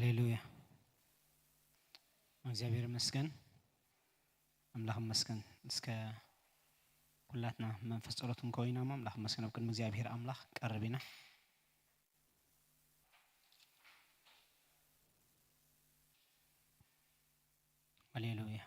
ሃሌሉያ። እግዚኣብሔር ይመስገን። ኣምላኽ ይመስገን። እስከ ኩላትና መንፈስ ጸሎት እንከውን ኢና እሞ ኣምላኽ ይመስገን። ኣብ ቅድሚ እግዚኣብሔር ኣምላኽ ቀርብ ኢና። ሃሌሉያ።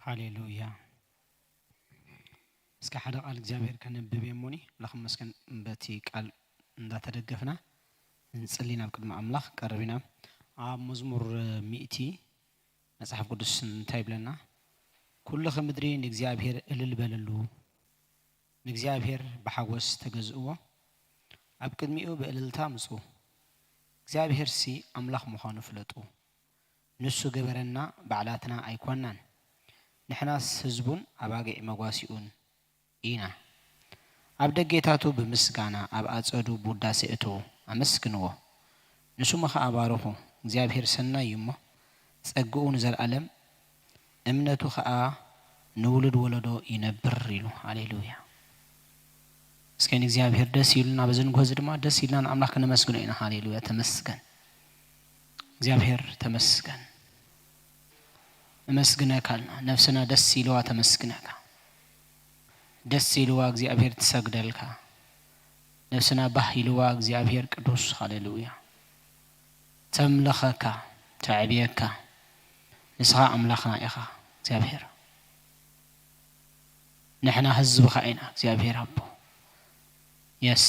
ሃሌሉያ። እስከ ሓደ ቃል እግዚኣብሔር ከነብብ እየ እሞኒ፣ ኣምላኽ ይመስገን። በቲ ቃል እንዳተደገፍና እንጽሊ ናብ ቅድሚ ኣምላኽ ቀርብ ኢና። ኣብ መዝሙር ሚእቲ መጽሓፍ ቅዱስ እንታይ ይብለና? "ኩልኺ ምድሪ ንእግዚኣብሔር እልል በልሉ፣ ንእግዚኣብሔር ብሓጎስ ተገዝእዎ፣ ኣብ ቅድሚኡ ብእልልታ ምጹ፣ እግዚኣብሔርሲ ኣምላኽ ምዃኑ ፍለጡ። ንሱ ገበረና፣ ባዕላትና ኣይኮናን፣ ንሕናስ ህዝቡን ኣባጊዕ መጓሲኡን ኢና። ኣብ ደጌታቱ ብምስጋና፣ ኣብ ኣጸዱ ብውዳሴ እተዉ፣ ኣመስግንዎ። ንስሙ ኸኣ ባርኹ፣ እግዚኣብሔር ሰናይ እዩ እሞ፣ ጸግኡ ንዘለኣለም፣ እምነቱ ኸኣ ንውሉድ ወለዶ ይነብር" ኢሉ። ሃሌሉያ። እስከ ንእግዚኣብሔር ደስ ኢሉና፣ በዚ ንግሆ እዚ ድማ ደስ ኢልና ንኣምላኽ ክነመስግኖ ኢና። ሃሌሉያ። ተመስገን እግዚኣብሔር፣ ተመስገን። ነመስግነካ ኣልና። ነፍስና ደስ ኢልዋ ተመስግነካ። ደስ ኢልዋ እግዚኣብሔር ትሰግደልካ። ነፍስና ባህ ኢልዋ እግዚኣብሔር ቅዱስ። ሃሌሉያ። ተምልኸካ፣ ተዕብየካ። ንስኻ ኣምላኽና ኢኻ እግዚኣብሔር። ንሕና ህዝብኻ ኢና እግዚኣብሔር ኣቦ። የስ።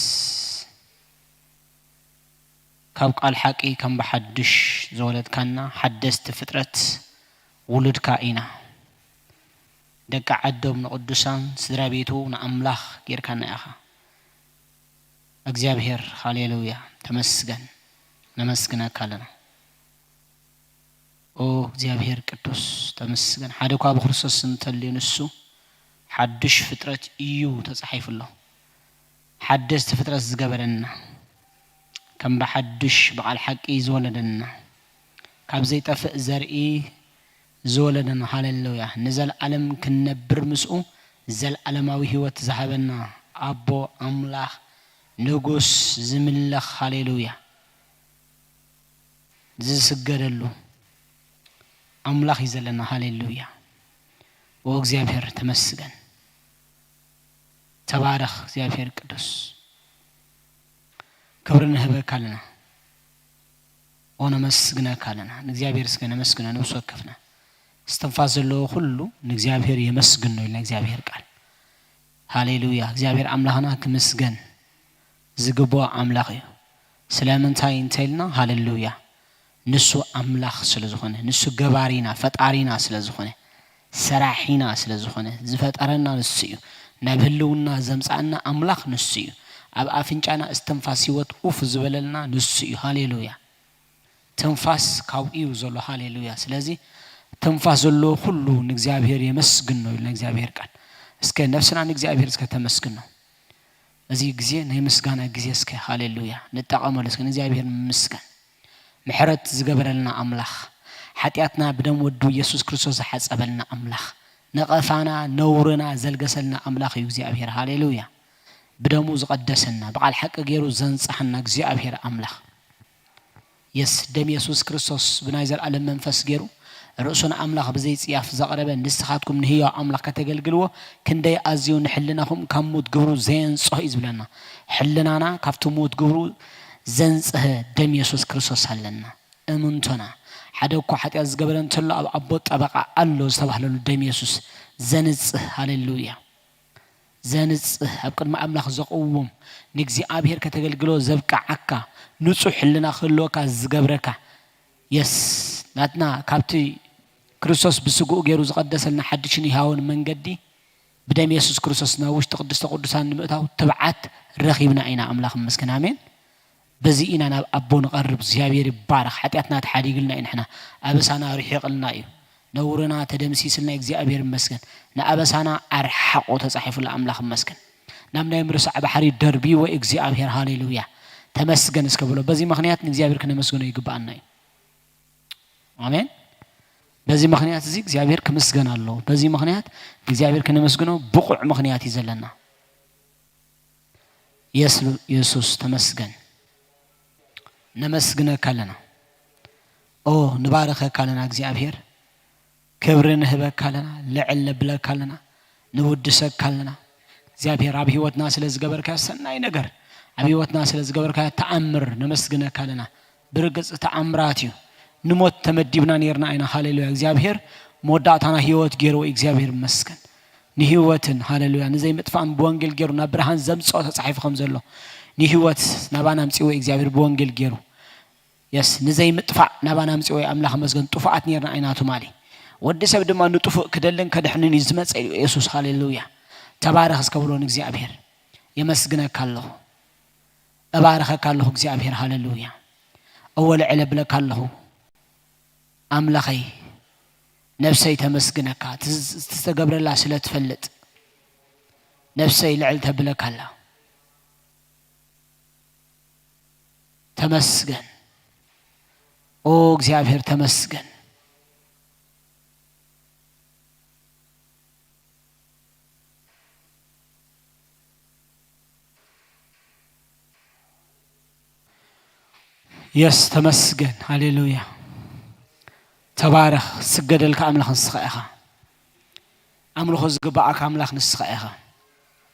ካብ ቃል ሓቂ ከም ብሓድሽ ዝወለድካና ሓደስቲ ፍጥረት ውሉድካ ኢና። ደቂ ዓዶም ንቅዱሳን ስድራ ቤቱ ንኣምላኽ ጌርካና ኢኻ እግዚኣብሔር። ሃሌሉያ። ተመስገን። ነመስግነካ ኣለና። ኦ እግዚኣብሔር ቅዱስ ተመስገን። ሓደ እኳ ብክርስቶስ እንተልዩ ንሱ ሓድሽ ፍጥረት እዩ ተጻሒፉ ኣሎ። ሓደስቲ ፍጥረት ዝገበረና፣ ከም ብሓድሽ ብቓል ሓቂ ዝወለደና፣ ካብ ዘይጠፍእ ዘርኢ ዝወለደና፣ ሃሌሉያ፣ ንዘለኣለም ክንነብር ምስኡ ዘለኣለማዊ ህይወት ዝሃበና ኣቦ ኣምላኽ ንጉስ ዝምለኽ፣ ሃሌሉያ፣ ዝስገደሉ ኣምላኽ እዩ ዘለና። ሃሌሉያ። ኦ እግዚኣብሔር ተመስገን። ተባረኽ እግዚኣብሔር ቅዱስ። ክብሪ ንህበካ ኣለና። ኦ ነመስግነካ ኣለና። ንእግዚኣብሔር እስከ ነመስግኖ ነብሲ ወከፍና። እስትንፋስ ዘለዎ ኩሉ ንእግዚኣብሔር የመስግኖ ኢልና እግዚኣብሔር ቃል። ሃሌሉያ። እግዚኣብሔር ኣምላኽና ክምስገን ዝግብኦ ኣምላኽ እዩ። ስለምንታይ እንተ ኢልና፣ ሃሌሉያ፣ ንሱ ኣምላኽ ስለ ዝኾነ፣ ንሱ ገባሪና፣ ፈጣሪና ስለ ዝኾነ፣ ሰራሒና ስለ ዝኾነ፣ ዝፈጠረና ንሱ እዩ። ናብ ህልውና ዘምጽኣና ኣምላኽ ንሱ እዩ። ኣብ ኣፍንጫና እስትንፋስ ህይወት ኡፍ ዝበለልና ንሱ እዩ። ሃሌሉያ። ትንፋስ ካብኡ እዩ ዘሎ። ሃሌሉያ። ስለዚ ትንፋስ ዘለዎ ኩሉ ንእግዚኣብሔር የመስግኖ ኢሉ ናይ እግዚኣብሔር ቃል። እስከ ነፍስና ንእግዚኣብሔር እስከ ተመስግኖ። እዚ ግዜ ናይ ምስጋና ግዜ እስከ ሃሌሉያ ንጠቐመሉ። እስከ ንእግዚኣብሔር ንምስጋን። ምሕረት ዝገበረልና ኣምላኽ፣ ሓጢኣትና ብደም ወዱ ኢየሱስ ክርስቶስ ዝሓጸበልና ኣምላኽ፣ ነቐፋና ነውርና ዘልገሰልና ኣምላኽ እዩ እግዚኣብሔር። ሃሌሉያ። ብደሙ ዝቐደሰና፣ ብቓል ሓቂ ገይሩ ዘንጽሃና እግዚኣብሔር ኣምላኽ። የስ፣ ደም የሱስ ክርስቶስ ብናይ ዘልኣለም መንፈስ ገይሩ ርእሱ ንኣምላኽ ብዘይ ጽያፍ ዘቕረበ፣ ንስኻትኩም ንህያው ኣምላኽ ከተገልግልዎ ክንደይ ኣዝዩ ንሕልናኹም ካብ ሙት ግብሩ ዘየንጽሆ እዩ ዝብለና። ሕልናና ካብቲ ሙት ግብሩ ዘንጽሀ ደም የሱስ ክርስቶስ ኣለና። እምንቶና፣ ሓደ እኳ ሓጢኣት ዝገበረ እንተሎ ኣብ ኣቦ ጠበቓ ኣሎ ዝተባህለሉ ደም የሱስ ዘንጽህ። ሃሌሉያ። ዘንጽህ፣ ኣብ ቅድሚ ኣምላኽ ዘቕውም፣ ንእግዚኣብሔር ከተገልግሎ ዘብቅዓካ፣ ንጹሕ ሕልና ክህልወካ ዝገብረካ። የስ፣ ናትና ካብቲ ክርስቶስ ብስግኡ ገይሩ ዝቐደሰልና ሓድሽን ይሃውን መንገዲ፣ ብደም የሱስ ክርስቶስ ናብ ውሽጢ ቅድስተ ቅዱሳን ንምእታው ትብዓት ረኺብና ኢና። ኣምላኽ ይመስገን። ኣሜን። በዚ ኢና ናብ ኣቦ ንቐርብ። እግዚኣብሔር ይባረኽ። ሓጢኣትና ተሓዲግልና እዩ። ንሕና ኣበሳና ርሒቕልና እዩ። ነውርና ተደምሲስልና። እግዚኣብሔር ይመስገን። ንኣበሳና ኣርሓቑ ተጻሒፉላ። ኣምላኽ ይመስገን። ናብ ናይ ምርሳዕ ባሕሪ ደርብይዎ እግዚኣብሔር። ሃሌሉያ! ተመስገን እስከ ብሎ። በዚ ምኽንያት ንእግዚኣብሔር ክነመስግኖ ይግብኣና እዩ። ኣሜን። በዚ ምኽንያት እዚ እግዚኣብሔር ክምስገን ኣለዎ። በዚ ምኽንያት እግዚኣብሔር ክነመስግኖ ብቑዕ ምኽንያት እዩ ዘለና። የስ-፣ የሱስ ተመስገን። ነመስግነካ ኣለና። ኦ፣ ንባርኸካ ኣለና እግዚኣብሔር። ክብሪ ንህበካ ኣለና፣ ልዕል ነብለካ ኣለና፣ ንውድሰካ ኣለና። እግዚኣብሔር ኣብ ህይወትና ስለ ዝገበርካዮ ሰናይ ነገር፣ ኣብ ህይወትና ስለ ዝገበርካዮ ተኣምር ነመስግነካ ኣለና። ብርግጽ ተኣምራት እዩ። ንሞት ተመዲብና ነይርና ኢና። ሃሌሉያ። እግዚኣብሔር መወዳእታና ህይወት ገይርዎ። እግዚኣብሔር ይመስገን። ንህይወትን፣ ሃሌሉያ፣ ንዘይምጥፋእን ብወንጌል ገይሩ ናብ ብርሃን ዘምጽኦ ተጻሒፉ ከም ዘሎ፣ ንህይወት ናባና ኣምጽእዎ እግዚኣብሔር ብወንጌል ገይሩ። የስ፣ ንዘይምጥፋእ ናባና ኣምጽእዎ ኣምላኽ ይመስገን። ጥፉኣት ነይርና ኢና ትማሊ። ወዲ ሰብ ድማ ንጥፉእ ክደልን ከድሕንን እዩ ዝመጸ ኢሉ የሱስ። ሃሌሉያ። ተባረኽ እስከ ብሎ ንእግዚኣብሔር። የመስግነካ ኣለኹ። እባርኸካ ኣለኹ እግዚኣብሔር። ሃሌሉያ። እወ ልዕል እብለካ ኣለኹ። ኣምላኸይ፣ ነፍሰይ ተመስግነካ። እቲ ዝተገብረላ ስለ ትፈልጥ፣ ነፍሰይ ልዕል ተብለካ ኣላ። ተመስገን። ኦ እግዚኣብሔር ተመስገን። የስ ተመስገን። ሃሌሉያ። ተባረኽ። ስገደልካ ኣምላኽ ንስኻ ኢኻ። ኣምልኾ ዝግብኣካ ኣምላኽ ንስኻ ኢኻ።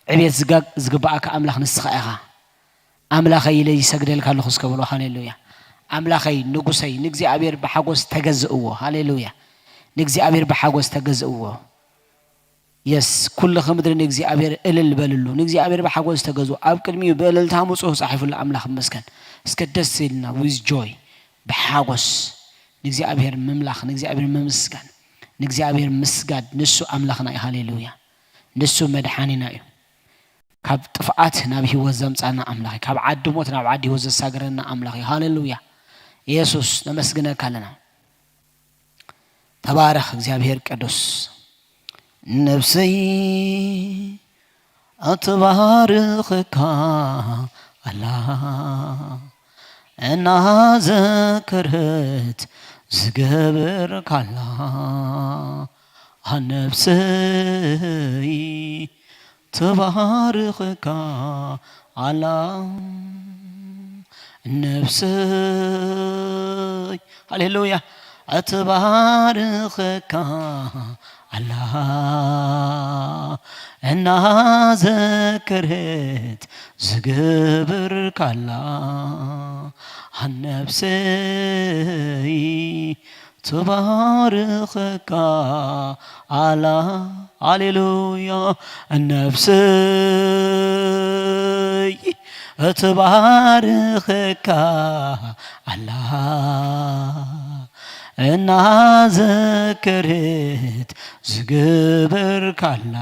ዕቤት ዝጋ-፣ ዝግብኣካ ኣምላኽ ንስኻ ኢኻ። ኣምላኸይ ኢለ ይሰግደልካ ኣለኹ እስከ በሎ። ሃሌሉያ። ኣምላኸይ፣ ንጉሰይ፣ ንእግዚኣብሔር ብሓጎስ ተገዝእዎ። ሃሌሉያ። ንእግዚኣብሔር ብሓጎስ ተገዝእዎ። የስ፣ ኩልኺ ምድሪ ንእግዚኣብሔር እልል በልሉ፣ ንእግዚኣብሔር ብሓጎስ ተገዝኡ፣ ኣብ ቅድሚኡ ብእልልታ ምጹ፣ ጻሒፉሉ ኣምላኽ ይመስገን። እስከ ደስ ኢልና፣ with joy፣ ብሓጎስ ንእግዚኣብሔር ምምላኽ፣ ንእግዚኣብሔር ምምስጋን፣ ንእግዚኣብሔር ምስጋድ። ንሱ ኣምላኽና እዩ። ሃሌሉያ። ንሱ መድሓኒና እዩ። ካብ ጥፍኣት ናብ ህይወት ዘምጻና ኣምላኽ እዩ። ካብ ዓዲ ሞት ናብ ዓዲ ህይወት ዘሳገረና ኣምላኽ እዩ። ሃሌሉያ። የሱስ ነመስግነካ ኣለና። ተባረኽ እግዚኣብሔር ቅዱስ። ነፍሰይ እትባርኽካ ኣላ፣ እናዘከረት ዝገበርካላ። ነፍሰይ ትባርኽካ ኣላ። ነፍሰይ፣ ሃሌሉያ፣ እትባርኽካ ኣላ፣ እናዘከረት ዝገበርካላ። ነፍሰይ ትባርኽካ ኣላ። ሃሌሉያ። ነፍሰይ ትባርኽካ ኣላ፣ እናዘከረት ዝገበርካላ።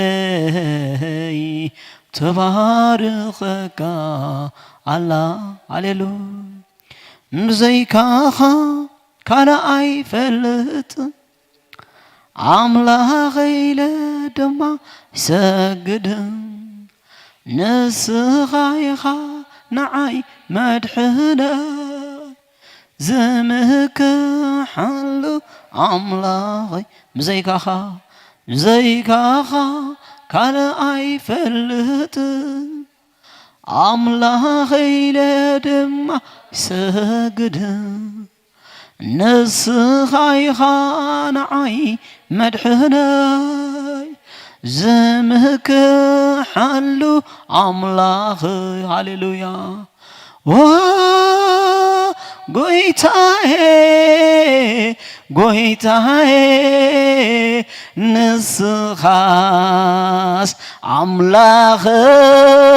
ነፍሰይ ትባርኽካ ኣላ። ሃሌሉያ። ብዘይካኻ ካልእ ኣይፈልጥን፣ ኣምላኸይ ኢለ ድማ ይሰግድ። ንስኻ ኢኻ ንዓይ መድሕነይ፣ ዝምክሓሉ ኣምላኸይ። ብዘይካኻ፣ ብዘይካኻ ካልእ ኣይፈልጥን፣ ኣምላኸይ ኢለ ድማ ይሰግድ። ንስኻ ኢኻ ንዓይ መድሕነይ፣ ዝምክሓሉ ኣምላኸይ። ሃሌሉያ። ኦ ጎይታዬ፣ ጎይታዬ፣ ንስኻስ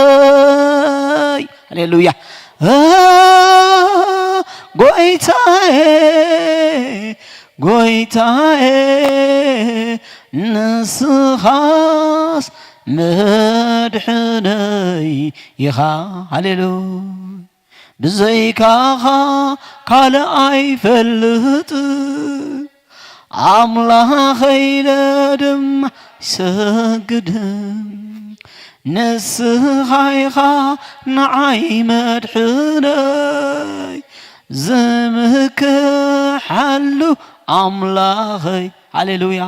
ኣምላኸይ። ሃሌሉያ። እ፣ ጎይታዬ፣ ጎይታዬ፣ ንስኻስ መድሕነይ ኢኻ። ሃሌሉያ። ብዘይካኻ ካልእ ኣይፈልጥን፣ ኣምላኸይ ኢለ ድማ ይሰግድ፣ ንስኻ ኢኻ ንዓይ መድሕነይ፣ ዝምክሓሉ ኣምላኸይ። ሃሌሉያ።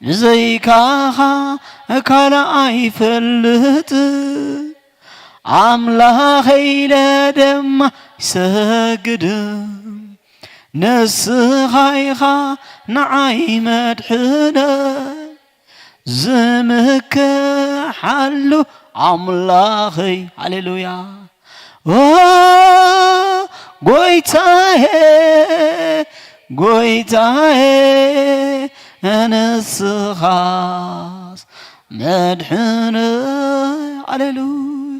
ብዘይካኻ ካልእ ኣይፈልጥ፣ ኣምላኸይ ኢለ ድማ ይሰግድ፣ ንስኻ ኢኻ ንዓይ መድሕነይ፣ ዝምክሓሉ ኣምላኸይ። ሃሌሉያ። ኦ ጎይታዬ፣ ጎይታዬ፣ ንስኻስ መድሕነይ። ሃሌሉያ።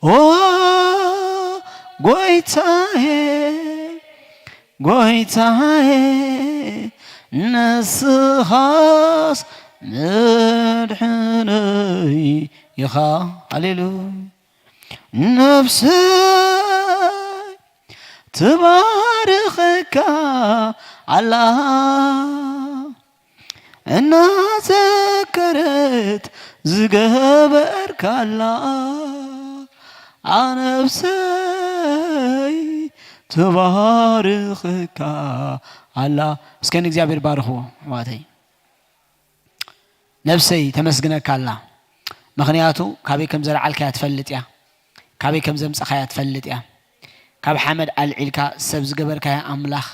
ኦ ጎይታዬ፣ ጎይታዬ፣ ንስኻስ መድሕነይ ኢኻ። ሃሌሉያ። ነፍሰይ ትባርኸካ ኣላ፣ እናዘከረት ዝገበርካላ፣ ኣነፍሰይ ትባርኸካ ኣላ። እስከ ንእግዚኣብሔር ባርኽዎ ኣሕዋተይ። ነፍሰይ ተመስግነካ ኣላ። ምኽንያቱ ካበይ ከም ዘልዓልካያ ትፈልጥ እያ። ካበይ ከም ዘምጻኻያ ትፈልጥ እያ። ካብ ሓመድ ኣልዒልካ ሰብ ዝገበርካያ ኣምላኽ።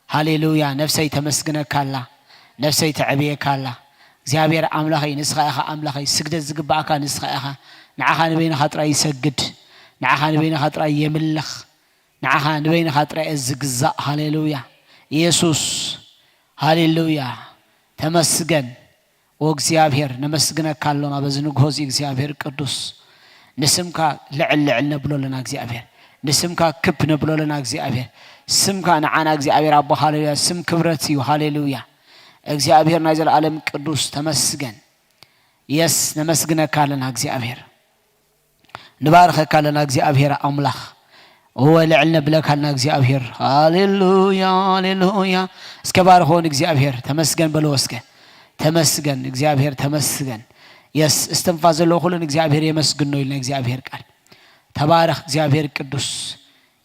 ሃሌሉያ። ነፍሰይ ተመስግነካ ኣላ። ነፍሰይ ተዕብየካ ኣላ። እግዚኣብሔር ኣምላኸይ፣ ንስኻ ኢኻ ኣምላኸይ። ስግደት ዝግብኣካ ንስኻ ኢኻ። ንዓኻ ንበይንኻ ጥራይ ይሰግድ። ንዓኻ ንበይንኻ ጥራይ የምልኽ። ንዓኻ ንበይንኻ ጥራይ እየ ዝግዛእ። ሃሌሉያ። ኢየሱስ፣ ሃሌሉያ። ተመስገን። ኦ እግዚኣብሔር፣ ነመስግነካ ኣሎና በዚ ንግሆ እዚ እግዚኣብሔር ቅዱስ። ንስምካ ልዕል ልዕል ነብሎ ኣለና እግዚኣብሔር። ንስምካ ክብ ነብሎ ኣለና እግዚኣብሔር። ስምካ ንዓና እግዚኣብሔር ኣቦ፣ ሃሌሉያ። ስም ክብረት እዩ። ሃሌሉያ። እግዚኣብሔር ናይ ዘለኣለም ቅዱስ ተመስገን። የስ፣ ነመስግነካ ኣለና እግዚኣብሔር። ንባርኸካ ኣለና እግዚኣብሔር ኣምላኽ። እወ፣ ልዕል ነብለካ ኣለና እግዚኣብሔር። ሃሌሉያ፣ ሃሌሉያ። እስከ ባርኽዎ ንእግዚኣብሔር። ተመስገን በልዎ እስከ። ተመስገን እግዚኣብሔር፣ ተመስገን። የስ፣ እስትንፋስ ዘለዎ ኩሉ ንእግዚኣብሔር የመስግኖ ኢልና እግዚኣብሔር ቃል። ተባረኽ እግዚኣብሔር ቅዱስ።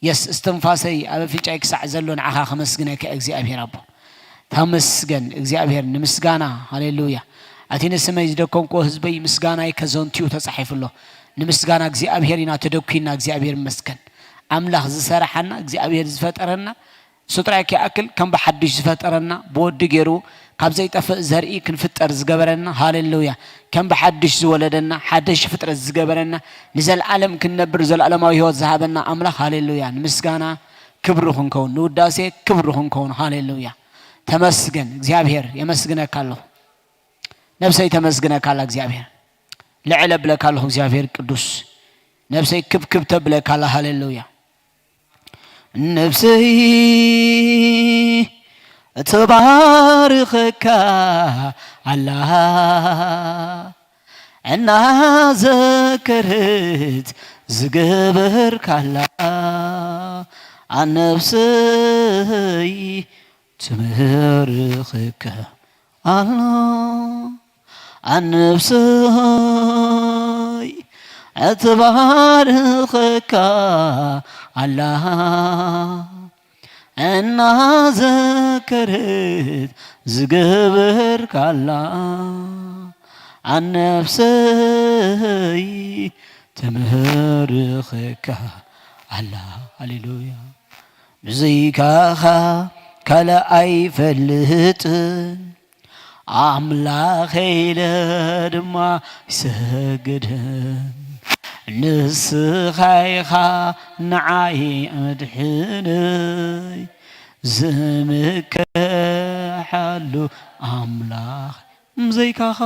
የስ፣ እስትንፋሰይ ኣብ ኣፍንጫይ ክሳዕ ዘሎ ንዓኻ ከመስግነካ እግዚኣብሔር ኣቦ። ተመስገን እግዚኣብሔር፣ ንምስጋና። ሃሌሉያ። ኣቲ ንስመይ ዝደከምክዎ ህዝበይ ምስጋናይ ከዘንትዩ ተጻሒፉ ኣሎ። ንምስጋና እግዚኣብሔር ኢና ተደኩና፣ እግዚኣብሔር ይመስገን። ኣምላኽ ዝሰራሓና፣ እግዚኣብሔር ዝፈጠረና፣ እሱ ጥራይ ከይኣክል ከም ብሓድሽ ዝፈጠረና፣ ብወዲ ገይሩ ካብ ዘይጠፍእ ዘርኢ ክንፍጠር ዝገበረና፣ ሃሌሉያ። ከም ብሓድሽ ዝወለደና፣ ሓድሽ ፍጥረት ዝገበረና፣ ንዘለኣለም ክንነብር ዘለኣለማዊ ህይወት ዝሃበና ኣምላኽ፣ ሃሌሉያ። ንምስጋና ክብሪ ክንከውን፣ ንውዳሴ ክብሪ ክንከውን፣ ሃሌሉያ። ተመስገን እግዚኣብሔር፣ የመስግነካ ኣለኹ። ነፍሰይ ተመስግነካ ኣላ እግዚኣብሔር። ልዕል ኣብለካ ኣለኹ እግዚኣብሔር ቅዱስ። ነፍሰይ ክብክብ ተብለካ ኣላ፣ ሃሌሉያ። ነፍሰይ ትባርኸካ ኣላ፣ እናዘከረት ዝገበርካላ፣ ኣነፍሰይ ትባርኸካ ኣላ፣ ኣነፍሰይ ትባርኸካ ኣላ፣ እናዘከረት ዝገበርካላ፣ ኣነፍሰይ ትባርኸካ ኣላ። ሃሌሉያ። ብዘይካኻ ካልእ ኣይፈልጥን፣ ኣምላኸይ ኢለ ድማ ይሰግድን። ንስኻ ኢኻ ንዓይ መድሕነይ፣ ዝምከሓሉ ኣምላኽ። ብዘይካኻ፣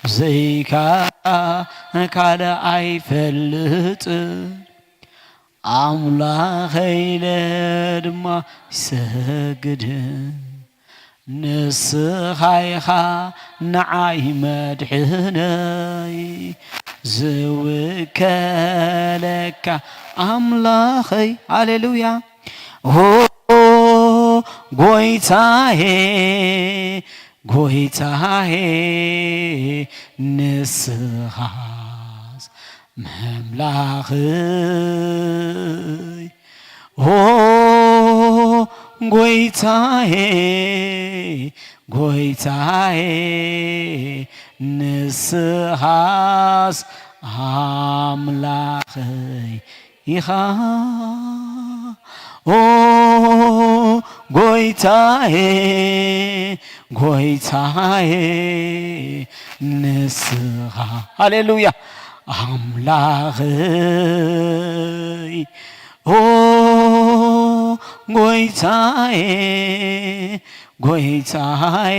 ብዘይካኻ ካልእ ኣይፈልጥን፣ ኣምላኸይ ኢለ ድማ ይሰግድ። ንስኻ ኢኻ ንዓይ መድሕነይ፣ ዝውከለካ ኣምላኸይ። ሃሌሉያ። ሆ ጎይታዬ፣ ጎይታዬ፣ ንስኻስ ምምላኽይ። ኦ ጎይታዬ፣ ጎይታዬ፣ ንስኻስ ኣምላኸይ ኢኻ። ኦ ጎይታዬ፣ ጎይታዬ፣ ንስኻ፣ ሃሌሉያ፣ ኣምላኸይ። ኦ ጎይታዬ፣ ጎይታዬ፣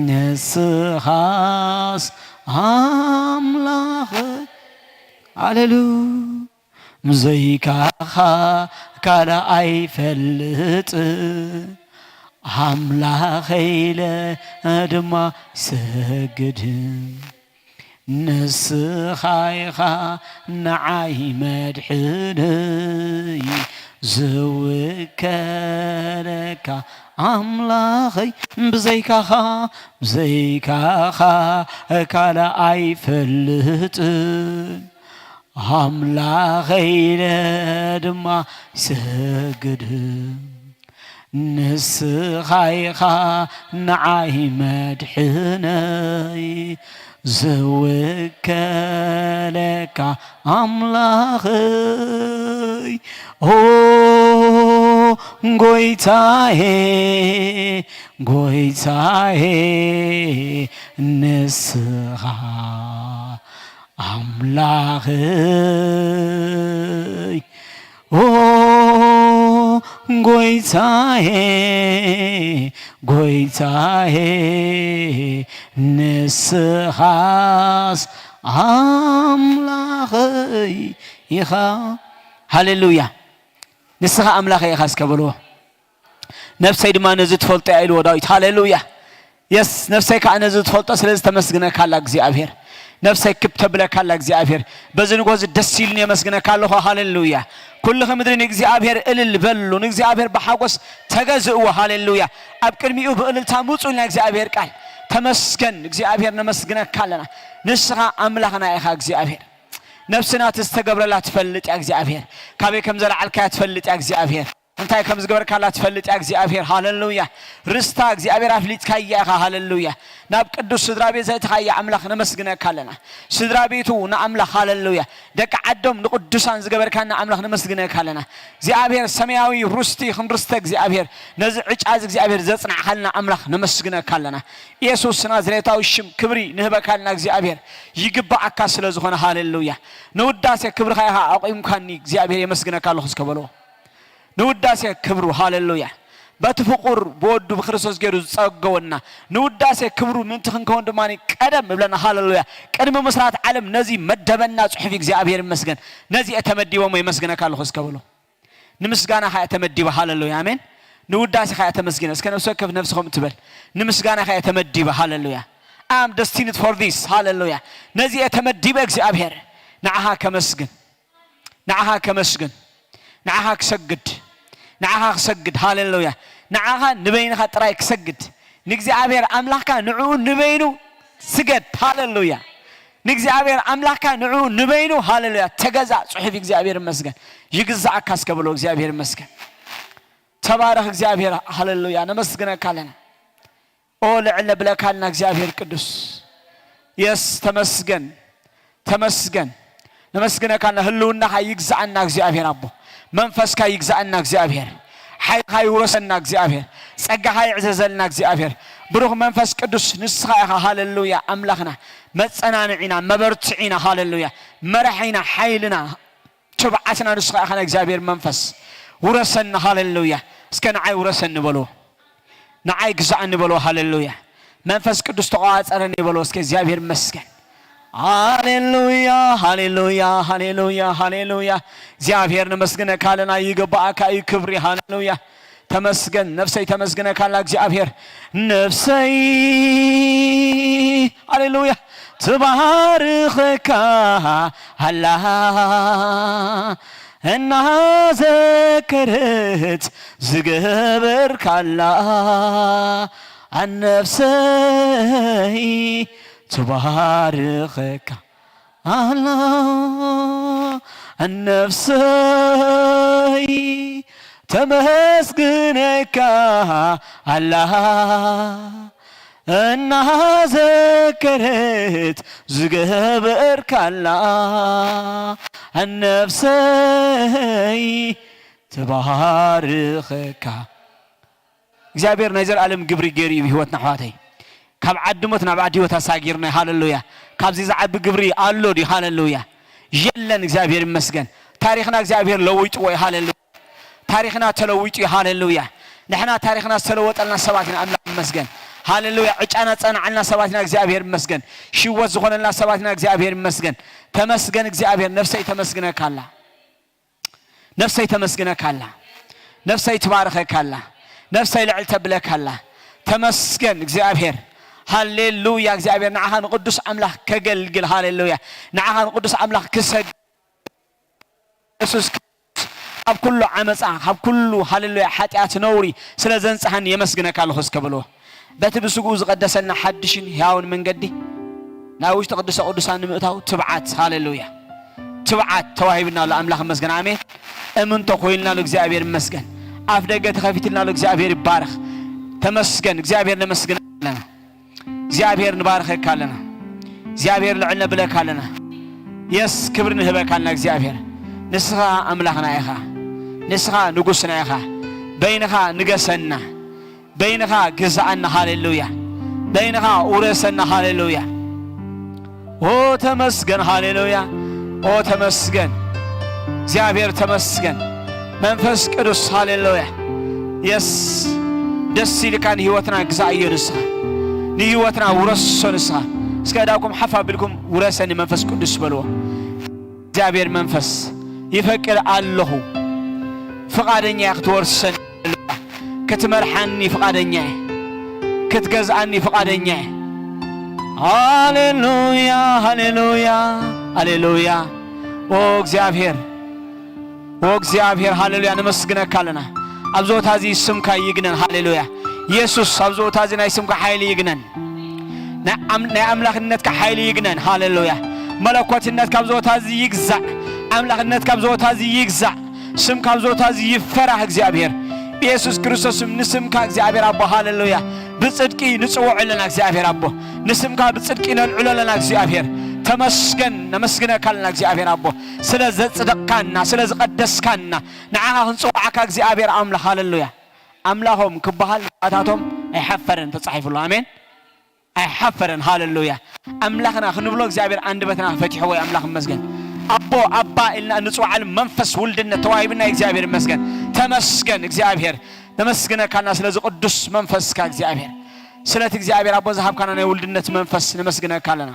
ንስኻስ ኣምላኸይ። ሃሌሉ ብዘይካኻ ካልእ ኣይፈልጥን፣ ኣምላኸይ ኢለ ድማ ሰግድ። ንስኻ ኢኻ ንዓይ መድሕነይ፣ ዝውከለካ ኣምላኸይ። ብዘይካኻ፣ ብዘይካኻ ካልእ ኣይፈልጥን፣ ኣምላኸይ ኢለ ድማ ሰግድ። ንስኻ ኢኻ ንዓይ መድሕነይ፣ ዝውከለካ ኣምላኸይ። ኦ ጎይታዬ፣ ጎይታዬ፣ ንስኻ ኣምላኸይ። ኦ ጎይታዬ፣ ጎይታዬ፣ ንስኻስ ኣምላኸይ ኢኻ። ሃሌሉያ። ንስኻ ኣምላኸይ ኢኻ እስከ በልዎ። ነፍሰይ ድማ ነዚ ትፈልጦ እያ ኢልዎ ዳዊት። ሃሌሉያ። የስ፣ ነፍሰይ ከዓ ነዚ ትፈልጦ፣ ስለዚ ተመስግነካ ኣላ እግዚኣብሔር። ነፍሰይ ክብ ተብለካ ኣላ እግዚኣብሔር። በዚ ንጎ እዚ ደስ ኢሉን የመስግነካ ኣለኹ። ሃሌሉያ። ኩልኺ ምድሪ ንእግዚኣብሔር እልል በሉ፣ ንእግዚኣብሔር ብሓጎስ ተገዝእዎ። ሃሌሉያ። ኣብ ቅድሚኡ ብእልልታ ምጹ ኢልና እግዚኣብሔር ቃል። ተመስገን እግዚኣብሔር፣ ነመስግነካ ኣለና። ንስኻ ኣምላኽና ኢኻ እግዚኣብሔር። ነፍስና እቲ ዝተገብረላ ትፈልጥ እያ እግዚኣብሔር። ካበይ ከም ዘለዓልካያ ትፈልጥ እያ እግዚኣብሔር። እንታይ ከም ዝገበርካላ ትፈልጥ እያ እግዚኣብሔር። ሃሌሉያ። ርስታ እግዚኣብሔር ኣፍሊጥካያ ኢኻ። ሃሌሉያ። ናብ ቅዱስ ስድራ ቤት ዘእትኻያ ኣምላኽ ነመስግነካ ኣለና። ስድራ ቤቱ ንኣምላኽ፣ ሃሌሉያ፣ ደቂ ዓዶም ንቅዱሳን ዝገበርካና ኣምላኽ ነመስግነካ ኣለና። እግዚኣብሔር ሰማያዊ ርስቲ ክንርስተ እግዚኣብሔር ነዚ ዕጫ እዚ እግዚኣብሔር ዘጽናዕካልና ኣምላኽ ነመስግነካ ኣለና። ኢየሱስ ናዝሬታዊ ሽም ክብሪ ንህበካ ኣለና እግዚኣብሔር። ይግባኣካ ስለ ዝኾነ። ሃሌሉያ። ንውዳሴ ክብርኻ ኢኻ ኣቑምካኒ እግዚኣብሔር፣ የመስግነካ ኣለኹ እስከ በልዎ። ንውዳሴ ክብሩ፣ ሃሌሉያ። በቲ ፍቑር ብወዱ ብክርስቶስ ገይሩ ዝጸገወና ንውዳሴ ክብሩ ምእንቲ ክንከውን ድማ ቀደም እብለና። ሃሌሉያ። ቅድሚ ምስራት ዓለም ነዚ መደበና ጽሑፍ እግዚኣብሔር ይመስገን። ነዚ እየ ተመዲቦ እሞ የመስግነካ ኣለኹ እስከ በሎ። ንምስጋናኻ እየ ተመዲበ። ሃሌሉያ፣ ኣሜን። ንውዳሴኻ እየ ተመስግነ። እስከ ነፍሲ ወከፍ ነፍስኹም ትበል። ንምስጋናኻ እየ ተመዲበ። ሃሌሉያ። I am destined for this። ሃሌሉያ። ነዚ እየ ተመዲበ እግዚኣብሔር። ንዓኻ ከመስግን። ንዓኻ ከመስግን፣ ንዓኻ ክሰግድ፣ ንዓኻ ክሰግድ። ሃሌሉያ። ንዓኻ ንበይንኻ ጥራይ ክሰግድ። ንእግዚኣብሔር ኣምላኽካ ንዕኡ ንበይኑ ስገድ። ሃሌሉያ። ንእግዚኣብሔር ኣምላኽካ ንዕኡ ንበይኑ፣ ሃሌሉያ፣ ተገዛእ። ጽሑፍ እግዚኣብሔር ይመስገን። ይግዛእካ እስከ በሎ። እግዚኣብሔር ይመስገን። ተባረኽ እግዚኣብሔር። ሃሌሉያ። ነመስግነካ ኣለና። ኦ ልዕል ነብለካልና እግዚኣብሔር ቅዱስ። የስ፣ ተመስገን፣ ተመስገን። ነመስግነካልና። ህልውናኻ ይግዛኣና እግዚኣብሔር ኣቦ። መንፈስካ ይግዛኣና እግዚኣብሔር። ሓይልኻ ይውረሰና እግዚኣብሔር። ጸጋኻ ይዕዘዘልና እግዚኣብሔር። ብሩኽ መንፈስ ቅዱስ ንስኻ ኢኻ። ሃሌሉያ። ኣምላኽና፣ መጸናንዒና፣ መበርትዒና። ሃሌሉያ። መራሒና፣ ሓይልና፣ ትብዓትና ንስኻ ኢኻ። እግዚኣብሔር መንፈስ ውረሰኒ። ሃሌሉያ። እስከ ንዓይ ውረሰኒ በሎ። ንዓይ ግዛእኒ በሎ። ሃሌሉያ። መንፈስ ቅዱስ ተቆጻጸረኒ በሎ። እስከ እግዚኣብሔር ይመስገን። ሃሌሉያ፣ ሃሌሉያ፣ ሃሌሉያ፣ ሃሌሉያ። እግዚኣብሔር ነመስግነካ ኣለና። ይግባኣካ እዩ ክብሪ። ሃሌሉያ። ተመስገን ነፍሰይ፣ ተመስግነካ ኣላ እግዚኣብሔር። ነፍሰይ ሃሌሉያ ትባርኸካ ኣላ። እናዘከረት ዝገበርካላ ኣነፍሰይ ትባርኸካ ኣላ ኣነፍሰይ ተመስግነካ ኣላ እናዘከረት ዝገበርካላ ኣነፍሰይ ትባርኸካ እግዚኣብሔር ናይ ዘልኣለም ግብሪ ገይሩ እዩ ብህይወትና ኣሕዋተይ ካብ ዓዲ ሞት ናብ ዓዲ ህይወት ኣሳጊርና ሃለሉያ ካብዚ ዝዓቢ ግብሪ ኣሎ ድዩ ሃለሉያ የለን እግዚኣብሔር ይመስገን ታሪኽና እግዚኣብሔር ለዊጥዎ እዩ ሃለሉያ ታሪኽና ተለዊጡ እዩ ሃለሉያ ንሕና ታሪኽና ዝተለወጠልና ሰባት ኢና ኣምላኽ ይመስገን ሃለሉያ ዕጫና ጸናዓልና ሰባት ኢና እግዚኣብሔር ይመስገን ሽወት ዝኾነልና ሰባት ኢና እግዚኣብሔር ይመስገን ተመስገን እግዚኣብሔር ነፍሰይ ተመስግነካ ኣላ ነፍሰይ ተመስግነካ ኣላ ነፍሰይ ትባርኸካ ኣላ ነፍሰይ ልዕል ተብለካ ኣላ ተመስገን እግዚኣብሔር ሃሌሉያ እግዚኣብሔር ንዓኻ ንቅዱስ ኣምላኽ ከገልግል ሃሌሉያ ንዓኻ ንቅዱስ ኣምላኽ ክሰግ የሱስ ኣብ ኩሉ ዓመፃ ካብ ኩሉ ሃሌሉያ ሓጢኣት ነውሪ ስለ ዘንፅሃኒ የመስግነካ ኣለኹ እስከ በልዎ በቲ ብስግኡ ዝቐደሰና ሓድሽን ህያውን መንገዲ ናብ ውሽጢ ቅዱሰ ቅዱሳን ንምእታው ትብዓት ሃሌሉያ ትብዓት ተዋሂብና ኣሎ ኣምላኽ መስገን ኣሜን እምንቶ ኮይልና ኣሎ እግዚኣብሔር ይመስገን ኣፍ ደገ ተኸፊትልና ኣሎ እግዚኣብሔር ይባረኽ ተመስገን እግዚኣብሔር ነመስግን ኣለና እግዚኣብሔር ንባርኸካ ኣለና እግዚኣብሔር ልዕል ነብለካ ኣለና የስ ክብሪ ንህበካ ኣለና እግዚኣብሔር ንስኻ ኣምላኽና ኢኻ ንስኻ ንጉስና ኢኻ በይንኻ ንገሰና በይንኻ ግዛኣና ሃሌሉያ በይንኻ ውረሰና ሃሌሉያ ኦ ተመስገን ሃሌሉያ ኦ ተመስገን እግዚኣብሔር ተመስገን መንፈስ ቅዱስ ሃሌሉያ የስ ደስ ኢልካ ንህይወትና ግዛእዮ ንስኻ ንህይወትና ውረሶ ንስኻ እስከ እዳኩም ሓፍ ኣቢልኩም ውረሰኒ መንፈስ ቅዱስ በልዎ እግዚኣብሔር መንፈስ ይፈቅድ ኣለኹ ፍቓደኛ ክትወርሰኒ ክትመርሓኒ ፍቓደኛ እየ ክትገዝኣኒ ፍቓደኛ እየ ሃሌሉያ ሃሌሉያ ሃሌሉያ ኦ እግዚኣብሔር ኦ እግዚኣብሔር ሃሌሉያ ነመስግነካ ኣለና ኣብዚ ቦታ እዚ ስምካ ይግነን ሃሌሉያ የሱስ ኣብዚ ቦታ እዚ ናይ ስምካ ሓይሊ ይግነን ናይ ኣምላኽነትካ ሓይሊ ይግነን ሃሌሉያ መለኮትነትካ ኣብዚ ቦታ እዚ ይግዛእ ኣምላኽነትካ ኣብዚ ቦታ እዚ ይግዛእ ስም ካብ ዞታ እዚ ይፈራህ እግዚኣብሔር ብየሱስ ክርስቶስ ስም ንስምካ እግዚኣብሔር ኣቦ ሃለሉያ ብጽድቂ ንጽውዖ ኣለና እግዚኣብሔር ኣቦ ንስምካ ብጽድቂ ነልዕሎ ኣለና እግዚኣብሔር ተመስገን ነመስግነካ ኣለና እግዚኣብሔር ኣቦ ስለ ዘጽደቕካና ስለ ዝቐደስካና ንዓኻ ክንጽውዓካ እግዚኣብሔር ኣምላኽ ሃለሉያ ኣምላኾም ክበሃል ኣታቶም ኣይሓፈረን ተጻሒፉ ኣሎ ኣሜን ኣይሓፈረን ሃለሉያ ኣምላኽና ክንብሎ እግዚኣብሔር ኣንደበትና ፈቲሕዎ ኣምላኽ ይመስገን ኣቦ ኣባ ኢልና እንፅዋዓሉ መንፈስ ውልድነት ተዋሂብና እግዚኣብሔር ይመስገን ተመስገን እግዚኣብሔር ነመስግነካና ስለዚ ቅዱስ መንፈስካ እግዚኣብሔር ስለቲ እግዚኣብሔር ኣቦ ዝሃብካና ናይ ውልድነት መንፈስ ነመስግነካ ኣለና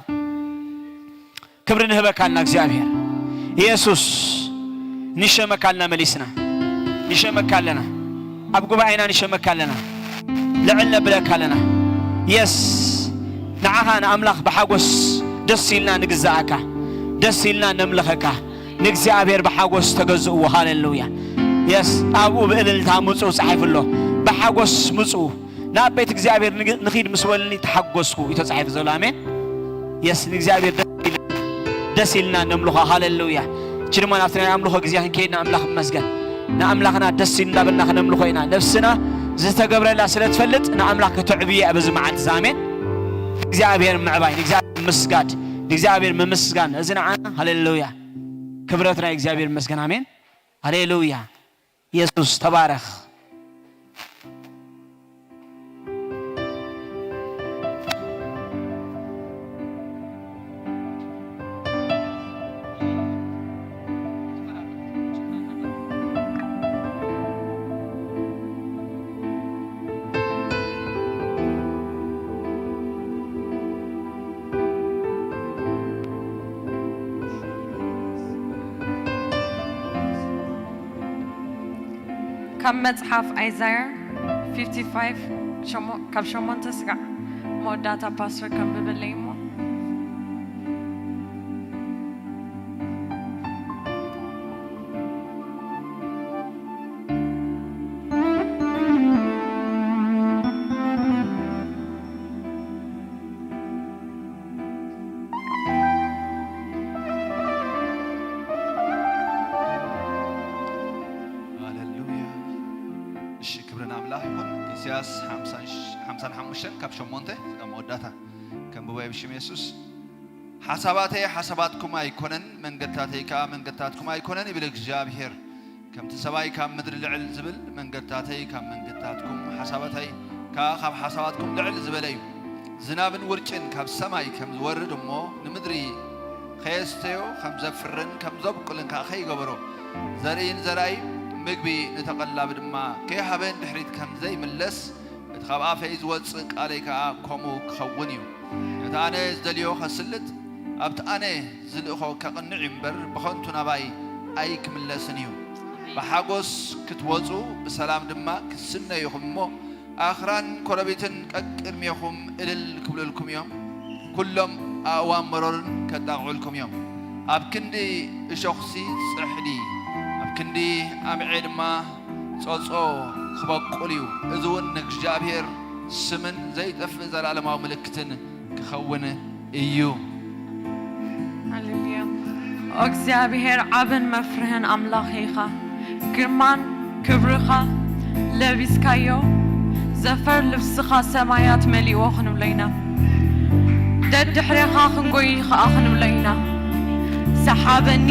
ክብሪ ንህበካ ኣለና እግዚኣብሔር የሱስ ንሸመካ ኣለና መሊስና ንሸመካ ኣለና ኣብ ጉባኤና ንሸመካ ኣለና ልዕል ነብለካ ኣለና የስ ንዓኻ ንኣምላኽ ብሓጎስ ደስ ኢልና ንግዛኣካ ደስ ኢልና ነምልኸካ ንእግዚኣብሔር ብሓጎስ ተገዝእዎ ሃለሉያ የስ ኣብኡ ብእልልታ ምፁ ፀሒፉ ኣሎ ብሓጎስ ምፁ ናብ ቤት እግዚኣብሔር ንኺድ ምስ በልኒ ተሓጎስኩ እዩ ተጻሒፉ ዘሎ ኣሜን የስ ንእግዚኣብሔር ደስ ኢልና ነምልኾ ሃለሉያ እቺ ድማ ናብቲ ናይ ኣምልኾ ግዜ ክንከይድ ንኣምላኽ መስገን ንኣምላኽና ደስ እንዳበልና ክነምልኾ ኢና ነብስና ዝተገብረላ ስለ ትፈልጥ ንኣምላኽ ከተዕብየ በዚ መዓልቲ ኣሜን እግዚኣብሔር ምዕባይ ንእግዚኣብሔር ምስጋድ ንእግዚኣብሔር ምምስጋን እዚ ንዓና ሃለሉያ ክብረት ናይ እግዚኣብሔር መስገን ኣሜን ሃሌሉያ ኢየሱስ ተባረኽ። ካብ መጽሓፍ ኣይዛያ ፊፍቲ ፋይቭ ካብ ሸሞንተ ስጋዕ መወዳእታ ፓስተር ከንብበለይ እሞ ኣምላኽ ይኹን። ኢሳያስ ሓምሳን ሓሙሽተን ካብ ሸሞንተ እስከ መወዳእታ ከንብቦ እየ ብሽም የሱስ። ሓሳባተይ ሓሳባትኩም ኣይኮነን፣ መንገድታተይ ከኣ መንገድታትኩም ኣይኮነን ይብል እግዚኣብሄር። ከምቲ ሰማይ ካብ ምድሪ ልዕል ዝብል፣ መንገድታተይ ካብ መንገድታትኩም፣ ሓሳባተይ ከኣ ካብ ሓሳባትኩም ልዕል ዝበለ እዩ። ዝናብን ውርጭን ካብ ሰማይ ከም ዝወርድ እሞ፣ ንምድሪ ከየስተዮ ከም ዘፍርን ከም ዘብቁልን ከኣ ከይገበሮ፣ ዘርእን ዘራይ ምግቢ ንተቐላቢ ድማ ከይሃበ ንድሕሪት ከም ዘይምለስ፣ እቲ ካብ ኣፈይ ዝወጽእ ቃለይ ከኣ ከምኡ ክኸውን እዩ። ነቲ ኣነ ዝደልዮ ከስልጥ፣ ኣብቲ ኣነ ዝልእኾ ከቕንዕ እዩ እምበር፣ ብኸንቱ ናባይ ኣይክምለስን እዩ። ብሓጎስ ክትወጹ፣ ብሰላም ድማ ክትስነዩ ኢኹም እሞ፣ ኣኽራን ኮረቢትን ቀቅድሜኹም እልል ክብሉልኩም እዮም። ኩሎም ኣእዋም መሮርን ከጣቕዑልኩም እዮም። ኣብ ክንዲ እሾኽሲ ጽሕዲ፣ ኣብ ክንዲ ኣምዔ ድማ ጾጾ ክበቁል እዩ። እዚ እውን ንእግዚኣብሔር ስምን ዘይጠፍእ ዘላለማዊ ምልክትን ክኸውን እዩ። ሃሌሉያ። ኦ እግዚኣብሔር ዓብን መፍርህን ኣምላኽ ኢኻ። ግርማን ክብርኻ ለቢስካዮ፣ ዘፈር ልብስኻ ሰማያት መሊእዎ ክንብሎ ኢና። ደድሕሬኻ ክንጎይ ኸኣ ክንብሎ ኢና። ሰሓበኒ።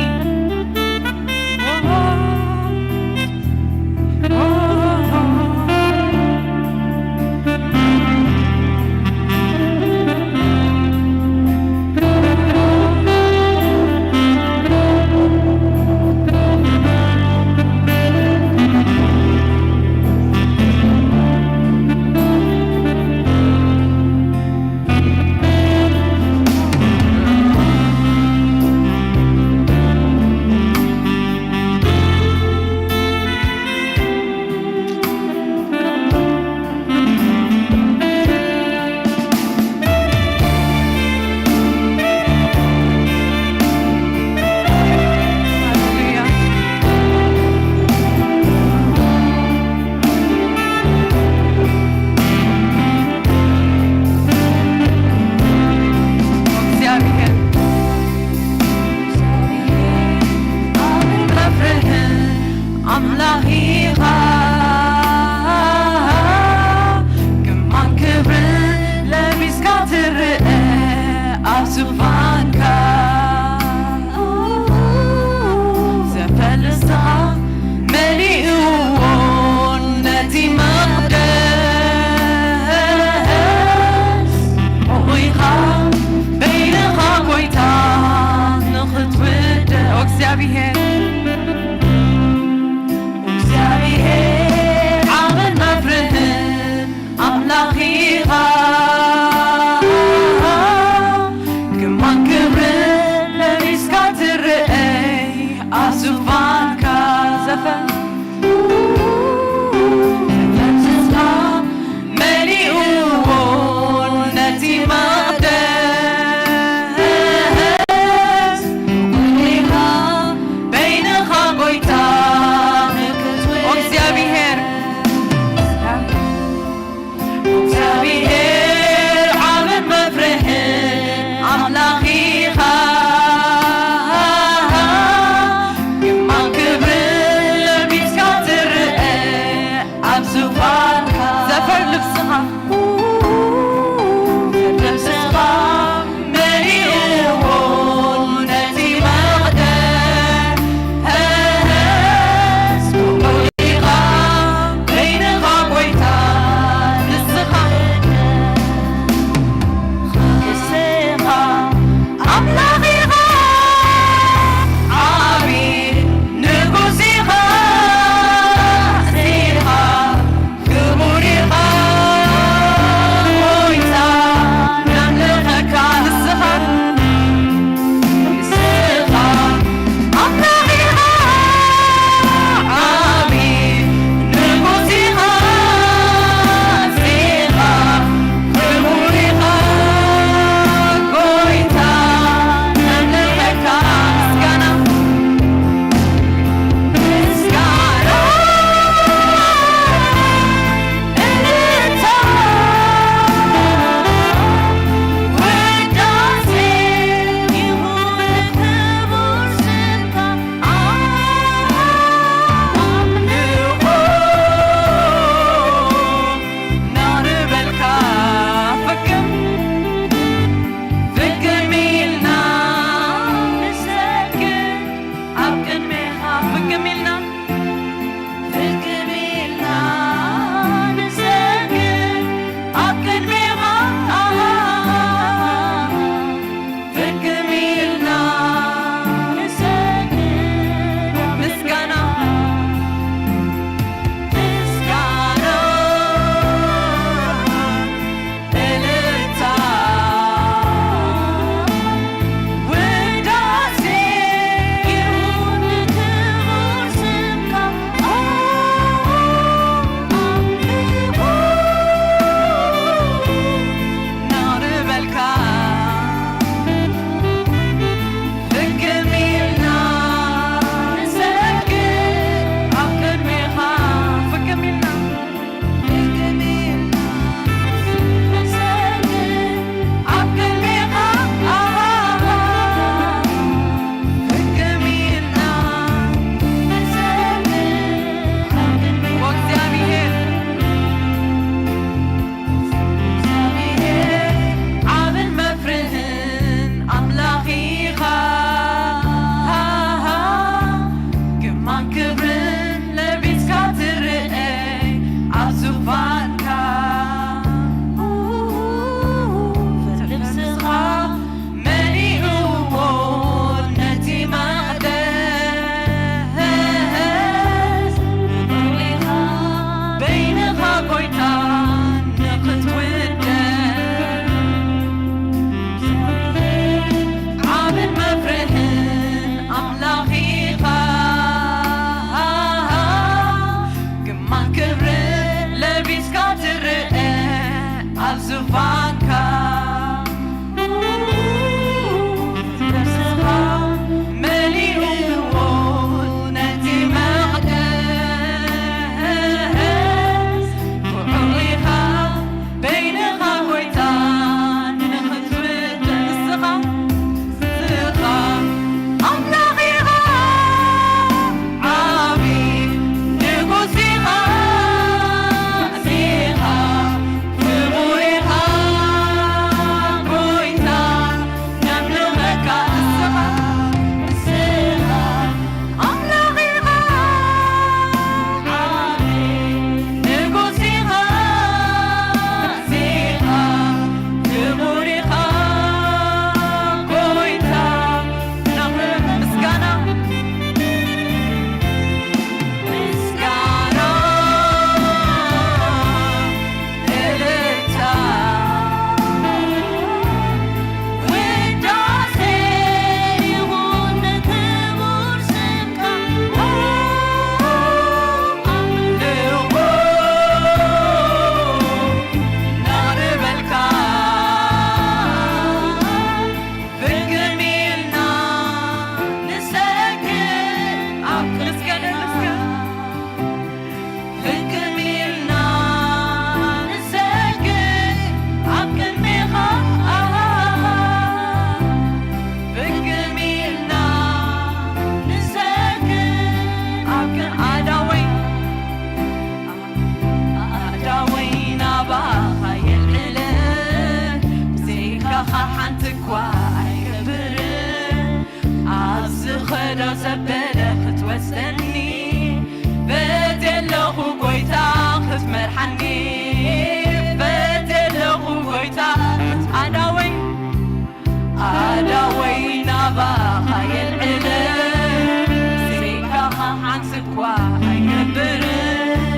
ኣይገብርን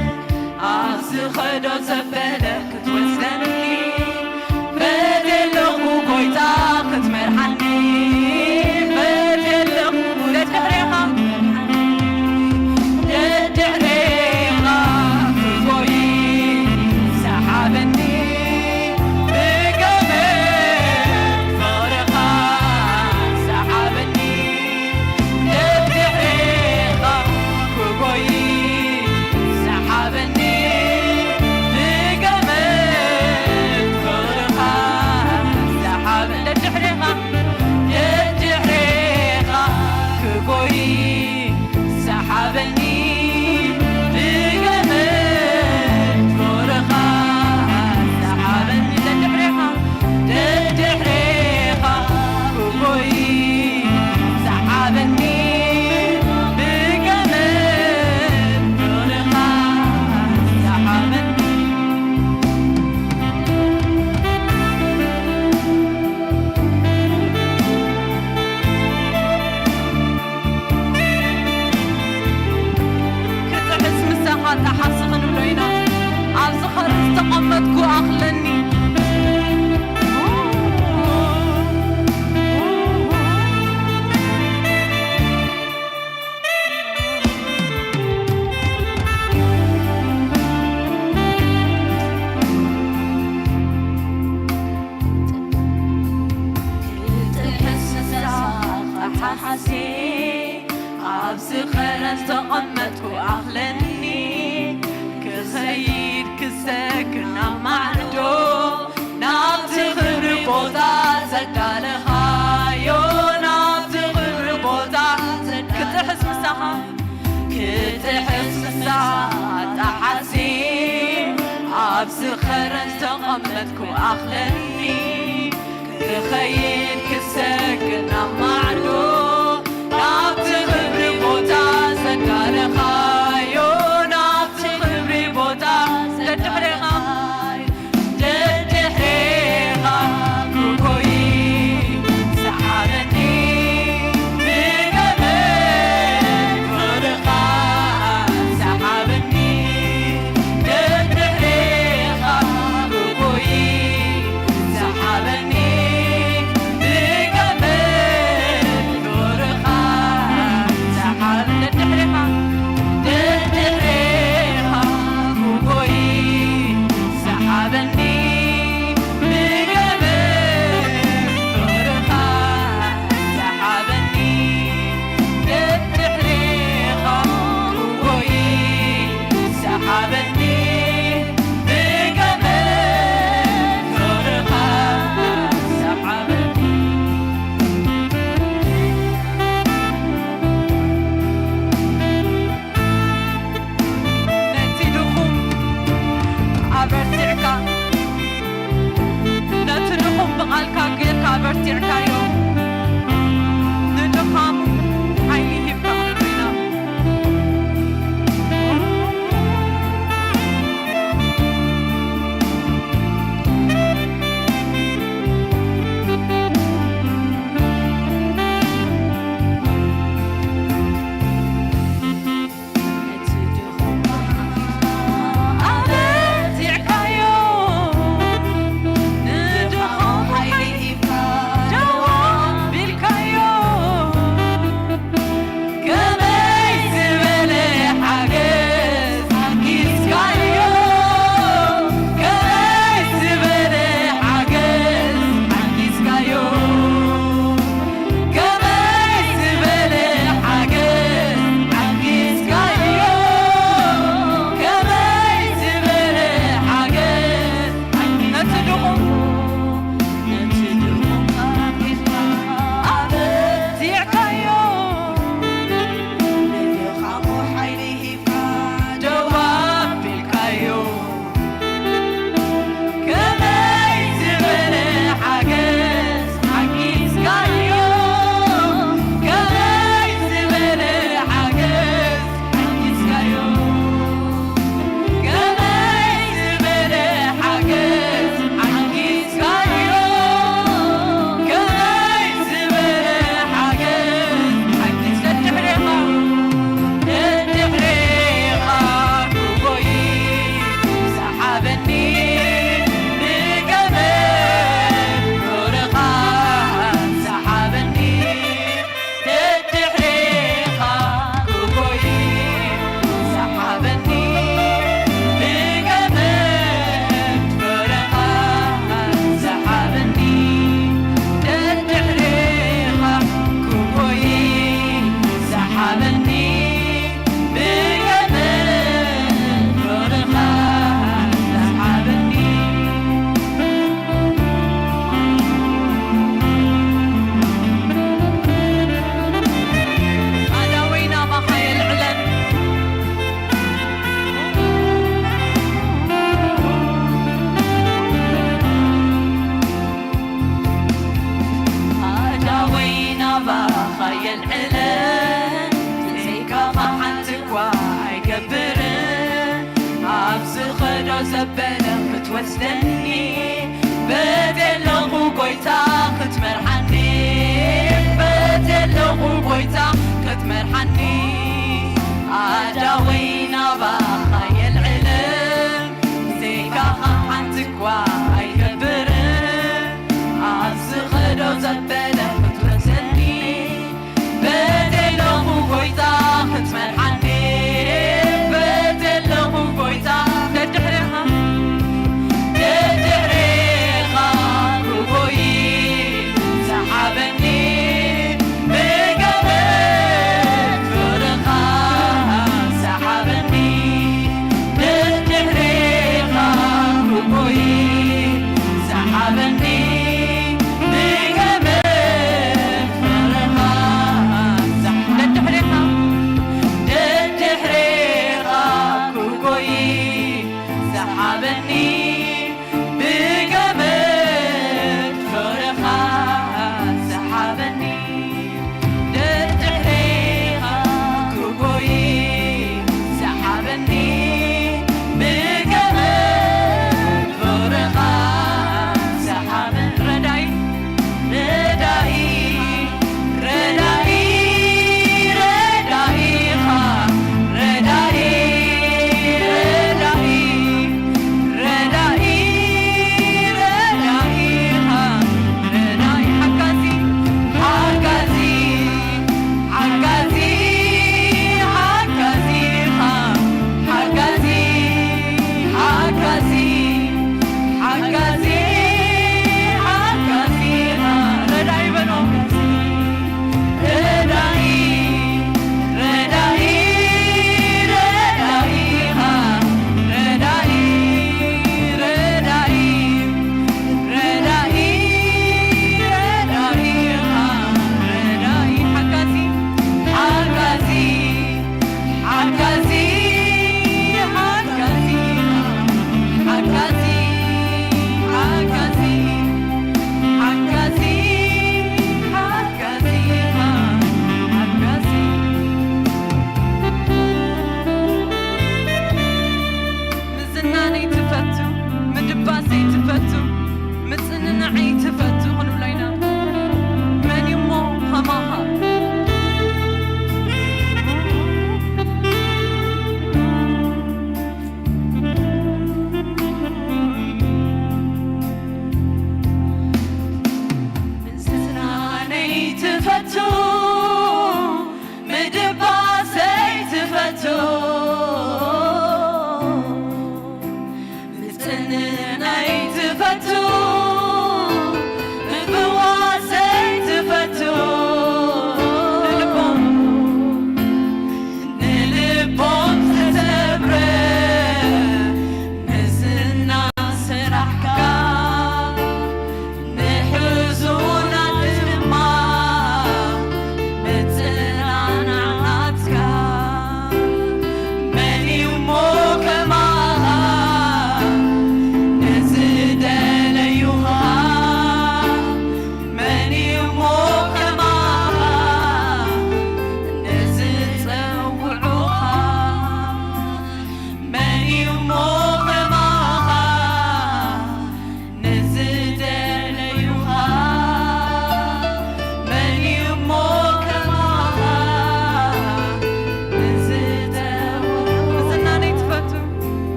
ኣብ ዝኸዶ ዘበለ ክትወስደኒ ፈትየ ኣለኹ ጎይታ ክትመርሓኒ ፈትየ ኣለኹ ደድሕሬኻ ደድሕሬኻ ክጎይ ሰሓበኒ ብገመድ ፍቕርኻ ሰሓበኒ ደድሕሬኻ ክጎይ ሰሓበኒ ብገመድ ፍቕርኻ ሰሓበኒ ደድሕሬኻ ደድሕሬኻ ክጎይ ሰሓበኒ ብገመድ ፍቕርኻ ሰሓበኒ ደድሕሬኻ ደድሕሬኻ ክጎይ ሰሓበኒ ብገመድ ፍቕርኻ ሰሓበኒ ክጥሕስ ምሳኻ ጠሓሲ ክንብሎ ኢና ኣብ ዝኸርብ ዝተቐመጥኩ ኣኽለኒ ክጥሕስ ንስኻ ጠሓሲ ኣብ ዝኸረን ዝተቐመጥኩ ኣኽለኒ ክኸይድ ክሰግር ናብ ማዕዶ ናብቲ ክብሪ ቦታ ዘዳለኻዮ ናብቲ ክብሪ ቦታ ክጥሕስ ምሳኻ ክጥሕስ ምሳኻ ጠሓሲ ኣብ ዝኸረን ዝተቐመጥኩ ኣኽለኒ ክኸይድ ክሰግር ናብ ማዕዶ ናብቲ ክብሪ ቦታ ዘዳለኻዮ ናብቲ ክብሪ ቦታ ደድሕሬኻ ደድሕሬኻ ክጎይ ሰሓበኒ ብገመድ ፍቕርኻ ሰሓበኒ ደድሕሬኻ ክጎይ ሰሓበኒ ብገመድ ዘበለ ክትወስደኒ በደለኹ ጎይታ ክትመርሓኒ በደለኹ ጎይታ ክትመርሓኒ ኣዳወይ ናባኻ የልዕለ ብዘይካኻ ሓንቲ እኳ ኣይነብርን ኣብዚ ኸዶ ዘበለ ክትወስደኒ በደለኹ ጎይታ ክትመርሓኒ በደለኹ ጎይታ ደድሕሬኻ ደድሕሬኻ ክጎይ ሰሓበኒ ብገመድ ፍቕርኻ ሰሓበኒ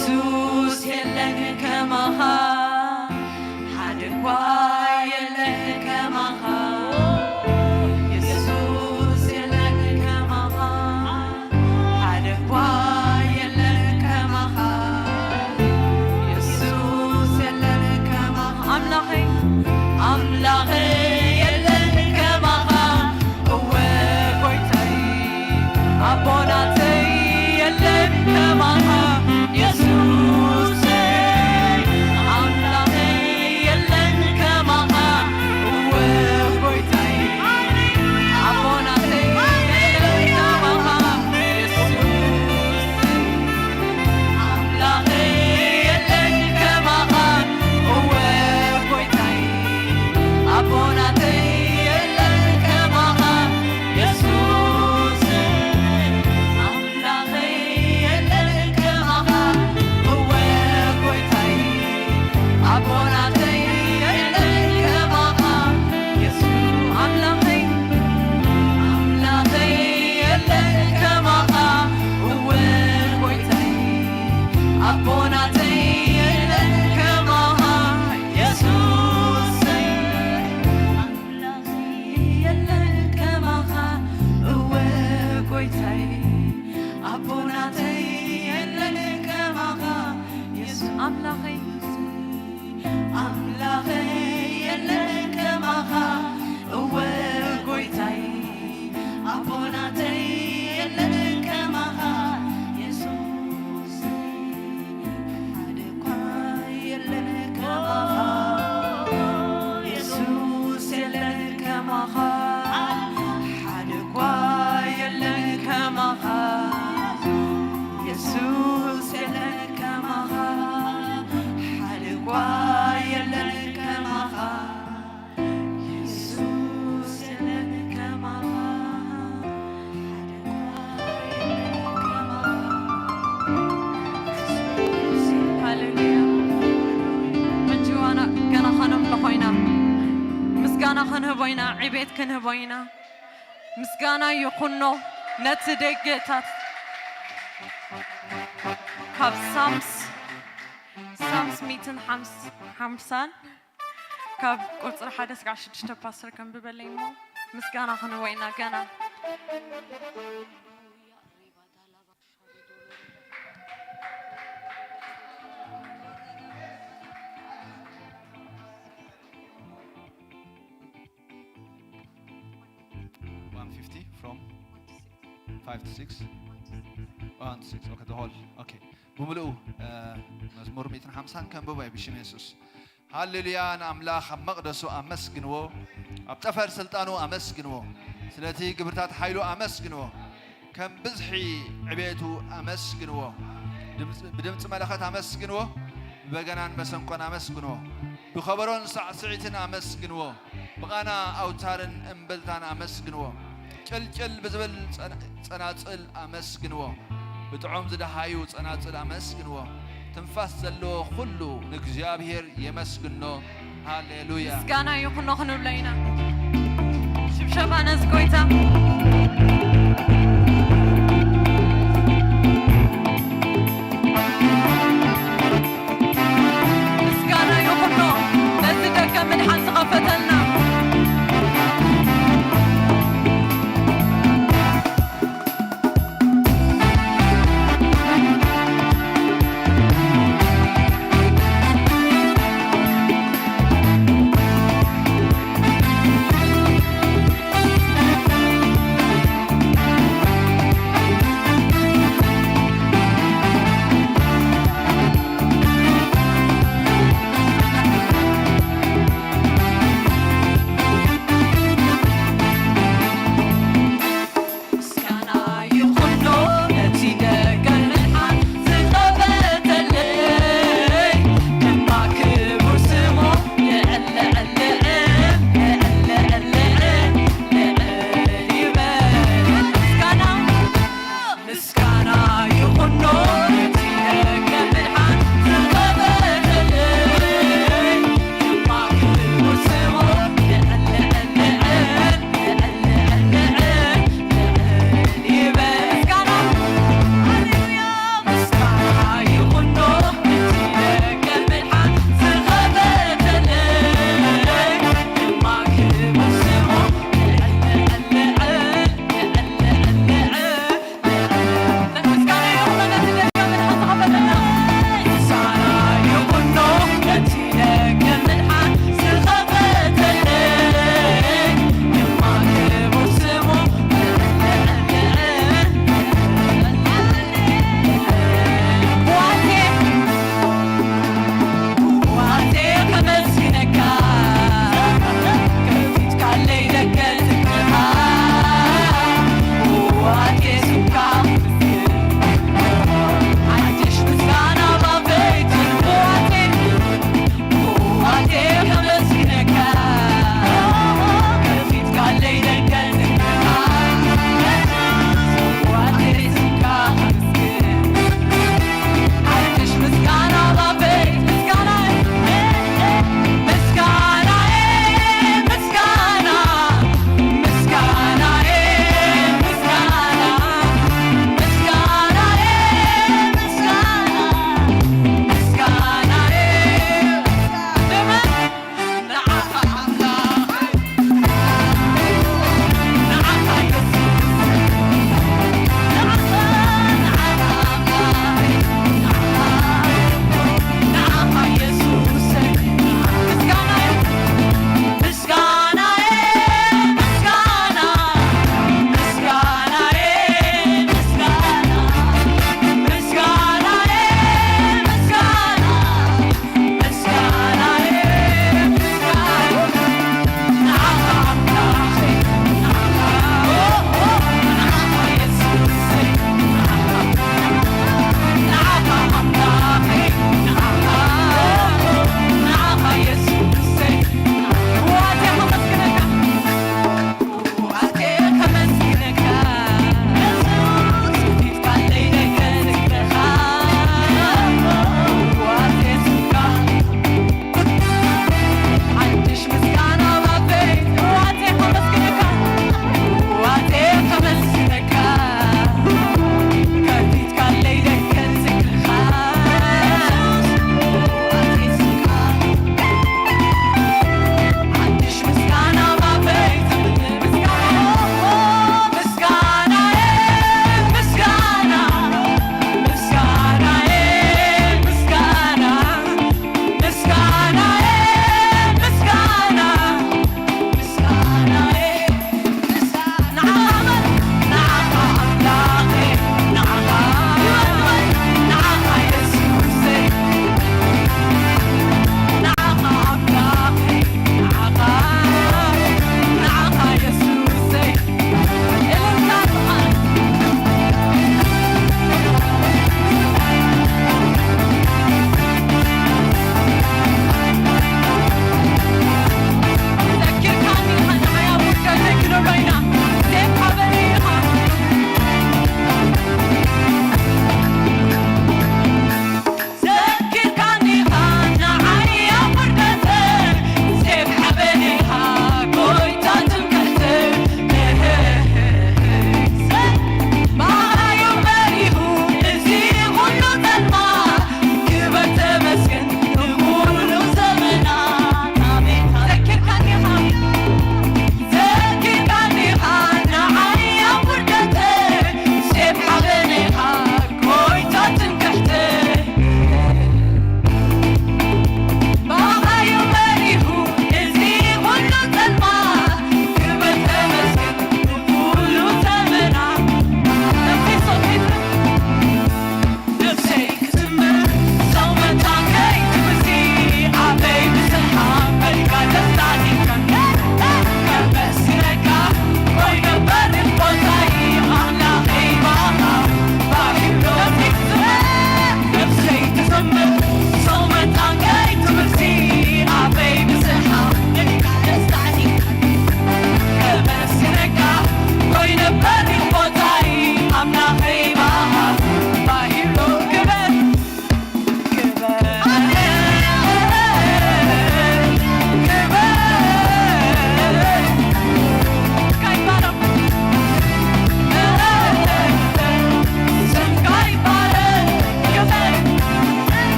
የሱስ የለን ከማኻ፣ ሓደ እኳ የለን ከማኻ። የሱስ የለን ከማኻ፣ ሓደ እኳ የለን ከማኻ። የሱስ የለን ከማኻ። ኣምላኸይ፣ ኣምላኸይ የለን ከማኻ። እወ ጎይታይ፣ ኣቦናተይ የለን ከማኻ። የሱሰይ፣ ኣምላኸይ የለን ከማኻ። እወ ጎይታይ፣ ኣቦናተይ የለን ከማኻ። የሱሰይ፣ ኣምላኸይ የለን ከማኻ። እወ ጎይታይ፣ ኣቦናተይ የለን ከማኻ። የሱሰይ፣ ኣምላኸይ የለን ከማኻ። እወ ጎይታይ፣ ኣቦናተይ የለን ከማኻ። የሱ-፣ ኣምላኸይ፣ ኣምላኸይ የለን ከማኻ። እወ ጎይታይ፣ ኣቦናተይ የለን ከማኻ። የሱሰይ፣ ኣምላኸይ የለን ከማኻ። እወ ጎይታይ፣ ኣቦናተይ የለን ከማኻ። የሱ-፣ ኣምላኸይ፣ ኣምላኸይ የለን ከማኻ። እወ ጎይታይ፣ ኣቦናተይ የለን ከማኻ። የሱስ፣ ሓደ እኳ የለን ከማኻ። የሱስ የለን ከማኻ። ሓደ እኳ የለን ከማኻ። የሱስ የለን ከማኻ። ሓደ እኳ የለን ከማኻ። የሱስ የለን ከማኻ። ሓደ እኳ የለን ከማኻ። ሃሌሉያ። ሕጂ ዋና ገና ኸነምልኾ ኢና። ምስጋና ክንህቦ ኢና፣ ዕቤት ክንህቦ ኢና። ምስጋና ይኹኖ ነቲ ደገታት። ካብ ሳምስ፣ ሳምስ ሚእትን ሓምሳን፣ ካብ ቁጽሪ ሓደ እስካዕ ሽዱሽተ ፓስተር ከንብበለይ እሞ ምስጋና ክንህቦ ኢና ገና። One fifty from five to six? One to six. Okay, the whole. Okay. ብምልኡ፣ እ፣ መዝሙር ሚእትን ሓምሳን ከንብቦ እየ ብሽም የሱስ። ሃሌሉያ፣ ንኣምላኽ ኣብ መቕደሱ ኣመስግንዎ፣ ኣብ ጠፈር ስልጣኑ ኣመስግንዎ፣ ስለቲ ግብርታት ሓይሉ ኣመስግንዎ፣ ከም ብዝሒ ዕቤቱ ኣመስግንዎ፣ ድምፅ-፣ ብድምፂ መለኸት ኣመስግንዎ፣ ብበገናን መሰንቆን ኣመስግንዎ፣ ብኸበሮን ሳዕስዒትን ኣመስግንዎ፣ ብቓና ኣውታርን እምብልታን ኣመስግንዎ፣ ጭልጭል ብዝብል ጸና-፣ ጸናጽል ኣመስግንዎ፣ ብጥዑም ዝደሃዩ ጸናጽል ኣመስግንዎ። ትንፋስ ዘለዎ ኩሉ ንእግዚኣብሔር የመስግኖ። ሃሌሉያ። ምስጋና ይኹኖ ክንብሎ ኢና። ሽብሸባ ነዚ ጎይታ። ምስጋና ይኹኖ ነዚ ደገ ምድሓን ዝኸፈተልና።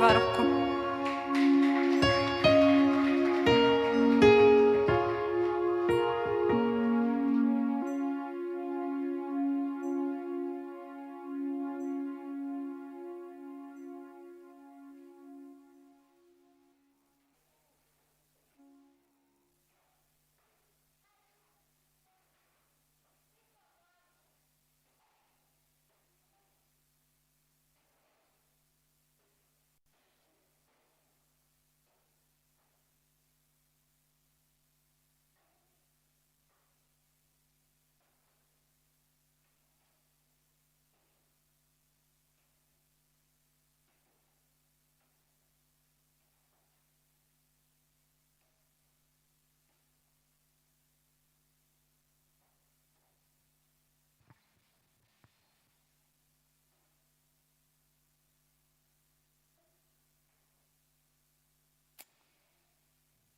ባርኩም።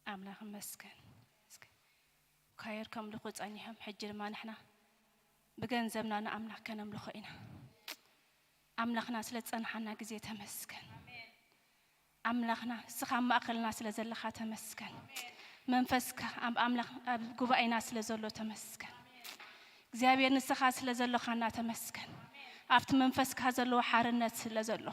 ኣምላኽ ይመስገን። እስከ ኳየር ከምልኹ ጸኒሖም፣ ሕጂ ድማ ንሕና ብገንዘብና ንኣምላኽ ከነምልኾ ኢና። ኣምላኽና ስለ ዝጸንሓና ግዜ ተመስገን። ኣምላኽና እስኻ ኣብ ማእከልና ስለ ዘለኻ ተመስገን። መንፈስካ ኣብ ኣምላኽ ኣብ ጉባኤና ስለ ዘሎ ተመስገን። እግዚኣብሔር ንስኻ ስለ ዘለኻና ተመስገን። ኣብቲ መንፈስካ ዘለዎ ሓርነት ስለ ዘሎ፣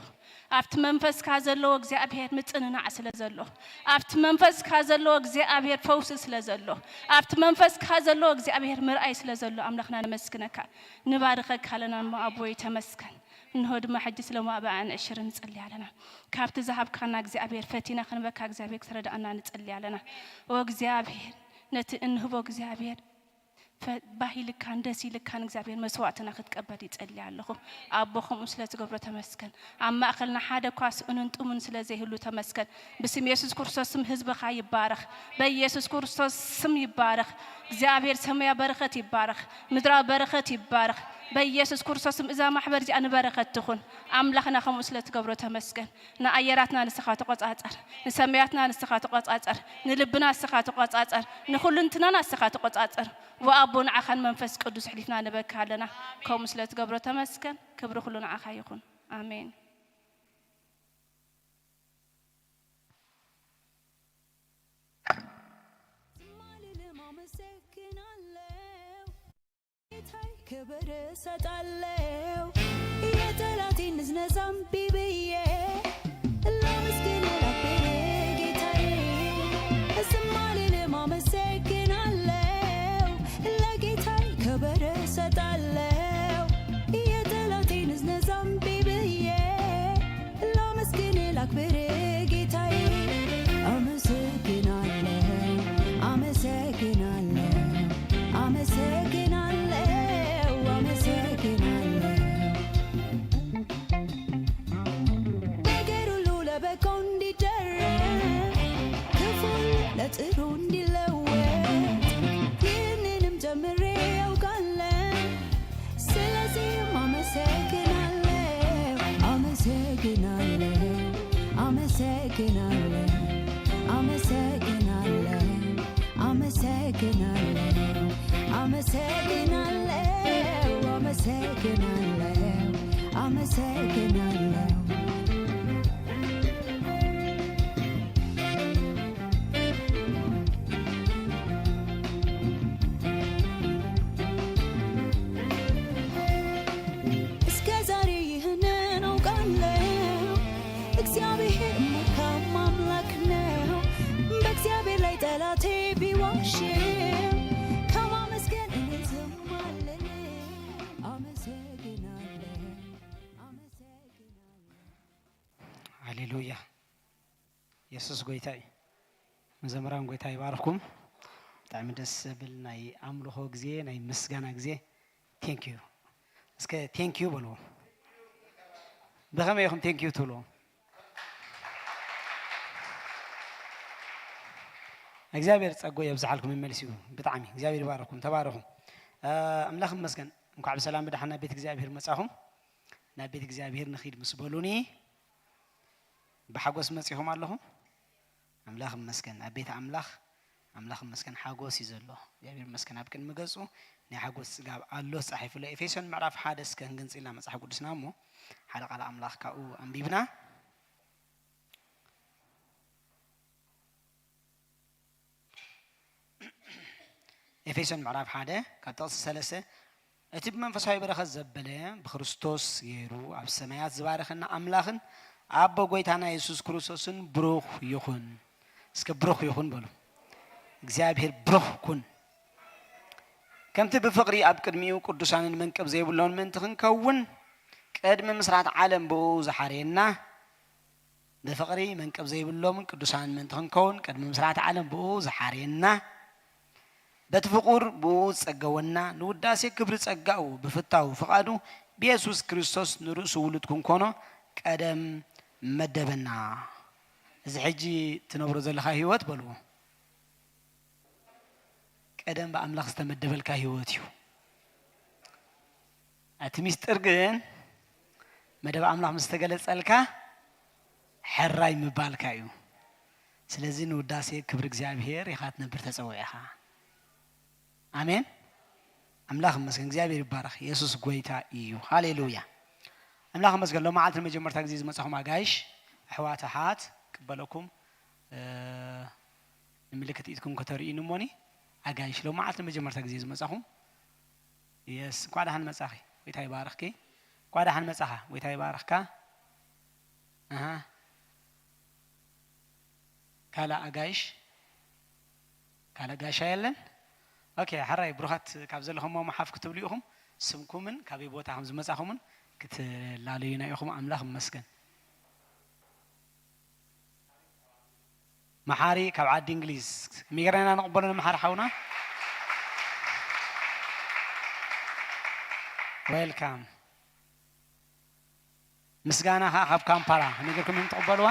ኣብቲ መንፈስካ ዘለዎ እግዚኣብሔር ምጽንናዕ ስለ ዘሎ፣ ኣብቲ መንፈስካ ዘለዎ እግዚኣብሔር ፈውሲ ስለ ዘሎ፣ ኣብቲ መንፈስካ ዘለዎ እግዚኣብሔር ምርኣይ ስለ ዘሎ ኣምላኽና ነመስግነካ፣ ንባርኸካ ኣለና እሞ ኣቦይ ተመስገን። እንሆ ድማ ሕጂ ስለ ሞኣብ ኣንዕሽር ንጽሊ ኣለና። ካብቲ ዝሃብካና እግዚኣብሔር ፈቲና ክንበካ እግዚኣብሔር ክትረዳእና ንጽሊ ኣለና። ኦ እግዚኣብሔር ነቲ እንህቦ እግዚኣብሔር ፈ-፣ ባህ ኢልካን ደስ ኢልካን እግዚኣብሔር መስዋዕትና ክትቀበል ይጸሊ ኣለኹ። ኣቦ ከምኡ ስለ ትገብሮ ተመስገን። ኣብ ማእከልና ሓደ እኳ ስእኑን ጥሙን ስለ ዘይህሉ ተመስገን። ብስም የሱስ ክርስቶስ ስም ህዝብኻ ይባረኽ። በኢየሱስ ክርስቶስ ስም ይባረኽ። እግዚኣብሔር ሰማያዊ በረኸት ይባረኽ። ምድራዊ በረኸት ይባረኽ። በኢየሱስ ክርስቶስ ስም እዛ ማሕበር እዚኣ ንበረኸት ትኹን። ኣምላኽና ከምኡ ስለ ትገብሮ ተመስገን። ንኣየራትና ንስኻ ተቆጻጸር። ንሰማያትና ንስኻ ተቆጻጸር። ንልብና ንስኻ ተቆጻጸር። ንኹልንትናና ንስኻ ተቆጻጸር። ወኣቦ ንዓኻን መንፈስ ቅዱስ ኣሕሊፍና ንበካ ኣለና። ከምኡ ስለ ትገብሮ ተመስገን። ክብሪ ኩሉ ንዓኻ ይኹን። ኣሜን። ዝማልልም ኣመሰግናለሁ። ጌታዬ ክብር እሰጣለሁ። የጠላቴን ንዝነዛ እምቢ ብዬ ላመስግን ላክብር ጌታዬ። ዝማልልም አመሰግናለሁ። ለጌታዬ ክብር እሰጣለሁ። የጠላቴን ንዝነዛ እምቢ ብዬ ላመስግን ላክብር ጌታዬ። አመሰግናለሁ፣ አመሰግናለሁ፣ አመሰግናለሁ፣ አመሰግናለሁ። ነገር ሁሉ ለበጎ እንዲደረግ፣ ክፉ ለጥሩ እንዲለወጥ፣ ይህንንም ጀምሬ ያውቃለሁ። ስለዚህም አመሰግናለሁ፣ አመሰግናለሁ፣ አመሰግናለሁ፣ አመሰግናለሁ፣ አመሰግናለሁ፣ አመሰግናለሁ፣ አመሰግናለሁ፣ አመሰግናለሁ። እስከ ዛሬ ይህንን አውቃለሁ፣ እግዚአብሔር መልካም አምላክ ነው። በእግዚአብሔር ላይ ጠላቴ ቢዋሽም ከማመስገን እኔ ዝም አልልም። አመሰግናለሁ፣ አመሰግናለሁ። ሃሌሉያ። የሱስ ጎይታ እዩ። መዘምራን ጎይታ ይባርኩም። ብጣዕሚ ደስ ዘብል ናይ ኣምልኾ ግዜ፣ ናይ ምስጋና ግዜ። ቴንክ ዩ። እስከ ቴንክ ዩ በልዎ። ብኸመይ ኢኹም ቴንክ ዩ ትብልዎ? እግዚኣብሔር ጸጉ የብዝሓልኩም ይመልስ እዩ። ብጣዕሚ እግዚኣብሔር ይባርኩም። ተባረኹ። እ፣ ኣምላኽ ይመስገን። እንኳዕ ብሰላም ብደሓን ናብ ቤት እግዚኣብሔር መጻኹም። ናብ ቤት እግዚኣብሔር ንኺድ ምስ በሉኒ ብሓጎስ መጺኹም ኣለኹም። ኣምላኽ ይመስገን። ኣብ ቤት ኣምላኽ፣ ኣምላኽ ይመስገን፣ ሓጎስ እዩ ዘሎ። እግዚኣብሔር ይመስገን። ኣብ ቅድሚ ገጹ ናይ ሓጎስ ጽጋብ ኣሎ፣ ተጻሒፉ ኣሎ። ኤፌሶን ምዕራፍ ሓደ እስከ ክንግንጽ ኢልና መጽሓፍ ቅዱስና እሞ ሓደ ቃል ኣምላኽ ካብኡ ኣንቢብና ኤፌሶን ምዕራፍ ሓደ ካብ ጥቕሲ ሰለስተ፣ እቲ ብመንፈሳዊ በረኸት ዘበለ ብክርስቶስ ገይሩ ኣብ ሰማያት ዝባረኸና ኣምላኽን ኣቦ ጎይታና የሱስ ክርስቶስን ብሩኽ ይኹን። እስከ ብሩኽ ይኹን በሉ። እግዚኣብሔር ብሩኽ ኩን። ከምቲ ብፍቕሪ ኣብ ቅድሚኡ ቅዱሳንን መንቅብ ዘይብሎን ምእንቲ ክንከውን ቅድሚ ምስራት ዓለም ብኡ ዝሓረየና፣ ብፍቕሪ መንቅብ ዘይብሎም ቅዱሳን ምእንቲ ክንከውን ቅድሚ ምስራት ዓለም ብኡ ዝሓረየና፣ በቲ ፍቑር ብኡ ዝጸገወና፣ ንውዳሴ ክብሪ ጸጋኡ ብፍታው ፍቓዱ ብየሱስ ክርስቶስ ንርእሱ ውሉድ ክንኮኖ ቀደም መደበና። እዚ ሕጂ ትነብሮ ዘለኻ ህይወት በልዎ፣ ቀደም ብኣምላኽ ዝተመደበልካ ህይወት እዩ። እቲ ሚስጥር ግን መደብ ኣምላኽ ምስ ተገለጸልካ ሕራይ ምባልካ እዩ። ስለዚ ንውዳሴ ክብሪ እግዚኣብሔር ኢኻ ትነብር ተጸዊዕኻ። ኣሜን። ኣምላኽ ይመስገን፣ እግዚኣብሔር ይባረኽ። የሱስ ጎይታ እዩ። ሃሌሉያ። ኣምላኽ ይመስገን። ሎም መዓልቲ ንመጀመርታ ግዜ ዝመጻኹም ኣጋይሽ፣ ኣሕዋት፣ ኣሓት ክበለኩም፣ እ፣ ንምልክት ኢድኩም ከተርእዩኒ እሞኒ፣ ኣጋይሽ፣ ሎም መዓልቲ ንመጀመርታ ግዜ ዝመጻኹም፣ የስ፣ እንኳዕ ደሓን መጻኺ። ጎይታ ይባርኽኪ። እንኳዕ ደሓን መጻኻ። ጎይታ ይባርኽካ። ኣሃ። ካልእ ኣጋይሽ? ካልእ ጋሻ የለን? ኦኬ፣ ሕራይ ብሩኻት ካብ ዘለኹም እሞ ሓፍ ክትብሉ ኢኹም። ስምኩምን ካበይ ቦታ ከም ዝመጻኹምን ክትላለዩና ኢኹም። ኣምላኽ ይመስገን። መሓሪ ካብ ዓዲ እንግሊዝ። ሚግረና ንቕበሎ ንመሓሪ ሓውና። ዌልካም። ምስጋና ኸዓ ካብ ካምፓላ። ከመይ ጌርኩም እዮም ትቕበልዋ?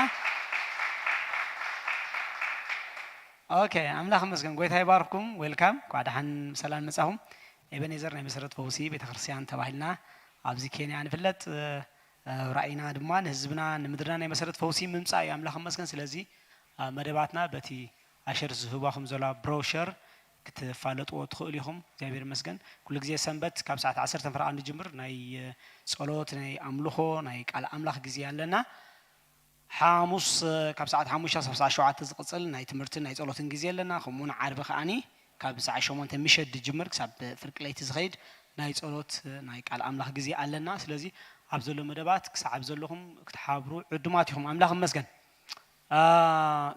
ኦኬ፣ ኣምላኽ ይመስገን። ጎይታ ይባርኽኩም። ዌልካም። እንኳዕ ደሓን ብሰላም መጻኹም። ኤቤኔዘር ናይ መሰረት ፈውሲ ቤተክርስትያን ተባሂልና ኣብዚ ኬንያ ንፍለጥ። እ፣ ራእይና ድማ ንህዝብና ንምድርና ናይ መሰረት ፈውሲ ምምጻእ እዩ። ኣምላኽ ይመስገን። ስለዚ፣ እ፣ መደባትና በቲ ኣሸር ዝህባኹም ዘላ ብሮሸር ክትፋለጥዎ ትኽእሉ ኢኹም። እግዚኣብሔር ይመስገን። ኩሉ ግዜ ሰንበት ካብ ሰዓት ዓሰርተ ፈረቓ ንጅምር ናይ፣ እ፣ ጸሎት፣ ናይ ኣምልኾ፣ ናይ ቃል ኣምላኽ ግዜ ኣለና። ሓሙስ፣ እ፣ ካብ ሰዓት ሓሙሽተ ክሳብ ሰዓት ሸውዓተ ዝቕጽል ናይ ትምህርትን ናይ ጸሎትን ግዜ ኣለና። ከምኡውን ዓርቢ ከኣኒ ካብ ሰዓት ሸሞንተ ምሸት ዝጅምር ክሳብ ፍርቂ ለይቲ ዝኸይድ ናይ ጸሎት፣ እ፣ ናይ ቃል ኣምላኽ ግዜ ኣለና። ስለዚ ኣብ ዘሎ መደባት ክሳዕ ኣብ ዘለኹም ክትሓብሩ ዕዱማት ኢኹም። ኣምላኽ ይመስገን። አ፣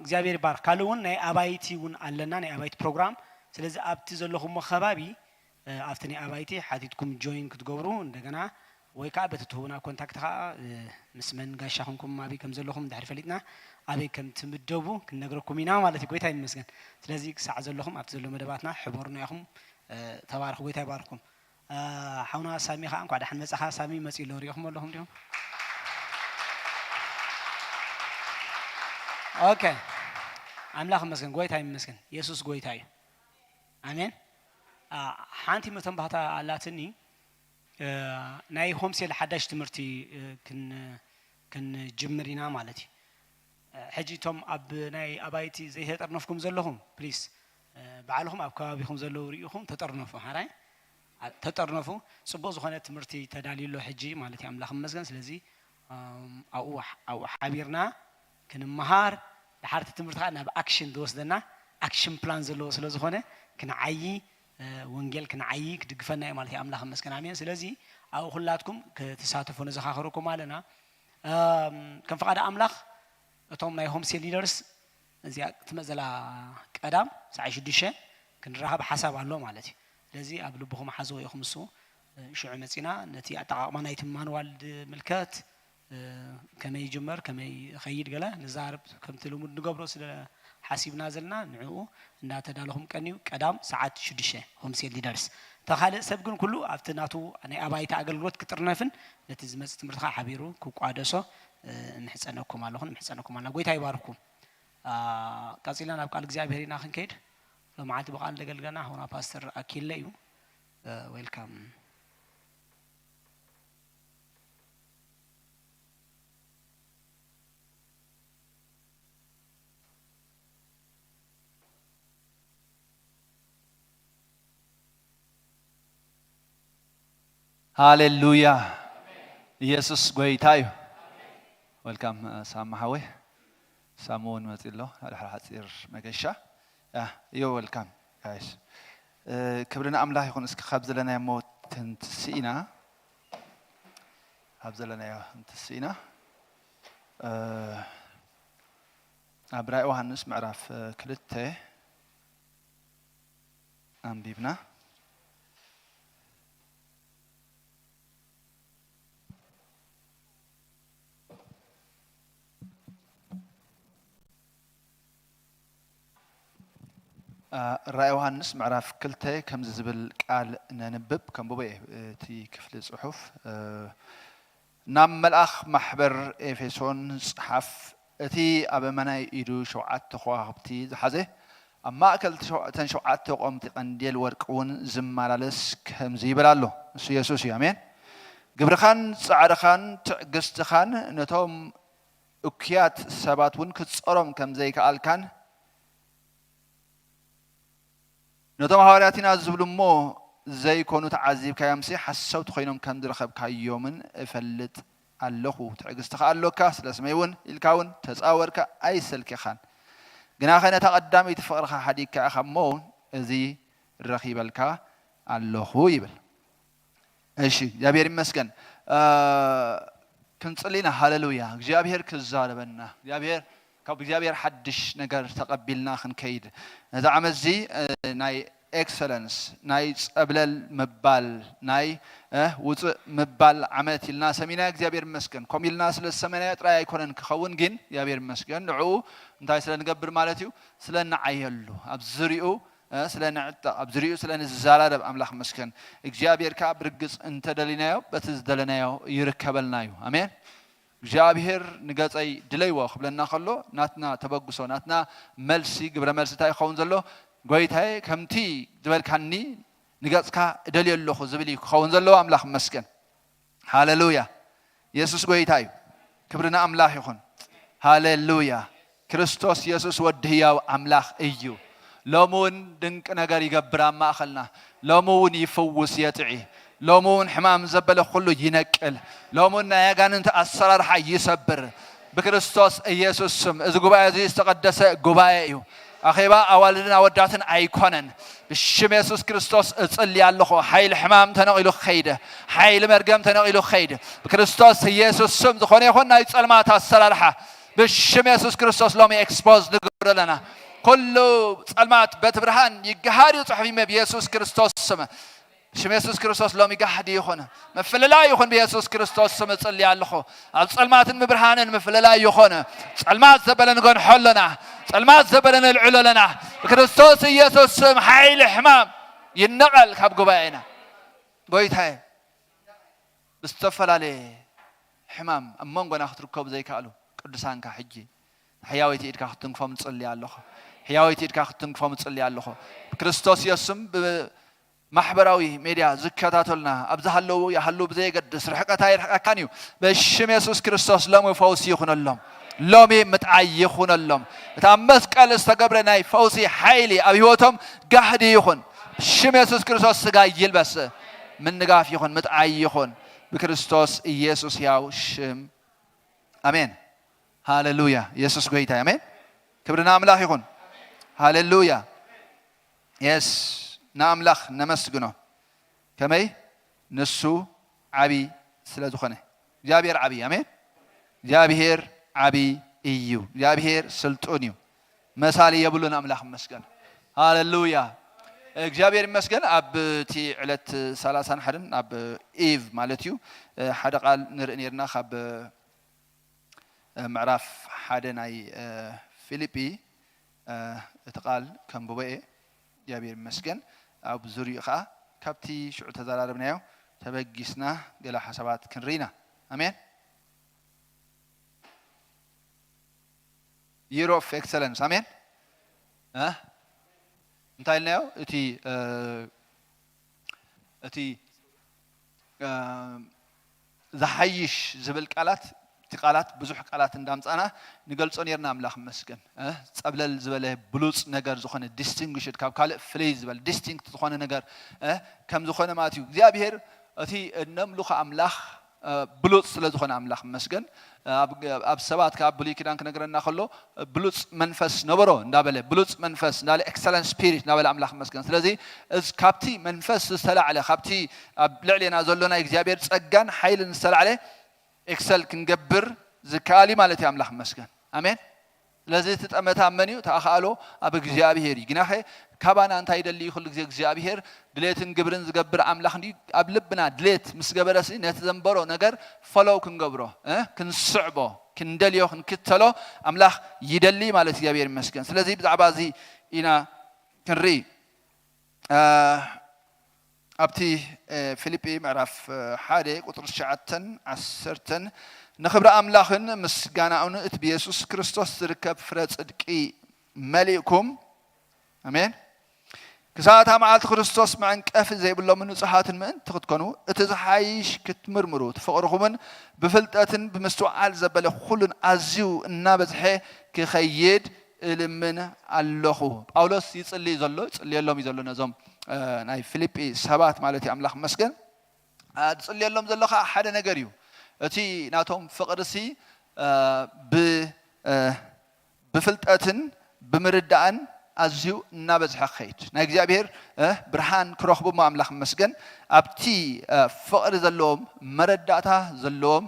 እግዚኣብሔር ይባርክ። ካልእ እውን ናይ ኣባይቲ እውን ኣለና፣ ናይ ኣባይቲ ፕሮግራም። ስለዚ ኣብቲ ዘለኹሞ ከባቢ፣ እ፣ ኣብቲ ናይ ኣባይቲ ሓቲትኩም ጆይን ክትገብሩ እንደገና ወይ ከዓ በቲ ትህቡና ኮንታክት ከዓ፣ እ፣ ምስ መን ጋሻ ኹንኩም ኣበይ ከም ዘለኹም እንድሕር ፈሊጥና ኣበይ ከም ትምደቡ ክንነግረኩም ኢና ማለት እዩ። ጎይታ ይመስገን። ስለዚ ክሳዕ ዘለኹም ኣብቲ ዘሎ መደባትና ሕበሩና ኢኹም። እ፣ ተባረኹ። ጎይታ ይባርኽኩም። እ፣ ሓውና ሳሚ ከዓ እንኳዕ ደሓን መጻኻ። ሳሚ መጺኡ ኣሎ፣ ሪኢኹም ኣለኹም ዲኹም? ኦኬ። ኣምላኽ ይመስገን፣ ጎይታ ይመስገን። የሱስ ጎይታ እዩ። ኣሜን። አ፣ ሓንቲ መተንባህታ ኣላትኒ፣ እ፣ ናይ ሆምሴል ሓዳሽ ትምህርቲ፣ እ፣ ክን-፣ ክንጅምር ኢና ማለት እዩ። እ፣ ሕጂ እቶም ኣብ ናይ ኣባይቲ ዘይተጠርነፍኩም ዘለኹም፣ ፕሊስ፣ እ፣ ባዕልኹም ኣብ ከባቢኹም ዘለዉ ርኢኹም ተጠርነፉ። ሓራይ? ኣ-፣ ተጠርነፉ። ጽቡቕ ዝኾነ ትምህርቲ ተዳልዩ ኣሎ ሕጂ ማለት እዩ። ኣምላኽ ይመስገን። ስለዚ፣ እም፣ ኣብኡ፣ ኣብኡ ሓቢርና ክንመሃር፣ ድሓር እቲ ትምህርቲ ከዓ ናብ ኣክሽን ዝወስደና፣ ኣክሽን ፕላን ዘለዎ ስለ ዝኾነ፣ ክንዓዪ፣ እ፣ ወንጌል ክንዓዪ ክድግፈና እዩ ማለት እዩ። ኣምላኽ ይመስገን። ኣሜን። ስለዚ ኣብኡ ኩላትኩም ክትሳተፉ ንዘኻኽረኩም ኣለና። እም፣ ከም ፍቓድ ኣምላኽ እቶም ናይ ሆምሴል ሊደርስ እዚኣ ክትመጽእ ዘላ ቀዳም ሰዓት ሽዱሽተ ክንራኸብ ሓሳብ ኣሎ ማለት እዩ። ስለዚ ኣብ ልብኹም ሓዝዎ ኢኹም። እሱ፣ እ፣ ሽዑ መጺና ነቲ ኣጠቓቕማ ናይቲ ማንዋል ዝምልከት፣ እ፣ ከመይ ይጅመር፣ ከመይ ይኸይድ ገለ ንዛረብ ከምቲ ልሙድ ንገብሮ ስለ ሓሲብና ዘለና ንዕኡ እንዳተዳለኹም ቀንዩ ቀዳም ሰዓት ሽዱሽተ ሆምሴል ሊደርስ። እታ ካልእ ሰብ ግን ኩሉ ኣብቲ ናቱ ናይ ኣባይቲ ኣገልግሎት ክጥርነፍን ነቲ ዝመጽእ ትምህርቲ ከዓ ሓቢሩ ክቋደሶ፣ እ፣ እምሕጸነኩም ኣለኹን እምሕጸነኩም ኣለና። ጎይታ ይባርኩም። አ፣ ቀጺልና ናብ ቃል እግዚኣብሔር ኢና ክንከይድ። ሎመዓልቲ ብቃል ዘገልግለና ሓውና ፓስተር ኣኪለ እዩ። እ፣ ዌልካም። ሃሌሉያ። ኢየሱስ ጎይታ እዩ። ዌልካም፣ እ፣ ሳማ ሓወይ። ሳሙ እውን መፂ ኣሎ። ሓደ ሓደ ሓፂር መገሻ። ያ፣ ዮ ዌልካም ጋይስ። ክብሪ ንኣምላኽ ይኹን። እስኪ ካብ ዘለናዮ እሞ ክንትስእ ኢና። ካብ ዘለናዮ ክንትስእ ኢና። ኣብ ራእይ ዮሃንስ ምዕራፍ ክልተ ኣንቢብና። ራእይ ዮሃንስ ምዕራፍ ክልተ ከምዚ ዝብል ቃል ነንብብ። ከንብቦ እየ እቲ ክፍሊ ጽሑፍ። ናብ መልኣኽ ማሕበር ኤፌሶን ጽሓፍ። እቲ ኣብ የማናይ ኢዱ ሸውዓተ ከዋኽብቲ ዝሓዘ፣ ኣብ ማእከል እተን ሸውዓተ ቆምቲ ቀንዴል ወርቂ እውን ዝመላለስ ከምዚ ይብል ኣሎ። ንሱ የሱስ እዩ። ኣሜን። ግብርኻን ጻዕርኻን ትዕግስትኻን ነቶም እኩያት ሰባት እውን ክትጸሮም ከም ዘይከኣልካን፣ ነቶም ሃዋርያት ኢና ዝብሉ እሞ ዘይኮኑ ተዓዚብካዮምሲ ሓሰውቲ ኮይኖም ከም ዝረኸብካዮምን እፈልጥ ኣለኹ። ትዕግስቲ ከኣ ኣሎካ፣ ስለ ስመይ እውን ኢልካ እውን ተጻወርካ ኣይሰልከኻን። ግናኸ ነታ ቀዳመይቲ ፍቕርኻ ሓዲግካ ኢኻ እሞ እዚ ረኺበልካ ኣለኹ ይብል። እሺ፣ እግዚኣብሔር ይመስገን። ክንጽሊ ኢና። ሃሌሉያ። እግዚኣብሔር ክዛረበና፣ እግዚኣብሔር፣ ካብ እግዚኣብሔር ሓድሽ ነገር ተቐቢልና ክንከይድ፣ ነዚ ዓመት እዚ ናይ ኤክሰለንስ፣ ናይ ጸብለል ምባል፣ ናይ ውፅእ ምባል ዓመት ኢልና ሰሚና። እግዚኣብሔር ይመስገን። ከምኡ ኢልና ስለ ዝሰመናዮ ጥራይ ኣይኮነን ክኸውን፣ ግን እግዚኣብሔር ይመስገን። ንዕኡ እንታይ ስለ ንገብር ማለት እዩ? ስለ ንዓየሉ፣ ኣብ ዝርኡ ስለ ንዕጠቕ፣ ኣብ ዝርኡ ስለ ንዘራረብ ኣምላኽ መስገን። እግዚኣብሔር ከኣ ብርግጽ እንተደሊናዮ በቲ ዝደለናዮ ይርከበልና እዩ። ኣሜን። እግዚኣብሔር ንገጸይ ድለይዎ ክብለና ከሎ፣ ናትና ተበግሶ፣ ናትና መልሲ፣ ግብረ መልሲ እንታይ ይኸውን ዘሎ? ጎይታዬ፣ ከምቲ ዝበልካኒ ንገጽካ እደልዮ ኣለኹ ዝብል እዩ ክኸውን ዘለዎ። ኣምላኽ መስገን። ሃሌሉያ። የሱስ ጎይታ እዩ። ክብሪ ንኣምላኽ ይኹን። ሃሌሉያ። ክርስቶስ የሱስ ወዲ ህያው ኣምላኽ እዩ። ሎሚ እውን ድንቂ ነገር ይገብር ኣብ ማእኸልና። ሎሚ እውን ይፍውስ፣ የጥዒ። ሎሚ እውን ሕማም ዘበለ ኩሉ ይነቅል። ሎሚ እውን ናይ ኣጋንንቲ ኣሰራርሓ ይሰብር። ብክርስቶስ ኢየሱስ ስም እዚ ጉባኤ እዚ ዝተቐደሰ ጉባኤ እዩ። ኣኼባ ኣዋልድን ኣወዳትን ኣይኮነን። ብሽም የሱስ ክርስቶስ እጽሊ ኣለኹ። ሓይሊ ሕማም ተነቒሉ ክኸይድ፣ ሓይሊ መርገም ተነቒሉ ክኸይድ። ብክርስቶስ ኢየሱስ ስም ዝኾነ ይኹን ናይ ጸልማት ኣሰራርሓ ብሽም የሱስ ክርስቶስ ሎሚ ኤክስፖዝ ንገብሮ ኣለና። ኩሉ ጸልማት በቲ ብርሃን ይገሃድ እዩ ጽሑፍ እዩ ብየሱስ ክርስቶስ ስም። ብሽም የሱስ ክርስቶስ ሎሚ ጋህዲ ይኹን። ምፍልላይ ይኹን ብየሱስ ክርስቶስ ስም እጽሊ ኣለኹ። ኣብ ጸልማትን ምብርሃንን ምፍልላይ ይኹን። ጸልማት ዘበለ ንገንሖ ኣለና። ጸልማት ዘበለ ነልዕሎ ኣለና። ብክርስቶስ ኢየሱስ ስም ሓይሊ ሕማም ይነቐል ካብ ጉባኤና። ጎይታዬ፣ ብዝተፈላለየ ሕማም ኣብ መንጎና ክትርከቡ ዘይከኣሉ ቅዱሳንካ ሕጂ ሕያወይቲ ኢድካ ክትንክፎም እጽሊ ኣለኹ። ሕያወይቲ ኢድካ ክትንክፎም እጽሊ ኣለኹ። ብክርስቶስ ኢየሱስ ስም ብ-፣ ማሕበራዊ ሜድያ ዝከታተሉና ኣብ ዝሃለዉ ይሃልዉ ብዘየገድስ፣ ርሕቀት ኣይርሕቀካን እዩ። ብሽም የሱስ ክርስቶስ ሎሚ ፈውሲ ይኹነሎም። ሎሚ ምጥዓይ ይኹነሎም። እቲ ኣብ መስቀል ዝተገብረ ናይ ፈውሲ ሓይሊ ኣብ ህይወቶም ጋህዲ ይኹን። ብሽም የሱስ ክርስቶስ ስጋ ይልበስ። ምንጋፍ ይኹን፣ ምጥዓይ ይኹን። ብክርስቶስ ኢየሱስ ሕያው ሽም። ኣሜን። ሃሌሉያ። የሱስ ጎይታ እዩ። ኣሜን። ክብሪ ንኣምላኽ ይኹን። ሃሌሉያ። የስ፣ ንኣምላኽ ነመስግኖ። ከመይ? ንሱ ዓቢ ስለ ዝኾነ። እግዚኣብሔር ዓቢ እዩ። ኣሜን። እግዚኣብሔር ዓቢ እዩ። እግዚኣብሔር ስልጡን እዩ። መሳሊ የብሉን። ኣምላኽ ይመስገን። ሃሌሉያ። እግዚኣብሔር ይመስገን። ኣብ እቲ ዕለት ሰላሳን ሓደን ኣብ ኢቭ ማለት እዩ፣ ሓደ ቃል ንርኢ ነርና። ካብ ምዕራፍ ሓደ ናይ ፊልጲ እቲ ቃል ከንብቦ እየ። እግዚኣብሔር ይመስገን። ኣብ ዙርይኡ ኸዓ ካብቲ ሽዑ ተዘራረብናዮ ተበጊስና ገለ ሓሳባት ክንርኢ ኢና። ኣሜን። Year of Excellence። ኣሜን። እ? እንታይ ኢልናዮ? እቲ፣ እ፣ እቲ፣ እ፣ ዝሓይሽ ዝብል ቃላት፣ እቲ ቃላት፣ ብዙሕ ቃላት እንዳምጻና ንገልጾ ኔርና። ኣምላኽ ይመስገን። እ? ጸብለል ዝበለ ብሉጽ ነገር ዝኾነ፣ ዲስቲንጉሽድ፣ ካብ ካልእ ፍልይ ዝበል፣ ዲስቲንክት ዝኾነ ነገር፣ እ? ከም ዝኾነ ማለት እዩ። እግዚኣብሔር እቲ እነምልኾ ኣምላኽ ብሉፅ ስለ ዝኾነ ኣምላኽ መስገን። ኣብ ሰባት ካብ ብሉይ ኪዳን ክነግረና ከሎ ብሉፅ መንፈስ ነበሮ እንዳበለ፣ ብሉፅ መንፈስ እንዳለ፣ excellent spirit እንዳበለ ኣምላኽ መስገን። ስለዚ ካብቲ መንፈስ ዝተላዕለ፣ ካብቲ ኣብ ልዕሌና ዘሎ ናይ እግዚኣብሔር ፀጋን ሓይልን ዝተላዕለ ኤክሰል ክንገብር ዝከኣል እዩ ማለት እዩ። ኣምላኽ መስገን። ኣሜን። ስለዚ እቲ ጠመታ መን እዩ? ተኣኻእሎ ኣብ እግዚኣብሔር እዩ። ግናኸ ካባና እንታይ ይደሊ እዩ? ኩሉ ግዜ እግዚኣብሔር ድሌትን ግብርን ዝገብር ኣምላኽ እንዲ ኣብ ልብና ድሌት ምስ ገበረሲ ነቲ ዘንበሮ ነገር ፈሎው ክንገብሮ እ ክንስዕቦ ክንደልዮ ክንክተሎ ኣምላኽ ይደሊ ማለት እግዚኣብሔር ይመስገን። ስለዚ ብዛዕባ እዚ ኢና ክንርኢ። ኣብቲ ፊልጲ ምዕራፍ ሓደ ቁፅሪ ትሽዓተን ዓሰርተን ንኽብሪ ኣምላኽን ምስጋናኡን እቲ ብየሱስ ክርስቶስ ዝርከብ ፍረ ጽድቂ መሊእኩም ኣሜን። ክሳብ እታ መዓልቲ ክርስቶስ መዕንቀፊ ዘይብሎምን ንጹሓትን ምእንቲ ክትኮኑ እቲ ዝሓይሽ ክትምርምሩ እቲ ፍቕርኹምን ብፍልጠትን ብምስትውዓል ዘበለ ኩሉን ኣዝዩ እናበዝሐ ክኸይድ እልምን ኣለኹ። ጳውሎስ ይጽሊ ዘሎ ይጽልየሎም እዩ ዘሎ ነዞም ናይ ፊልጲ ሰባት ማለት እዩ። ኣምላኽ መስገን ዝጽልየሎም ዘሎ ከዓ ሓደ ነገር እዩ። እቲ ናቶም ፍቕርሲ ብ ብፍልጠትን ብምርዳእን ኣዝዩ እናበዝሐ ክኸይድ ናይ እግዚኣብሔር ብርሃን ክረኽቡ እሞ ኣምላኽ መስገን ኣብቲ ፍቕሪ ዘለዎም መረዳእታ ዘለዎም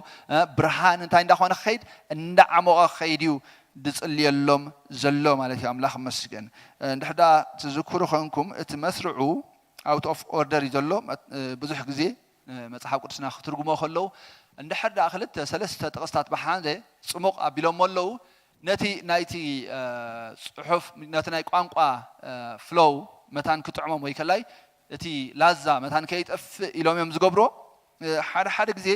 ብርሃን እንታይ እንዳኾነ ክኸይድ እንዳዓሞቐ ክኸይድ እዩ ዝጽልየሎም ዘሎ ማለት እዩ። ኣምላኽ መስገን እንድሕዳ ትዝክሩ ኮንኩም እቲ መስርዑ out of order እዩ ዘሎ። ብዙሕ ግዜ መጽሓፍ ቅዱስና ክትርጉሞ ከለዉ እንድሕር ደኣ ክልተ ሰለስተ ጥቕስታት ብሓንደ ጽሙቕ ኣቢሎሞ ኣለዉ። ነቲ ናይቲ ጽሑፍ ነቲ ናይ ቋንቋ ፍሎው መታን ክጥዕሞም ወይ ከላይ እቲ ላዛ መታን ከይጠፍእ ኢሎም እዮም ዝገብርዎ። ሓደ ሓደ ግዜ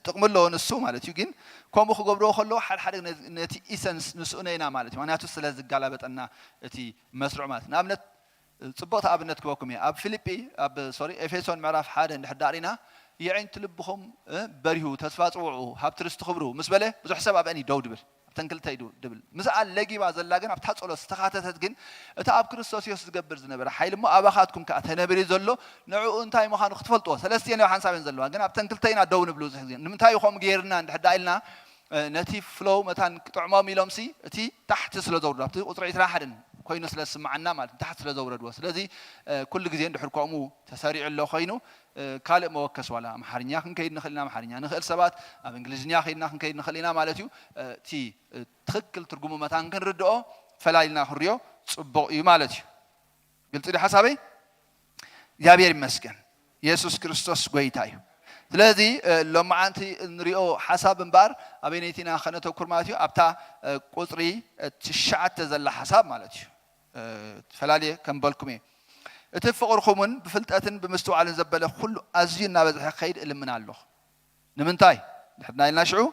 ጥቕሚ ኣለዎ ንሱ ማለት እዩ። ግን ከምኡ ክገብርዎ ከለዉ ሓደ ሓደ ነቲ ኢሰንስ ንስእኖ ኢና ማለት እዩ። ምክንያቱ ስለ ዝጋላበጠና እቲ መስርዑ ማለት ንኣብነት ጽቡቕቲ ኣብነት ክበኩም እየ። ኣብ ፊልጲ ኣብ ሶሪ ኤፌሶን ምዕራፍ ሓደ እንድሕር ዳሪና የዒንቲ ልብኹም በሪሁ ተስፋ ጽውዑ ሃብቲ ርስቲ ክብሩ ምስ በለ ብዙሕ ሰብ ኣብአን እዩ ደው ድብል ኣብተን ክልተ እዩ ድብል ምስኣ ለጊባ ዘላ ግን ኣብታ ጸሎት ዝተኻተተት ግን እቲ ኣብ ክርስቶስ የሱስ ዝገብር ዝነበረ ሓይሊ እሞ ኣባኻትኩም ከዓ ተነብሪ ዘሎ ንዕኡ እንታይ ምዃኑ ክትፈልጥዎ ሰለስቲኤን ሓንሳብ እየን ዘለዋ ግን ኣብተን ክልተ ኢና ደው ንብሉ ብዙሕ ግዜ ንምንታይ እዩ ከምኡ ገይርና እንድሕር ዳ ኢልና ነቲ ፍሎው መታን ክጥዕሞም ኢሎምሲ እቲ ታሕቲ ስለ ዘውርዶ ኣብቲ ቁፅሪ ዕስራ ሓደን ኮይኑ ስለ ዝስምዓና ማለት ታሕቲ ስለ ዘውረድዎ ስለዚ ኩሉ ግዜ እንድሕር ከምኡ ተሰሪዑ ኣሎ ኮይኑ ካልእ መወከስ ዋላ ኣምሓርኛ ክንከይድ ንኽእል ኢና ኣምሓርኛ ንኽእል ሰባት ኣብ እንግሊዝኛ ከይድና ክንከይድ ንኽእል ኢና ማለት እዩ እቲ ትኽክል ትርጉሙ መታን ክንርድኦ ፈላሊና ክንሪኦ ፅቡቕ እዩ ማለት እዩ ግልፂ ዶ ሓሳበይ እግዚኣብሔር ይመስገን የሱስ ክርስቶስ ጎይታ እዩ ስለዚ ሎመዓንቲ ንሪኦ ሓሳብ እምበኣር ኣበይነይቲ ኢና ከነተኩር ማለት እዩ ኣብታ ቁፅሪ ትሽዓተ ዘላ ሓሳብ ማለት እዩ ተፈላለየ ከም በልኩም እየ እቲ ፍቕርኹምን ብፍልጠትን ብምስትውዓልን ዘበለ ኩሉ ኣዝዩ እናበዝሐ ክኸይድ እልምን ኣለኹ ንምንታይ ድሕድና ኢልና ሽዑ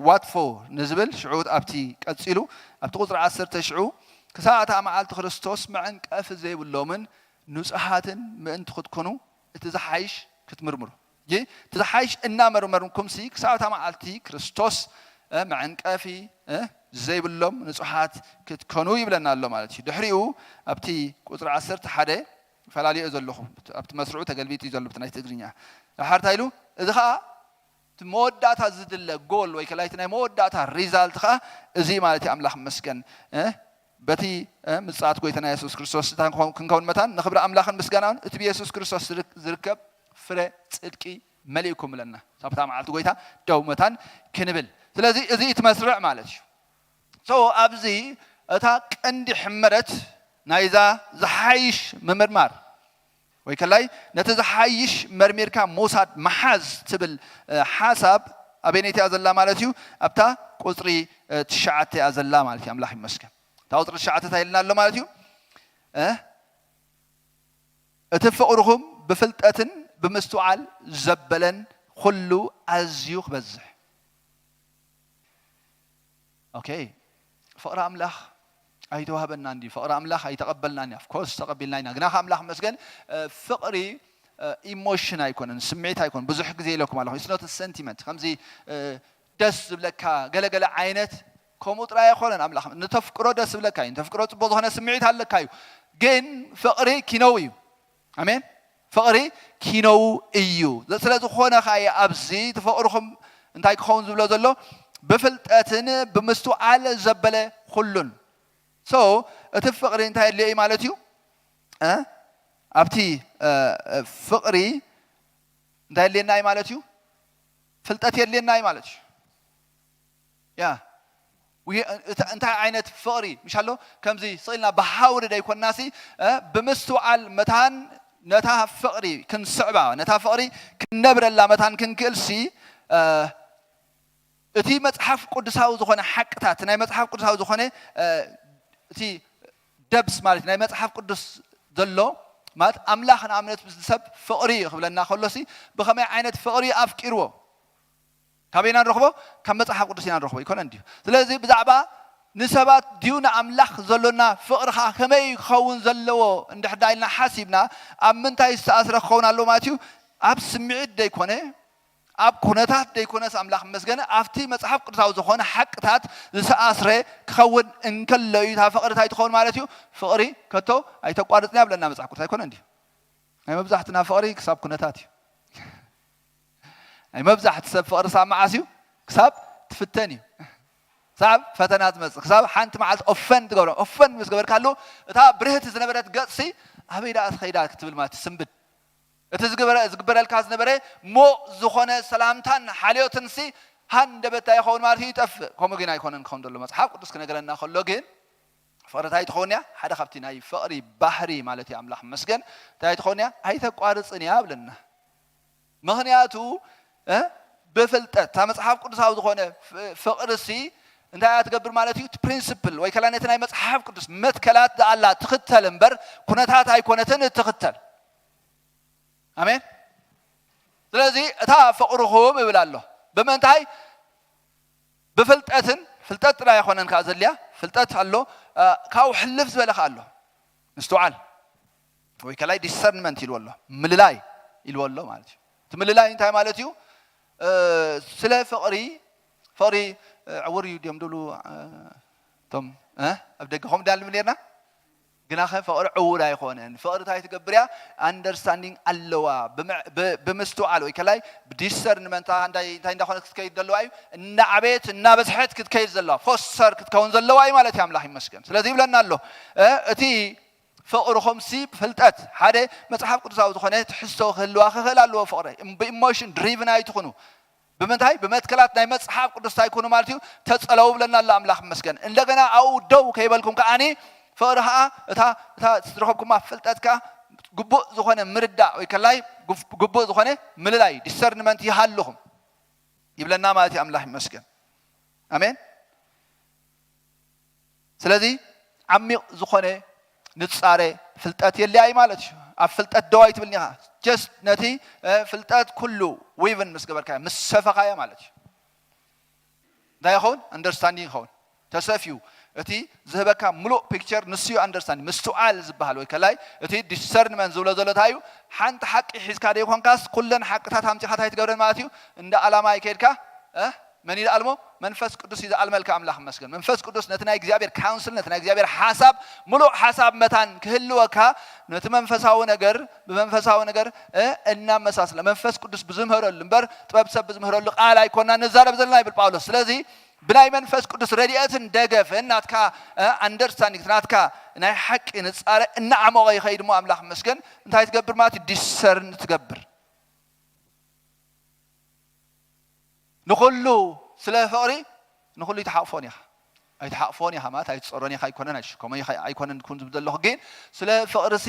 what for ንዝብል ሽዑ ኣብቲ ቀፂሉ ኣብቲ ቁፅሪ ዓሰርተ ሽዑ ክሳብ እታ መዓልቲ ክርስቶስ መዕንቀፊ ዘይብሎምን ንፁሃትን ምእንቲ ክትኮኑ እቲ ዝሓይሽ ክትምርምሩ እቲ ዝሓይሽ እናመርመርኩምሲ ክሳብ እታ መዓልቲ ክርስቶስ መዕንቀፊ ዘይብሎም ንፁሃት ክትኮኑ ይብለና ኣሎ ማለት እዩ ድሕሪኡ ኣብቲ ቁፅሪ ዓሰርተ ሓደ ፈላልዮ ዘለኹ ኣብቲ መስርዑ ተገልቢጡ እዩ ዘሎ ናይ ትግርኛ ሓርታ ኢሉ እዚ ከዓ መወዳእታ ዝድለ ጎል ወይ ከላይቲ ናይ መወዳእታ ሪዛልት ከዓ እዚ ማለት እዩ ኣምላኽ መስገን በቲ ምፅኣት ጎይታና የሱስ ክርስቶስ እታ ክንከውን መታን ንክብሪ ኣምላኽን ምስጋናን እቲ ብየሱስ ክርስቶስ ዝርከብ ፍረ ፅድቂ መሊእኩም እለና ሳብታ መዓልቲ ጎይታ ደው መታን ክንብል ስለዚ እዚ እቲ መስርዕ ማለት እዩ so ኣብዚ እታ ቀንዲ ሕመረት ናይዛ ዝሓይሽ ምምርማር ወይ ከላይ ነቲ ዝሓይሽ መርሚርካ ምውሳድ ምሓዝ ትብል ሓሳብ ኣበይነይቲያ ዘላ ማለት እዩ ኣብታ ቁፅሪ ትሽዓተ እያ ዘላ ማለት እዩ ኣምላኽ ይመስገን እታ ቁፅሪ ትሽዓተ እንታይ ኢልና ኣሎ ማለት እዩ እቲ ፍቕርኹም ብፍልጠትን ብምስትውዓል ዘበለን ኩሉ ኣዝዩ ክበዝሕ okay ፍቕሪ ኣምላኽ ኣይተዋህበና እንዲ ፍቕሪ ኣምላኽ ኣይተቐበልና እንዲ of course ተቐቢልና ኢና ግና ኣምላኽ መስገን ፍቕሪ ኢሞሽን ኣይኮነን ስምዒት ኣይኮነን ብዙሕ ግዜ ኢለኩም ኣለኹ it's not sentiment ከምዚ ደስ ዝብለካ ገለገለ ዓይነት ከምኡ ጥራይ ኣይኮነን ኣምላኽ ንተፍቅሮ ደስ ዝብለካ እዩ ንተፍቅሮ ፅቡቅ ዝኾነ ስምዒት ኣለካ እዩ ግን ፍቕሪ ኪነው እዩ ኣሜን ፍቕሪ ኪነው እዩ። ስለ ዝኾነ ኸኣ ኣብዚ እቲ ፍቕርኹም እንታይ ክኸውን ዝብሎ ዘሎ? ብፍልጠትን ብምስትውዓል ዘበለ ኩሉን። So እቲ ፍቕሪ እንታይ የድልዮ እዩ ማለት እዩ? እ? ኣብቲ እ፣ እ፣ ፍቕሪ እንታይ የድልየና እዩ ማለት እዩ? ፍልጠት የድልየና እዩ ማለት እዩ። ያ ዊ- እታ- እንታይ ዓይነት ፍቕሪ ምሽ ኣሎ? ከምዚ ስቕ ኢልና ብሃውሪ ደይኮንናሲ እ፣ ብምስትውዓል መታን ነታ ፍቕሪ ክንስዕባ፣ ነታ ፍቕሪ ክንነብረላ መታን ክንክእልሲ እ፣ እቲ መጽሓፍ ቅዱሳዊ ዝኾነ ሓቅታት፣ ናይ መጽሓፍ ቅዱሳዊ ዝኾነ እ፣ እቲ ደብስ ማለት ናይ መጽሓፍ ቅዱስ ዘሎ ማለት ኣምላኽ ንኣብነት ምስ ሰብ ፍቕሪ እዩ ክብለና ከሎሲ ብኸመይ ዓይነት ፍቕሪ ኣፍቂርዎ ካበይና ንረኽቦ? ካብ መጽሓፍ ቅዱስ ኢና ንረኽቦ። ይኮነን ድዩ? ስለዚ ብዛዕባ ንሰባት ድዩ ንኣምላኽ ዘሎና ፍቕሪ ኸዓ ከመይ ክኸውን ዘለዎ እንድሕር ዳ ኢልና ሓሲብና ኣብ ምንታይ ዝተኣስረ ክኸውን ኣለዎ ማለት እዩ? ኣብ ስምዒት ደይኮነ ኣብ ኩነታት ደይኮነስ ኣምላኽ መስገነ ኣብቲ መጽሓፍ ቅዱሳዊ ዝኾነ ሓቅታት ዝተኣስረ ክኸውን እንከሎ እዩ። እታ ፍቕሪ እንታይ ትኸውን ማለት እዩ? ፍቕሪ ከቶ ኣይተቋርጽን እያ ብለና መጽሓፍ ቅዱስ ኣይኮነን ድዩ? ናይ መብዛሕትና ፍቕሪ ክሳብ ኩነታት እዩ። ናይ መብዛሕቲ ሰብ ፍቕሪ ሳብ መዓስ እዩ? ክሳብ ትፍተን እዩ። ክሳብ ፈተና ትመጽእ፣ ክሳብ ሓንቲ መዓልቲ ኦፈን ትገብሮ። ኦፈን ምስ ገበርካሉ እታ ብርህቲ ዝነበረት ገጽሲ ኣበይ ደኣ ትኸይዳ ክትብል ማለት ትስንብድ። እቲ ዝግበረ- ዝግበረልካ ዝነበረ ሞቕ ዝኾነ ሰላምታን ሓልዮትንሲ ሃንደበታ ይኸውን ማለት እዩ፣ ይጠፍእ። ከምኡ ግን ኣይኮነን ክኸውን ዘሎ። መጽሓፍ ቅዱስ ክነገረና ከሎ ግን ፍቕሪ እንታይ ትኸውን እያ? ሓደ ካብቲ ናይ ፍቕሪ ባህሪ ማለት እዩ፣ ኣምላኽ መስገን እንታይ ትኸውን እያ? ኣይተቋርጽን እያ ብለና። ምኽንያቱ እ፣ ብፍልጠት እታ መጽሓፍ ቅዱሳዊ ዝኾነ ፍ- ፍቕርሲ እንታይ እያ ትገብር ማለት እዩ? እቲ ፕሪንስፕል ወይ ከላ ነቲ ናይ መጽሓፍ ቅዱስ መትከላት ዝኣላ ትኽተል እምበር ኩነታት ኣይኮነትን እትኽተል። ኣሜን። ስለዚ እታ ፍቕርኹም እብል ኣሎ ብምንታይ? ብፍልጠትን ፍልጠት ጥራይ ኣይኮነን ከዓ ዘድልያ ፍልጠት ኣሎ እ፣ ካብኡ ሕልፍ ዝበለ ከዓ ኣሎ ምስትውዓል ወይ ከላይ ዲሰርንመንት ኢልዎ ኣሎ ምልላይ ኢልዎ ኣሎ ማለት እዩ። እቲ ምልላይ እንታይ ማለት እዩ? እ፣ ስለ ፍቕሪ ፍቕሪ እ፣ ዕውር እዩ ድዮም ድብሉ እ፣ እቶም እ፣ ኣብ ደገ ከምኡ ዳንብል ነርና ግናኸ ፍቕሪ ዕውር ኣይኮነን። ፍቕሪ እንታይ ትገብር እያ? ኣንደርስታንዲንግ ኣለዋ። ብመ- ብ- ብምስትውዓል ወይ ከላይ ብዲሰርንመንታ እንታይ እንታይ እንዳኾነት ክትከይድ ዘለዋ እዩ? እናዓበየት እናበዝሐት ክትከይድ ዘለዋ ፎስተር ክትከውን ዘለዋ እዩ ማለት እዩ። ኣምላኽ ይመስገን። ስለዚ ይብለና ኣሎ እ፣ እቲ ፍቕርኹም ሲ ፍልጠት ሓደ መጽሓፍ ቅዱሳዊ ዝኾነ ትሕዝቶ ክህልዋ ክኽእል ኣለዎ። ፍቕሪ ብኢሞሽን ድሪቭን ኣይትኹኑ። ብምንታይ ብመትከላት ናይ መጽሓፍ ቅዱስ እንታይ ኩኑ ማለት እዩ? ተጸለዉ ብለና ኣሎ ኣምላኽ ይመስገን። እንደገና ኣብኡ ደው ከይበልኩም ከዓኒ ፍቕሪ ኸዓ እታ እታ ዝረኸብኩማ ፍልጠት ከኣ ግቡእ ዝኾነ ምርዳእ ወይ ከላይ ግፍ- ግቡእ ዝኾነ ምልላይ ዲሰርንመንት ይሃልኹም ይብለና ማለት እዩ። ኣምላኽ ይመስገን። ኣሜን። ስለዚ ዓሚቕ ዝኾነ ንጻረ ፍልጠት የለያ እዩ ማለት እዩ። ኣብ ፍልጠት ደው ኣይትብልኒ ኢኻ። ጀስት ነቲ እ፣ ፍልጠት ኩሉ ዊቭን ምስ ገበርካዮ ምስ ሰፈኻዮ ማለት እዩ። እንታይ ይኸውን? ኣንደርስታንዲንግ ይኸውን። ተሰፍዩ እቲ ዝህበካ ምሉእ ፒክቸር ንሱ እዩ። ኣንደርስታንዲንግ ምስትውዓል ዝበሃል ወይ ከላይ እቲ ዲሰርንመንት ዝብሎ ዘሎ እንታይ እዩ? ሓንቲ ሓቂ ሒዝካ ደይኮንካስ ኩለን ሓቅታት ኣምፂኻ እንታይ ትገብረን ማለት እዩ? እንደ ኣላማ ይከድካ እ፣ መን ይልኣልሞ? መንፈስ ቅዱስ እዩ ዝኣልመልካ። ኣምላኽ ይመስገን። መንፈስ ቅዱስ ነቲ ናይ እግዚኣብሔር ካውንስል ነቲ ናይ እግዚኣብሔር ሓሳብ ምሉእ ሓሳብ መታን ክህልወካ ነቲ መንፈሳዊ ነገር ብመንፈሳዊ ነገር እ፣ እናመሳስለ መንፈስ ቅዱስ ብዝምህረሉ እምበር ጥበብ ሰብ ብዝምህረሉ ቃል ኣይኮና ንዛረብ ዘለና ይብል ጳውሎስ። ስለዚ ብናይ መንፈስ ቅዱስ ረድኤትን ደገፍን ናትካ ኣንደርስታንዲንግ ናትካ ናይ ሓቂ ንጻረ እናዓሞቐ ይኸይድ እሞ ኣምላኽ መስገን እንታይ ትገብር ማለት እዩ? ዲሰርን ትገብር። ንኹሉ ስለ ፍቕሪ ንኹሉ ይትሓቕፎን ኢኻ። ኣይትሓቕፎን ኢኻ ማለት ኣይትጸሮን ኢኻ ኣይኮነን ኣይሽ- ከምኡ ኢኻ ኣይኮነን ክን ዝብል ዘለኹ ግን ስለ ፍቕርሲ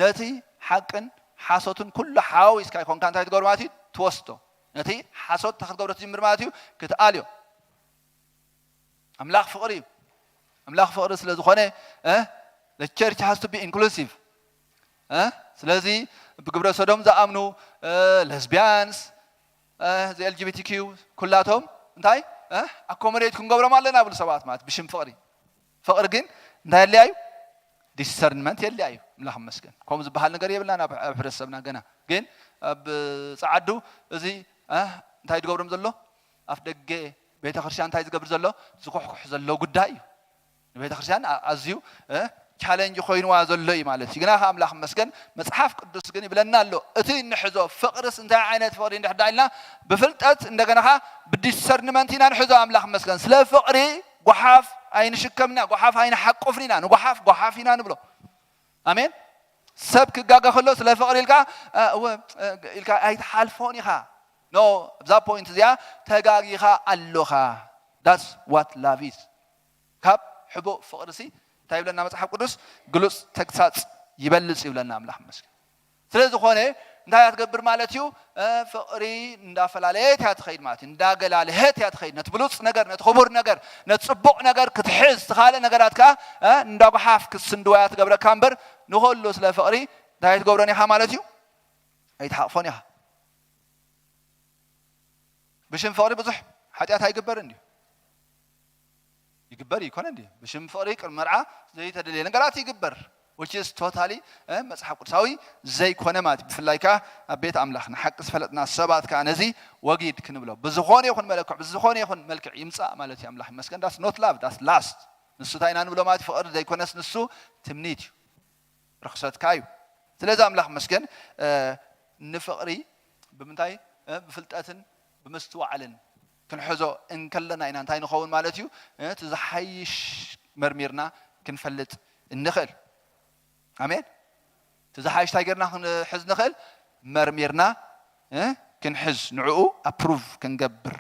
ነቲ ሓቅን ሓሶትን ኩሉ ሓዋዊስካ ይኮንካ እንታይ ትገብር ማለት እዩ? ትወስዶ። ነቲ ሓሶት እንታይ ክትገብሮ ትጅምር ማለት እዩ? ክትኣልዮ። ኣምላኽ ፍቕሪ እዩ። ኣምላኽ ፍቕሪ ስለ ዝኾነ እ፣ the church has to be inclusive እ፣ ስለዚ ብግብረ ሰዶም ዝኣምኑ እ፣ ሌዝቢያንስ እ፣ እዚ ኤል ጂ ቢ ቲ ኪው ኩላቶም እንታይ እ፣ ኣኮሞዴት ክንገብሮም ኣለና ብሉ ሰባት ማለት ብሽም ፍቕሪ። ፍቕሪ ግን እንታይ የለያ እዩ? ዲሰርንመንት የለያ እዩ። ኣምላኽ ይመስገን። ከምኡ ዝበሃል ነገር የብልናን ኣብ ኣብ ሕብረተሰብና ገና። ግን ኣብ ጸዓዱ እዚ እ፣ እንታይ ዝገብሮም ዘሎ ኣፍ ደገ ቤተ ክርስቲያን እንታይ ዝገብር ዘሎ ዝኩሕኩሕ ዘሎ ጉዳይ እዩ። ንቤተ ክርስቲያን ኣ- ኣዝዩ እ፣ ቻለንጅ ኮይንዋ ዘሎ እዩ ማለት እዩ። ግና ኣምላኽ መስገን መጽሓፍ ቅዱስ ግን ይብለና ኣሎ፣ እቲ እንሕዞ ፍቕርስ እንታይ ዓይነት ፍቕሪ እንድሕዳ ኢልና ብፍልጠት እንደገናኻ ብዲሰርንመንት ኢና ንሕዞ። ኣምላኽ መስገን ስለ ፍቕሪ ጓሓፍ ኣይንሽከምና፣ ጓሓፍ ኣይንሓቁፍን ኢና። ንጓሓፍ ጓሓፍ ኢና ንብሎ። ኣሜን። ሰብ ክጋገ ከሎ ስለ ፍቕሪ ኢልካ እወ ኢልካ ኣይትሓልፎን ኢኻ። ኖ፣ ኣብዛ ፖይንት እዚኣ ተጋጊኻ ኣለኻ። That's what love is። ካብ ሕቡእ ፍቕሪ ሲ እንታይ ይብለና መጽሓፍ ቅዱስ? ግሉጽ ተግሳጽ ይበልጽ ይብለና ኣምላኽ መስገን። ስለ ዝኾነ እንታይ እያ ትገብር ማለት እዩ? ፍቕሪ እንዳፈላለየት እያ ትኸይድ ማለት እዩ። እንዳገላለሀት እያ ትኸይድ። ነቲ ብሉጽ ነገር፣ ነቲ ክቡር ነገር፣ ነቲ ጽቡቕ ነገር ክትሕዝ፣ እቲ ካልእ ነገራት ከኣ እንዳጓሓፍ ክትስንድዋ እያ ትገብረካ እምበር ንኸሉ ስለ ፍቕሪ እንታይ ኣይትገብሮን ኢኻ ማለት እዩ? ኣይትሓቕፎን ኢኻ። ብሽም ፍቕሪ ብዙሕ ሓጢኣት ኣይግበርን ድዩ? ይግበር ይኮነ እንዲ ብሽም ፍቕሪ ቅድሚ መርዓ ዘይተደልየ ነገራት ይግበር። Which is totally መጽሓፍ ቅዱሳዊ ዘይኮነ ማለት እዩ። ብፍላይ ከዓ ኣብ ቤት ኣምላኽ ንሓቂ ዝፈለጥና ሰባት ከዓ ነዚ ወጊድ ክንብሎ ብዝኾነ ይኹን መለክዕ ብዝኾነ ይኹን መልክዕ ይምጻእ ማለት እዩ። ኣምላኽ ይመስገን። That's not love, that's lust። ንሱ እንታይ ኢና ንብሎ ማለት እዩ? ፍቕሪ ዘይኮነስ ንሱ ትምኒት እዩ፣ ርኽሰትካ እዩ። ስለዚ ኣምላኽ መስገን ንፍቕሪ ብምንታይ ብፍልጠትን ብምስትዋዕልን ክንሕዞ እንከለና ኢና እንታይ ንኸውን ማለት እዩ? እቲ ዝሓይሽ መርሚርና ክንፈልጥ እንኽእል። ኣሜን። እቲ ዝሓይሽ እንታይ ጌርና ክንሕዝ ንኽእል? መርሚርና ክንሕዝ፣ ንዕኡ ኣፕሩቭ ክንገብር።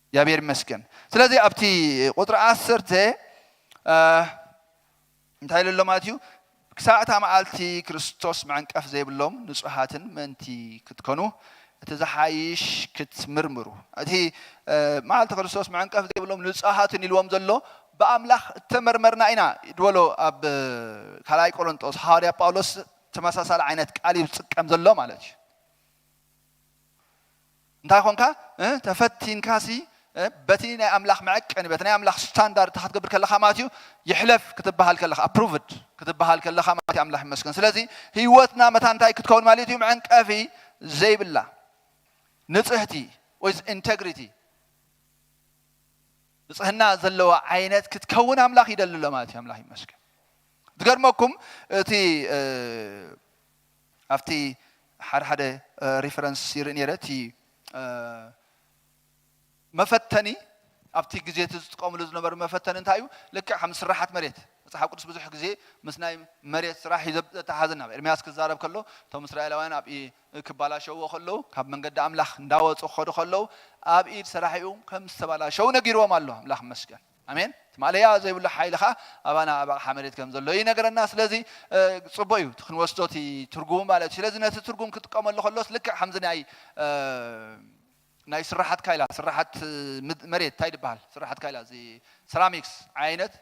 እግዚኣብሔር ይመስገን። ስለዚ ኣብቲ ቁፅሪ ዓሰርተ እንታይ ኢሉ ኣሎ ማለት እዩ? ክሳዕ እታ መዓልቲ ክርስቶስ መዕንቀፍ ዘይብሎም ንጹሃትን ምእንቲ ክትኮኑ እቲ ዝሓይሽ ክትምርምሩ። እቲ መዓልቲ ክርስቶስ መዕንቀፍ ዘይብሎም ንጹሃትን ኢልዎም ዘሎ ብኣምላኽ እተመርመርና ኢና ድበሎ። ኣብ ካልኣይ ቆሮንጦስ ሃዋርያ ጳውሎስ ተመሳሳሊ ዓይነት ቃል እዩ ዝጥቀም ዘሎ ማለት እዩ። እንታይ ኮንካ ተፈቲንካሲ በቲ ናይ ኣምላኽ መዐቀኒ በቲ ናይ ኣምላኽ ስታንዳርድ ክትገብር ከለኻ ማለት እዩ። ይሕለፍ ክትበሃል ከለኻ ኣፕሩቭድ ክትበሃል ከለኻ ማለት ኣምላኽ ይመስገን። ስለዚ ህይወትና መታ እንታይ ክትከውን ማለት እዩ? መዐንቀፊ ዘይብላ ንጽህቲ ወይ ኢንቴግሪቲ ንጽህና ዘለዋ ዓይነት ክትከውን ኣምላኽ ይደሊ ኣሎ ማለት እዩ። ኣምላኽ ይመስገን። ዝገርመኩም እቲ ኣብቲ ሓደ ሓደ ሪፈረንስ ይርኢ ነይረ። እቲ መፈተኒ ኣብቲ ግዜ እቲ ዝጥቀምሉ ዝነበሩ መፈተኒ እንታይ እዩ? ልክዕ ከም ስራሓት መሬት መፅሓፍ ቅዱስ ብዙሕ ግዜ ምስ ናይ መሬት ስራሕ እዩ ዘተሓዘ። ናብ ኤርምያስ ክዛረብ ከሎ እቶም እስራኤላውያን ኣብ ክባላሸውዎ ከለዉ ካብ መንገዲ ኣምላኽ እንዳወፁ ክኸዱ ከለዉ ኣብ ኢድ ሰራሒኡ ከም ዝተባላሸው ነጊርዎም ኣሎ። ኣምላኽ መስገን። ኣሜን። ትማለያ ዘይብሉ ሓይሊ ኸዓ ኣባና ኣብ ኣቕሓ መሬት ከም ዘሎ ይነገረና። ስለዚ ጽቡቅ እዩ እቲ ክንወስዶ እቲ ትርጉሙ ማለት እዩ። ስለዚ ነቲ ትርጉም ክጥቀመሉ ከሎስ ልክዕ ከምዚ ናይ ናይ ስራሓት ካይላ ስራሓት መሬት እንታይ ይበሃል? ስራሓት ካይላ እዚ ሰራሚክስ ዓይነት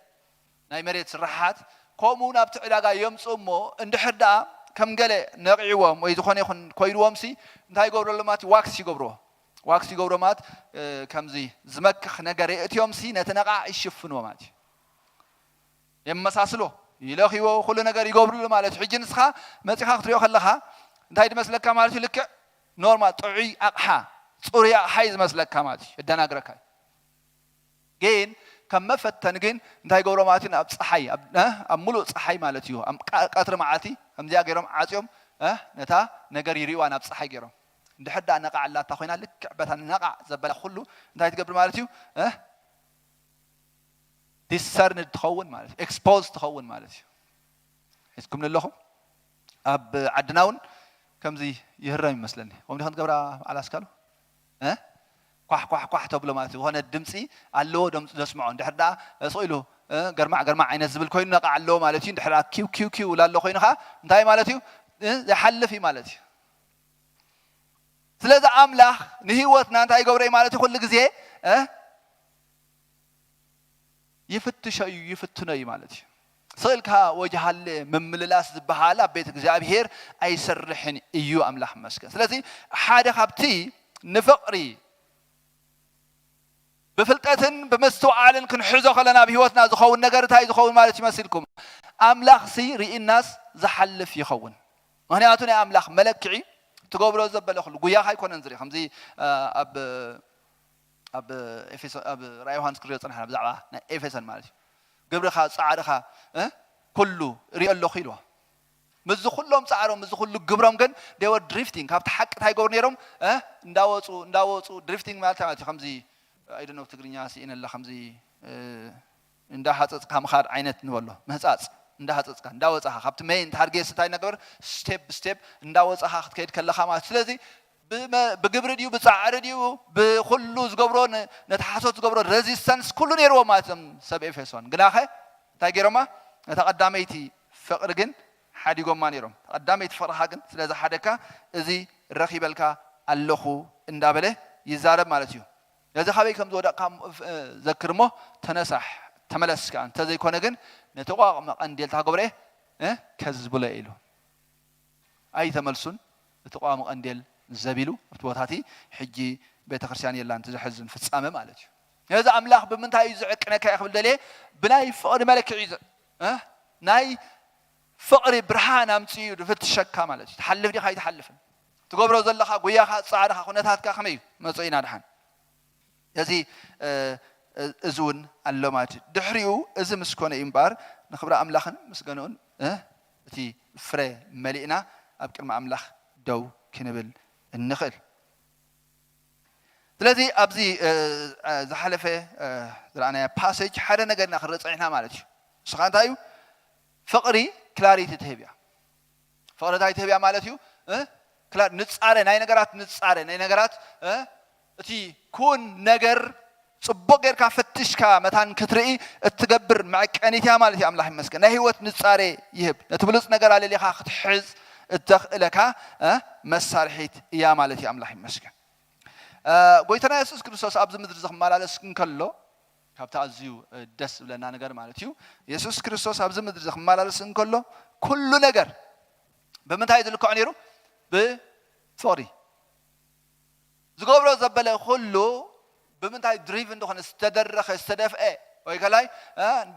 ናይ መሬት ስራሓት ከምኡ ናብቲ ዕዳጋ የምፅኡ እሞ እንድሕር ደኣ ከም ገለ ነቂዕዎም ወይ ዝኾነ ይኹን ኮይንዎም ሲ እንታይ ይገብረሉ ማለት ዋክስ ይገብርዎ። ዋክስ ይገብሮ ማለት ከምዚ ዝመክኽ ነገር የእትዮም ሲ ነቲ ነቓዕ ይሽፍንዎ ማለት እዩ። የመሳስሎ ይለኽይዎ ኩሉ ነገር ይገብርሉ ማለት እዩ። ሕጂ ንስኻ መፂኻ ክትሪኦ ከለኻ እንታይ ዝመስለካ ማለት እዩ? ልክዕ ኖርማል ጥዑይ ኣቕሓ ፅሩይ ኣቕሓ እዩ ዝመስለካ ማለት እዩ። የደናግረካ እዩ። ግን ከም መፈተን ግን እንታይ ይገብሮ ማለት እዩ? ኣብ ፀሓይ ኣብ ሙሉእ ፀሓይ ማለት እዩ ቀትሪ መዓልቲ ከምዚኣ ገይሮም ዓፅዮም ነታ ነገር ይርእዋ ናብ ፀሓይ ገይሮም እንድሕር ደኣ ነቓዕ ኣላታ ኮይና ልክዕ በታ ነቓዕ ዘበላ ኩሉ እንታይ ትገብር ማለት እዩ? ዲሰርንድ ትኸውን ማለት እዩ። ኤክስፖዝ ትኸውን ማለት እዩ። ሒዝኩም ኣለኹም ኣብ ዓድና እውን ከምዚ ይህረም ይመስለኒ። ከምዚ ከም ትገብራ በዓል ኣስካሉ እ ኳሕ ኳሕ ኳሕ ተብሎ ማለት እዩ። ዝኾነ ድምፂ ኣለዎ፣ ድምፂ ዘስምዖ። እንድሕር ደኣ ስቕ ኢሉ እ ገርማዕ ገርማዕ ዓይነት ዝብል ኮይኑ ነቓዕ ኣለዎ ማለት እዩ። እንድሕር ደኣ ኪው ኪው ኪው ላሎ ኮይኑ ኸዓ እንታይ ማለት እዩ? እ ዘይሓልፍ እዩ ማለት እዩ። ስለዚ ኣምላኽ ንህይወትና እንታይ ይገብሮ እዩ ማለት እዩ? ኩሉ ግዜ እ ይፍትሾ እዩ፣ ይፍትኖ እዩ ማለት እዩ። ስቕ ኢልካ ወጅሃለ ምምልላስ ዝበሃል ኣብ ቤት እግዚኣብሔር ኣይሰርሕን እዩ። ኣምላኽ ይመስገን። ስለዚ ሓደ ካብቲ ንፍቕሪ ብፍልጠትን ብምስትውዓልን ክንሕዞ ከለና ኣብ ህይወትና ዝኸውን ነገር እንታይ ዝኸውን ማለት ይመስልኩም? ኣምላኽሲ ርኢናስ ዝሓልፍ ይኸውን። ምኽንያቱ ናይ ኣምላኽ መለክዒ ትገብሮ ዘበለ ኩሉ ጉያኻ ኣይኮነን ዝርኢ ከምዚ ኣብ ኣብ ኤፌሶ ኣብ ራእይ ዮሃንስ ክሪኦ ጸንሓና ብዛዕባ ናይ ኤፌሶን ማለት እዩ። ግብርኻ ጻዕርኻ እ ኩሉ ሪኦ ኣለኹ ኢልዋ። ምስዚ ኩሎም ፃዕሮም፣ ምስዚ ኩሉ ግብሮም ግን they were drifting። ካብቲ ሓቂ እንታይ ይገብሩ ነይሮም? እ? እንዳወፁ እንዳወፁ፣ ድሪፍቲንግ ማለት ማለት እዩ። ከምዚ I don't know ትግርኛ ስኢነ ኣላ። ከምዚ እንዳሃፀፅካ ምኻድ ዓይነት ንበሎ፣ ምህፃፅ። እንዳሃፀፅካ እንዳወፃኻ ካብቲ ሜይን ታርጌት እንታይ ነገር፣ ስቴፕ ብስቴፕ እንዳወፃኻ ክትከይድ ከለኻ ማለት። ስለዚ ብግብሪ ድዩ ብፃዕሪ ድዩ ብኩሉ ዝገብሮ፣ ነቲ ሓሶት ዝገብሮ ሬዚስተንስ ኩሉ ነይርዎ ማለት እዮም ሰብ ኤፌሶን። ግናኸ እንታይ ገይሮማ? ነታ ቀዳመይቲ ፍቕሪ ግን ሓዲጎማ ነይሮም። ቀዳመይቲ ፍቕርኻ ግን ስለ ዝሓደካ እዚ ረኺበልካ ኣለኹ እንዳበለ ይዛረብ ማለት እዩ። ነዚ ካበይ ከም ዝወደቕካ ዘክር እሞ ተነሳሕ፣ ተመለስ ከኣ። እንተዘይኮነ ግን ነቲ ቋቕ መቐንዴልታ ገብረ ከዝብሎ ኢሉ ኣይተመልሱን። እቲ ቋቕ መቐንዴል ዘቢሉ ኣብቲ ቦታ እቲ ሕጂ ቤተ ክርስቲያን የላን። እቲ ዘሕዝን ፍጻመ ማለት እዩ። ነዚ ኣምላኽ ብምንታይ እዩ ዝዕቅነካ እየ ክብል ደልየ፣ ብናይ ፍቕሪ መለክዒ እዩ። ናይ ፍቕሪ ብርሃን ኣምፅኡ እዩ ዝፍትሸካ ማለት እዩ። ትሓልፍ ዲኻ ኣይትሓልፍን? ትገብሮ ዘለኻ ጉያኻ፣ ፃዕርኻ፣ ኩነታትካ ከመይ እዩ? መፅኡ ኢና ድሓን እዚ እዚ እውን ኣሎ ማለት እዩ። ድሕሪኡ እዚ ምስ ኮነ እዩ እምበኣር ንክብሪ ኣምላኽን ምስጋንኡን እቲ ፍረ መሊእና ኣብ ቅድሚ ኣምላኽ ደው ክንብል እንኽእል። ስለዚ ኣብዚ ዝሓለፈ ዝረኣናዮ ፓሴጅ ሓደ ነገር ኢና ክንርኢ ፀኒሕና ማለት እዩ። ንሱ ከዓ እንታይ እዩ? ፍቕሪ ክላሪቲ ትህብ እያ። ፍቕሪ እንታይ ትህብ እያ ማለት እዩ? ንፃረ ናይ ነገራት፣ ንፃረ ናይ ነገራት፣ እቲ ኩን ነገር ፅቡቕ ጌርካ ፈትሽካ መታን ክትርኢ እትገብር መዐቀኒት እያ ማለት እዩ። ኣምላኽ ይመስገን። ናይ ህይወት ንፃረ ይህብ። ነቲ ብሉፅ ነገር ኣለሊኻ ክትሕዝ እተኽእለካ መሳርሒት እያ ማለት እዩ። ኣምላኽ ይመስገን። ጎይታና የሱስ ክርስቶስ ኣብዚ ምድሪ እዚ ክመላለስ እንከሎ፣ ካብቲ ኣዝዩ ደስ ዝብለና ነገር ማለት እዩ፣ የሱስ ክርስቶስ ኣብዚ ምድሪ እዚ ክመላለስ እንከሎ ኩሉ ነገር ብምንታይ ዝልክዖ ነይሩ? ብፍቕሪ። ዝገብሮ ዘበለ ኩሉ ብምንታይ ድሪቭ እንደኾነ፣ ዝተደረኸ፣ ዝተደፍአ፣ ወይ ከላይ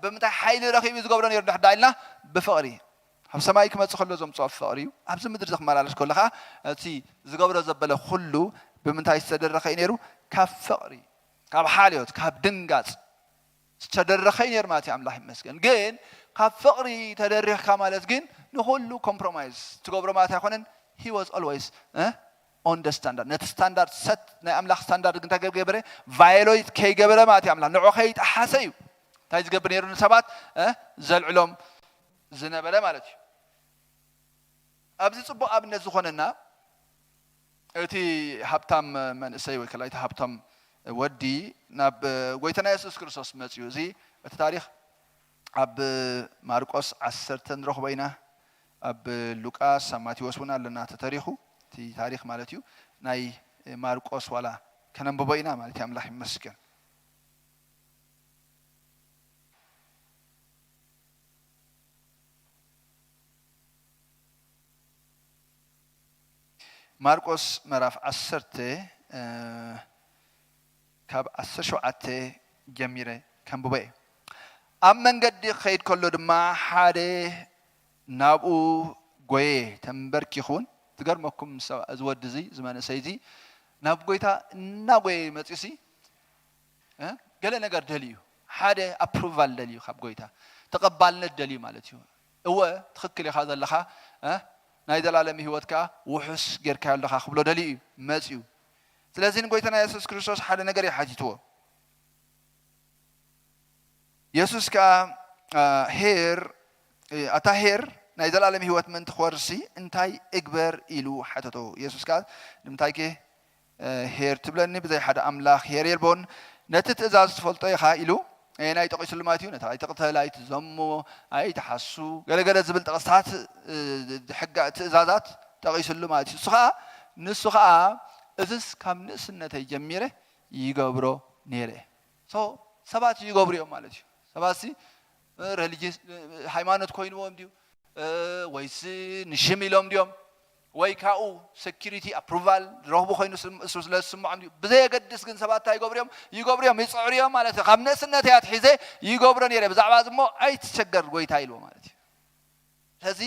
ብምንታይ ሓይሊ ረኺቡ ዝገብሮ ነይሩ ድሕዳ ኢልና፣ ብፍቕሪ። ኣብ ሰማይ ክመጽእ ከሎ ዘምጽኦ ፍቕሪ እዩ። ኣብዚ ምድሪ ክመላለስ ከሎ ኸዓ እቲ ዝገብሮ ዘበለ ኩሉ ብምንታይ ዝተደረኸ እዩ ነይሩ? ካብ ፍቕሪ፣ ካብ ሓልዮት፣ ካብ ድንጋጽ ዝተደረኸ እዩ ነይሩ ማለት እዩ። ኣምላኽ ይመስገን። ግን ካብ ፍቕሪ ተደሪኽካ ማለት ግን ንኹሉ ኮምፕሮማይዝ ትገብሮ ማለት ኣይኮነን። He was always on the standard። ነቲ ስታንዳርድ ሰት ናይ ኣምላኽ ስታንዳርድ ግን እንታይ ገበረ? ቫዮሌት ከይገበረ ማለት እዩ። ኣምላኽ ንዑ ከይጠሓሰ እዩ እንታይ ዝገብር ነይሩ? ንሰባት ዘልዕሎም ዝነበረ ማለት እዩ። ኣብዚ ጽቡቕ ኣብነት ዝኾነና እቲ ሃብታም መንእሰይ ወይ ከላ እቲ ሃብታም ወዲ ናብ ጎይታና የሱስ ክርስቶስ መጽዩ። እዚ እቲ ታሪኽ ኣብ ማርቆስ ዓሰርተ ንረኽቦ ኢና። ኣብ ሉቃስ፣ ኣብ ማቴዎስ እውን ኣለና ተተሪኹ እቲ ታሪኽ ማለት እዩ። ናይ ማርቆስ ዋላ ከነንብቦ ኢና ማለት እዩ። ኣምላኽ ይመስገን። ማርቆስ ምዕራፍ ዓሰርተ ካብ ዓሰርተ ሸውዓተ ጀሚረ ከንብቦ እየ። ኣብ መንገዲ ክኸይድ ከሎ ድማ ሓደ ናብኡ ጎየ፣ ተንበርኪኹ እውን። ዝገርመኩም ሰብ፣ እዚ ወዲ እዚ፣ እዚ መንእሰይ እዚ ናብ ጎይታ እናጎየ መፅዩሲ ገለ ነገር ደልዩ፣ ሓደ ኣፕሩቫል ደልዩ ካብ ጎይታ፣ ተቐባልነት ደልዩ ማለት እዩ። እወ ትኽክል ኢኻ ዘለኻ፣ ናይ ዘላለም ህይወት ከዓ ውሑስ ጌርካዮ ኣለኻ ክብሎ ደልዩ እዩ መፅዩ። ስለዚ ንጎይታና የሱስ ክርስቶስ ሓደ ነገር እዩ ሓቲትዎ። የሱስ ከዓ ሄር ኣታ ሄር ናይ ዘላለም ህይወት ምእንቲ ክወርሲ እንታይ እግበር ኢሉ ሓተቶ። የሱስ ከዓ ንምንታይከ ሄር ትብለኒ? ብዘይ ሓደ ኣምላኽ ሄር የልቦን። ነቲ ትእዛዝ ትፈልጦ ኢኻ ኢሉ ኣየናይ ጠቒሱሉ ማለት እዩ? ነቲ ኣይትቕተል፣ ኣይትዘሙ፣ ኣይትሓሱ፣ ገለገለ ዝብል ጥቕስታት፣ ሕጋ፣ ትእዛዛት ጠቒሱሉ ማለት እዩ። እሱ ኸዓ ንሱ ኸዓ እዝስ ካብ ንእስነተይ ጀሚረ ይገብሮ ነይረ። ሶ ሰባት ይገብሩ እዮም ማለት እዩ። ሰባት ሲ ረሊጅስ ሃይማኖት ኮይንዎም ድዩ ወይስ ንሽም ኢሎም ድዮም ወይ ካብኡ ሴኪሪቲ ኣፕሩቫል ዝረኽቡ ኮይኑ ስለ ዝስምዖም ድዩ? ብዘየገድስ ግን ሰባት እንታይ ይገብሩ እዮም? ይገብሩ እዮም፣ ይፅዕሩ እዮም ማለት እዩ። ካብ ንእስነት እያ ትሒዘ ይገብሮ ነይረ፣ ብዛዕባ እዚ እሞ ኣይትሸገር ጎይታ ኢልዎ ማለት እዩ። ስለዚ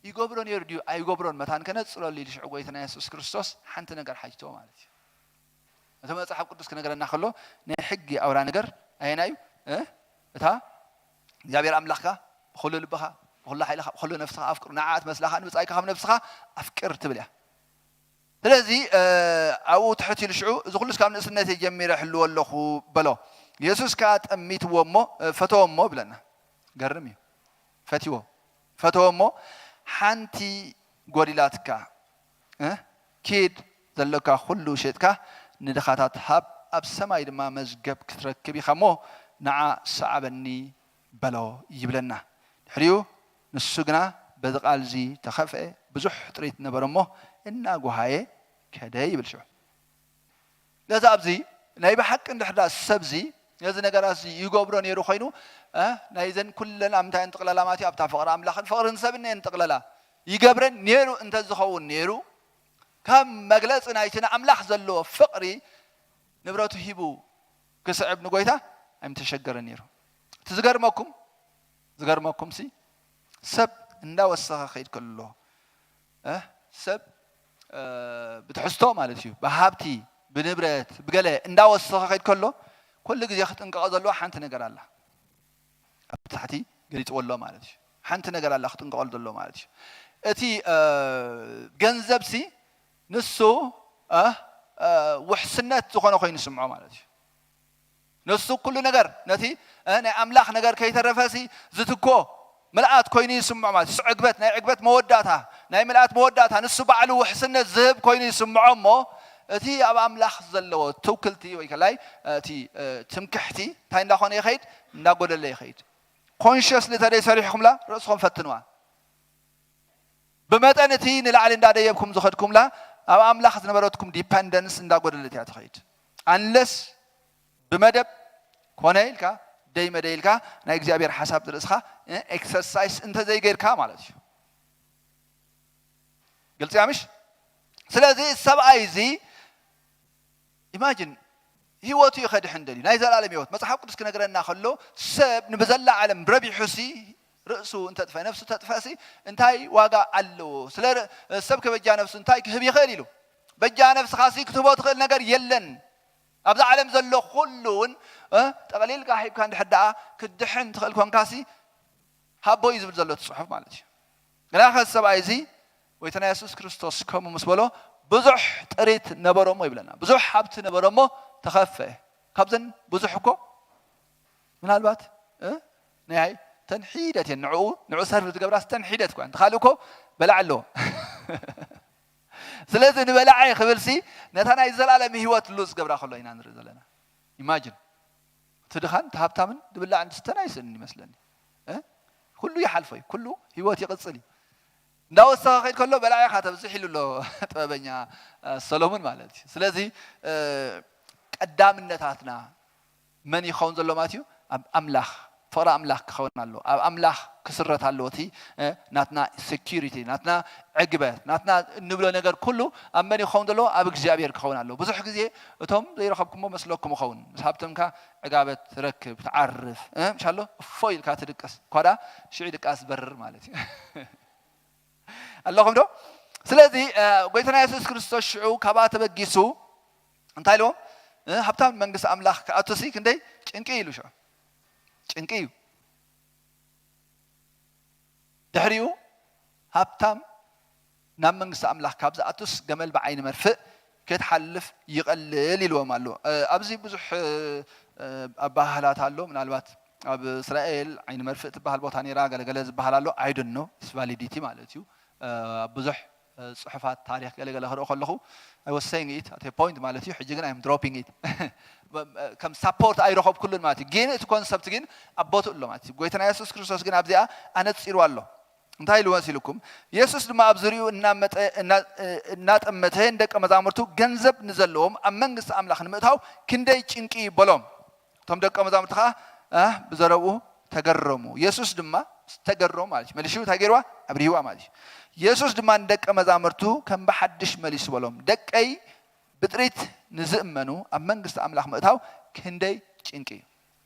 ይገብሮ ነይሩ ድዩ ኣይገብሮን መታን ከነፅለሉ ኢሉ ሽዑ ጎይታና የሱስ ክርስቶስ ሓንቲ ነገር ሓቲትዎ ማለት እዩ። እቲ መፅሓፍ ቅዱስ ክነገረና ከሎ ናይ ሕጊ ኣውራ ነገር ኣየና እዩ? እታ እግዚኣብሔር ኣምላኽካ ብኹሉ ልብኻ፣ ብኹሉ ሓይልኻ፣ ብኹሉ ነፍስኻ ኣፍቅር። ንዓኣ ትመስላ ከኣ ንብጻይካ ከም ነፍስኻ ኣፍቅር ትብል እያ። ስለዚ ኣብኡ ትሕት ኢሉ ሽዑ፣ እዚ ኩሉስ ካብ ንእስነተይ ጀሚረ ሕልዎ ኣለኹ በሎ። የሱስ ከኣ ጠሚትዎ እሞ ፈተዎ እሞ ይብለና። ገርም እዩ። ፈትዎ ፈተዎ እሞ ሓንቲ ጎዲላትካ እ? ኪድ ዘለካ ኩሉ ሸጥካ ንድኻታት ሃብ፣ ኣብ ሰማይ ድማ መዝገብ ክትረክብ ኢኻ እሞ ንዓ ሰዓበኒ በሎ ይብለና። ድሕሪኡ ንሱ ግና በዚ ቃል እዚ ተኸፍአ፣ ብዙሕ ጥሪት ነበረ እሞ እናጎሃየ ከደ ይብል ሽዑ። ነዚ ኣብዚ ናይ ብሓቂ እንድሕር ዳ ሰብዚ ነዚ ነገራት እዚ ይገብሮ ነይሩ ኮይኑ፣ እ፣ ናይዘን ኩለን ኣብ ምንታይ እንጥቕለላ ማለት እዩ? ኣብታ ፍቕሪ ኣምላኽን ፍቕርን ሰብን እየን እንጥቕለላ። ይገብረን ነይሩ እንተዝኸውን ነይሩ፣ ከም መግለጺ ናይቲ ንኣምላኽ ዘለዎ ፍቕሪ ንብረቱ ሂቡ ክስዕብ ንጎይታ ኣይምተሸገረን ነይሩ። እቲ ዝገርመኩም፣ ዝገርመኩም ሲ ሰብ እንዳወሰኸ ከይድ ከሎ፣ እ፣ ሰብ፣ እ፣ ብትሕዝቶ ማለት እዩ፣ ብሃብቲ፣ ብንብረት፣ ብገለ እንዳወሰኸ ከይድ ከሎ፣ ኩሉ ግዜ ክጥንቀቐ ዘለዎ ሓንቲ ነገር ኣላ። ኣብ ታሕቲ ገሊጽዎ ኣሎ ማለት እዩ። ሓንቲ ነገር ኣላ ክጥንቀቐሉ ዘለዎ ማለት እዩ። እቲ፣ እ፣ ገንዘብ ሲ ንሱ፣ እ፣ እ፣ ውሕስነት ዝኾነ ኮይኑ ይስምዖ ማለት እዩ። ንሱ ኩሉ ነገር ነቲ፣ እ፣ ናይ ኣምላኽ ነገር ከይተረፈ ሲ ዝትኮ ምልኣት ኮይኑ ይስምዖ ማለት እዩ። ንሱ ዕግበት፣ ናይ ዕግበት መወዳእታ፣ ናይ ምልኣት መወዳእታ፣ ንሱ ባዕሉ ውሕስነት ዝህብ ኮይኑ ይስምዖ እሞ፣ እቲ ኣብ ኣምላኽ ዘለዎ ትውክልቲ ወይ ከላይ እቲ፣ እ፣ ትምክሕቲ እንታይ እንዳኾነ ይኸይድ? እንዳጎደለ ይኸይድ። ኮንሽስሊ እንተደይ ሰሪሕኩምላ ርእስኹም ፈትንዋ። ብመጠን እቲ ንላዕሊ እንዳደየብኩም ዝኸድኩምላ ኣብ ኣምላኽ ዝነበረትኩም ዲፐንደንስ እንዳጎደለት እያ ትኸይድ። ኣንለስ ብመደብ ኮነ ኢልካ ደይመደ ኢልካ ናይ እግዚኣብሔር ሓሳብ ርእስኻ ኤክሰርሳይስ እንተዘይገይርካ ማለት እዩ። ግልፂ ምሽ? ስለዚ ሰብኣይ እዚ ኢማጂን ህይወቱ እዩ ከድሕን ደልዩ፣ ናይ ዘላለም ህይወት። መጽሓፍ ቅዱስ ክነግረና ከሎ ሰብ ንብዘላ ዓለም ረቢሑሲ ርእሱ እንተጥፈ፣ ነፍሱ ተጥፈእሲ እንታይ ዋጋ ኣለዎ? ስለ ር-፣ ሰብ ከበጃ ነፍሱ እንታይ ክህብ ይኽእል ኢሉ። በጃ ነፍስኻሲ ክትህቦ ትኽእል ነገር የለን። ኣብዛ ዓለም ዘሎ ኩሉ እውን፣ እ፣ ጠቕሊልካ ሂብካ እንድሕር ደኣ ክትድሕን ትኽእል ኮንካሲ ሃቦ እዩ ዝብል ዘሎ እቲ ጽሑፍ ማለት እዩ። ግናኸ ሰብኣይ እዚ ጎይታና የሱስ ክርስቶስ ከምኡ ምስ በሎ ብዙሕ ጥሪት ነበሮሞ ይብለና። ብዙሕ ሃብቲ ነበሮሞ ተኸፈ። ካብዘን ብዙሕ እኮ ምናልባት፣ እ፣ ናይ ተን ሒደት እየን ንዕኡ፣ ንዕኡ ሰርቭ ዝገብራስ ተን ሒደት እኳ። እንተ ካልእ እኮ በላዕ ኣለዎ። ስለዚ ንበላዐ ክብልሲ ነታ ናይ ዘላለም ህይወት ሉዝ ገብራ ከሎ ኢና ንርኢ ዘለና። ኢማጂን። እቲ ድኻን፣ እቲ ሃብታምን ድብላዕን ድስተን ኣይስእንን ይመስለኒ። እ? ኩሉ ይሓልፎ እዩ። ኩሉ ህይወት ይቕጽል እዩ። እንዳወሰኸ ከይድ ከሎ በላዕ ኢኻ ተብዝሕ ኢሉ ኣሎ ጥበበኛ፣ እ፣ ሰሎሞን ማለት እዩ። ስለዚ፣ እ፣ ቀዳምነታትና መን ይኸውን ዘሎ ማለት እዩ? ኣብ ኣምላኽ፣ ፍቕሪ ኣምላኽ ክኸውን ኣለዎ። ኣብ ኣምላኽ ክስረት ኣለዎ። እቲ፣ እ፣ ናትና ሴኪሪቲ፣ ናትና ዕግበት፣ ናትና እንብሎ ነገር ኩሉ ኣብ መን ይኸውን ዘለዎ? ኣብ እግዚኣብሔር ክኸውን ኣለዎ። ብዙሕ ግዜ እቶም ዘይረኸብኩሞ መስለኩም ይኸውን። ምስ ሃብተምካ ዕጋበት ትረክብ፣ ትዓርፍ፣ እ፣ ምሽ ኣሎ እፎ ኢልካ ትድቅስ። እኳ ደኣ ሽዑ ድቃስ በርር ማለት እዩ። ኣለኹም ዶ? ስለዚ፣ እ፣ ጎይታና የሱስ ክርስቶስ ሽዑ ካብኣ ተበጊሱ እንታይ ኢልዎም? እ፣ ሃብታም መንግስቲ ኣምላኽ ክኣቱሲ ክንደይ ጭንቂ ኢሉ ሽዑ። ጭንቂ እዩ። ድሕሪኡ ሃብታም ናብ መንግስቲ ኣምላኽ ካብ ዝኣቱስ ገመል ብዓይኒ መርፍእ ክትሓልፍ ይቐልል ኢልዎም ኣሎ። እ፣ ኣብዚ ብዙሕ፣ እ፣ እ፣ ኣበሃህላት ኣሎ። ምናልባት ኣብ እስራኤል ዓይኒ መርፍእ ትበሃል ቦታ ነይራ፣ ገለገለ ዝበሃል ኣሎ። I don't know፣ it's validity ማለት እዩ። እ፣ ኣብ ብዙሕ፣ እ፣ ጽሑፋት ታሪኽ ገለገለ ክርኢ ከለኹ፣ I was saying it at a point ማለት እዩ። ሕጂ ግን I'm dropping it። ከም ሳፖርት ኣይረኸብኩሉን ማለት እዩ። ግን እቲ ኮንሰፕት ግን ኣብ ቦትኡ ኣሎ ማለት እዩ። ጎይታና የሱስ ክርስቶስ ግን ኣብዚኣ ኣነጺሩ ኣሎ። እንታይ ኢሉ መሲልኩም? የሱስ ድማ ኣብ ዙሪኡ እናመጠ-፣ እና-፣ እናጠመተ ንደቀ መዛሙርቱ፣ "ገንዘብ ንዘለዎም ኣብ መንግስቲ ኣምላኽ ንምእታው ክንደይ ጭንቂ እዩ" በሎም። እቶም ደቀ መዛሙርቲ ኸዓ፣ እ፣ ብዘረብኡ ተገረሙ። የሱስ ድማ ተገረሙ ማለት እዩ። መሊሹ እንታይ ገይርዋ? ኣብሪህዋ ማለት እዩ። የሱስ ድማ ንደቀ መዛሙርቱ ከም ብሓድሽ መሊሱ በሎም፣ "ደቀይ ብጥሪት ንዝእመኑ ኣብ መንግስቲ ኣምላኽ ምእታው ክንደይ ጭንቂ እዩ።"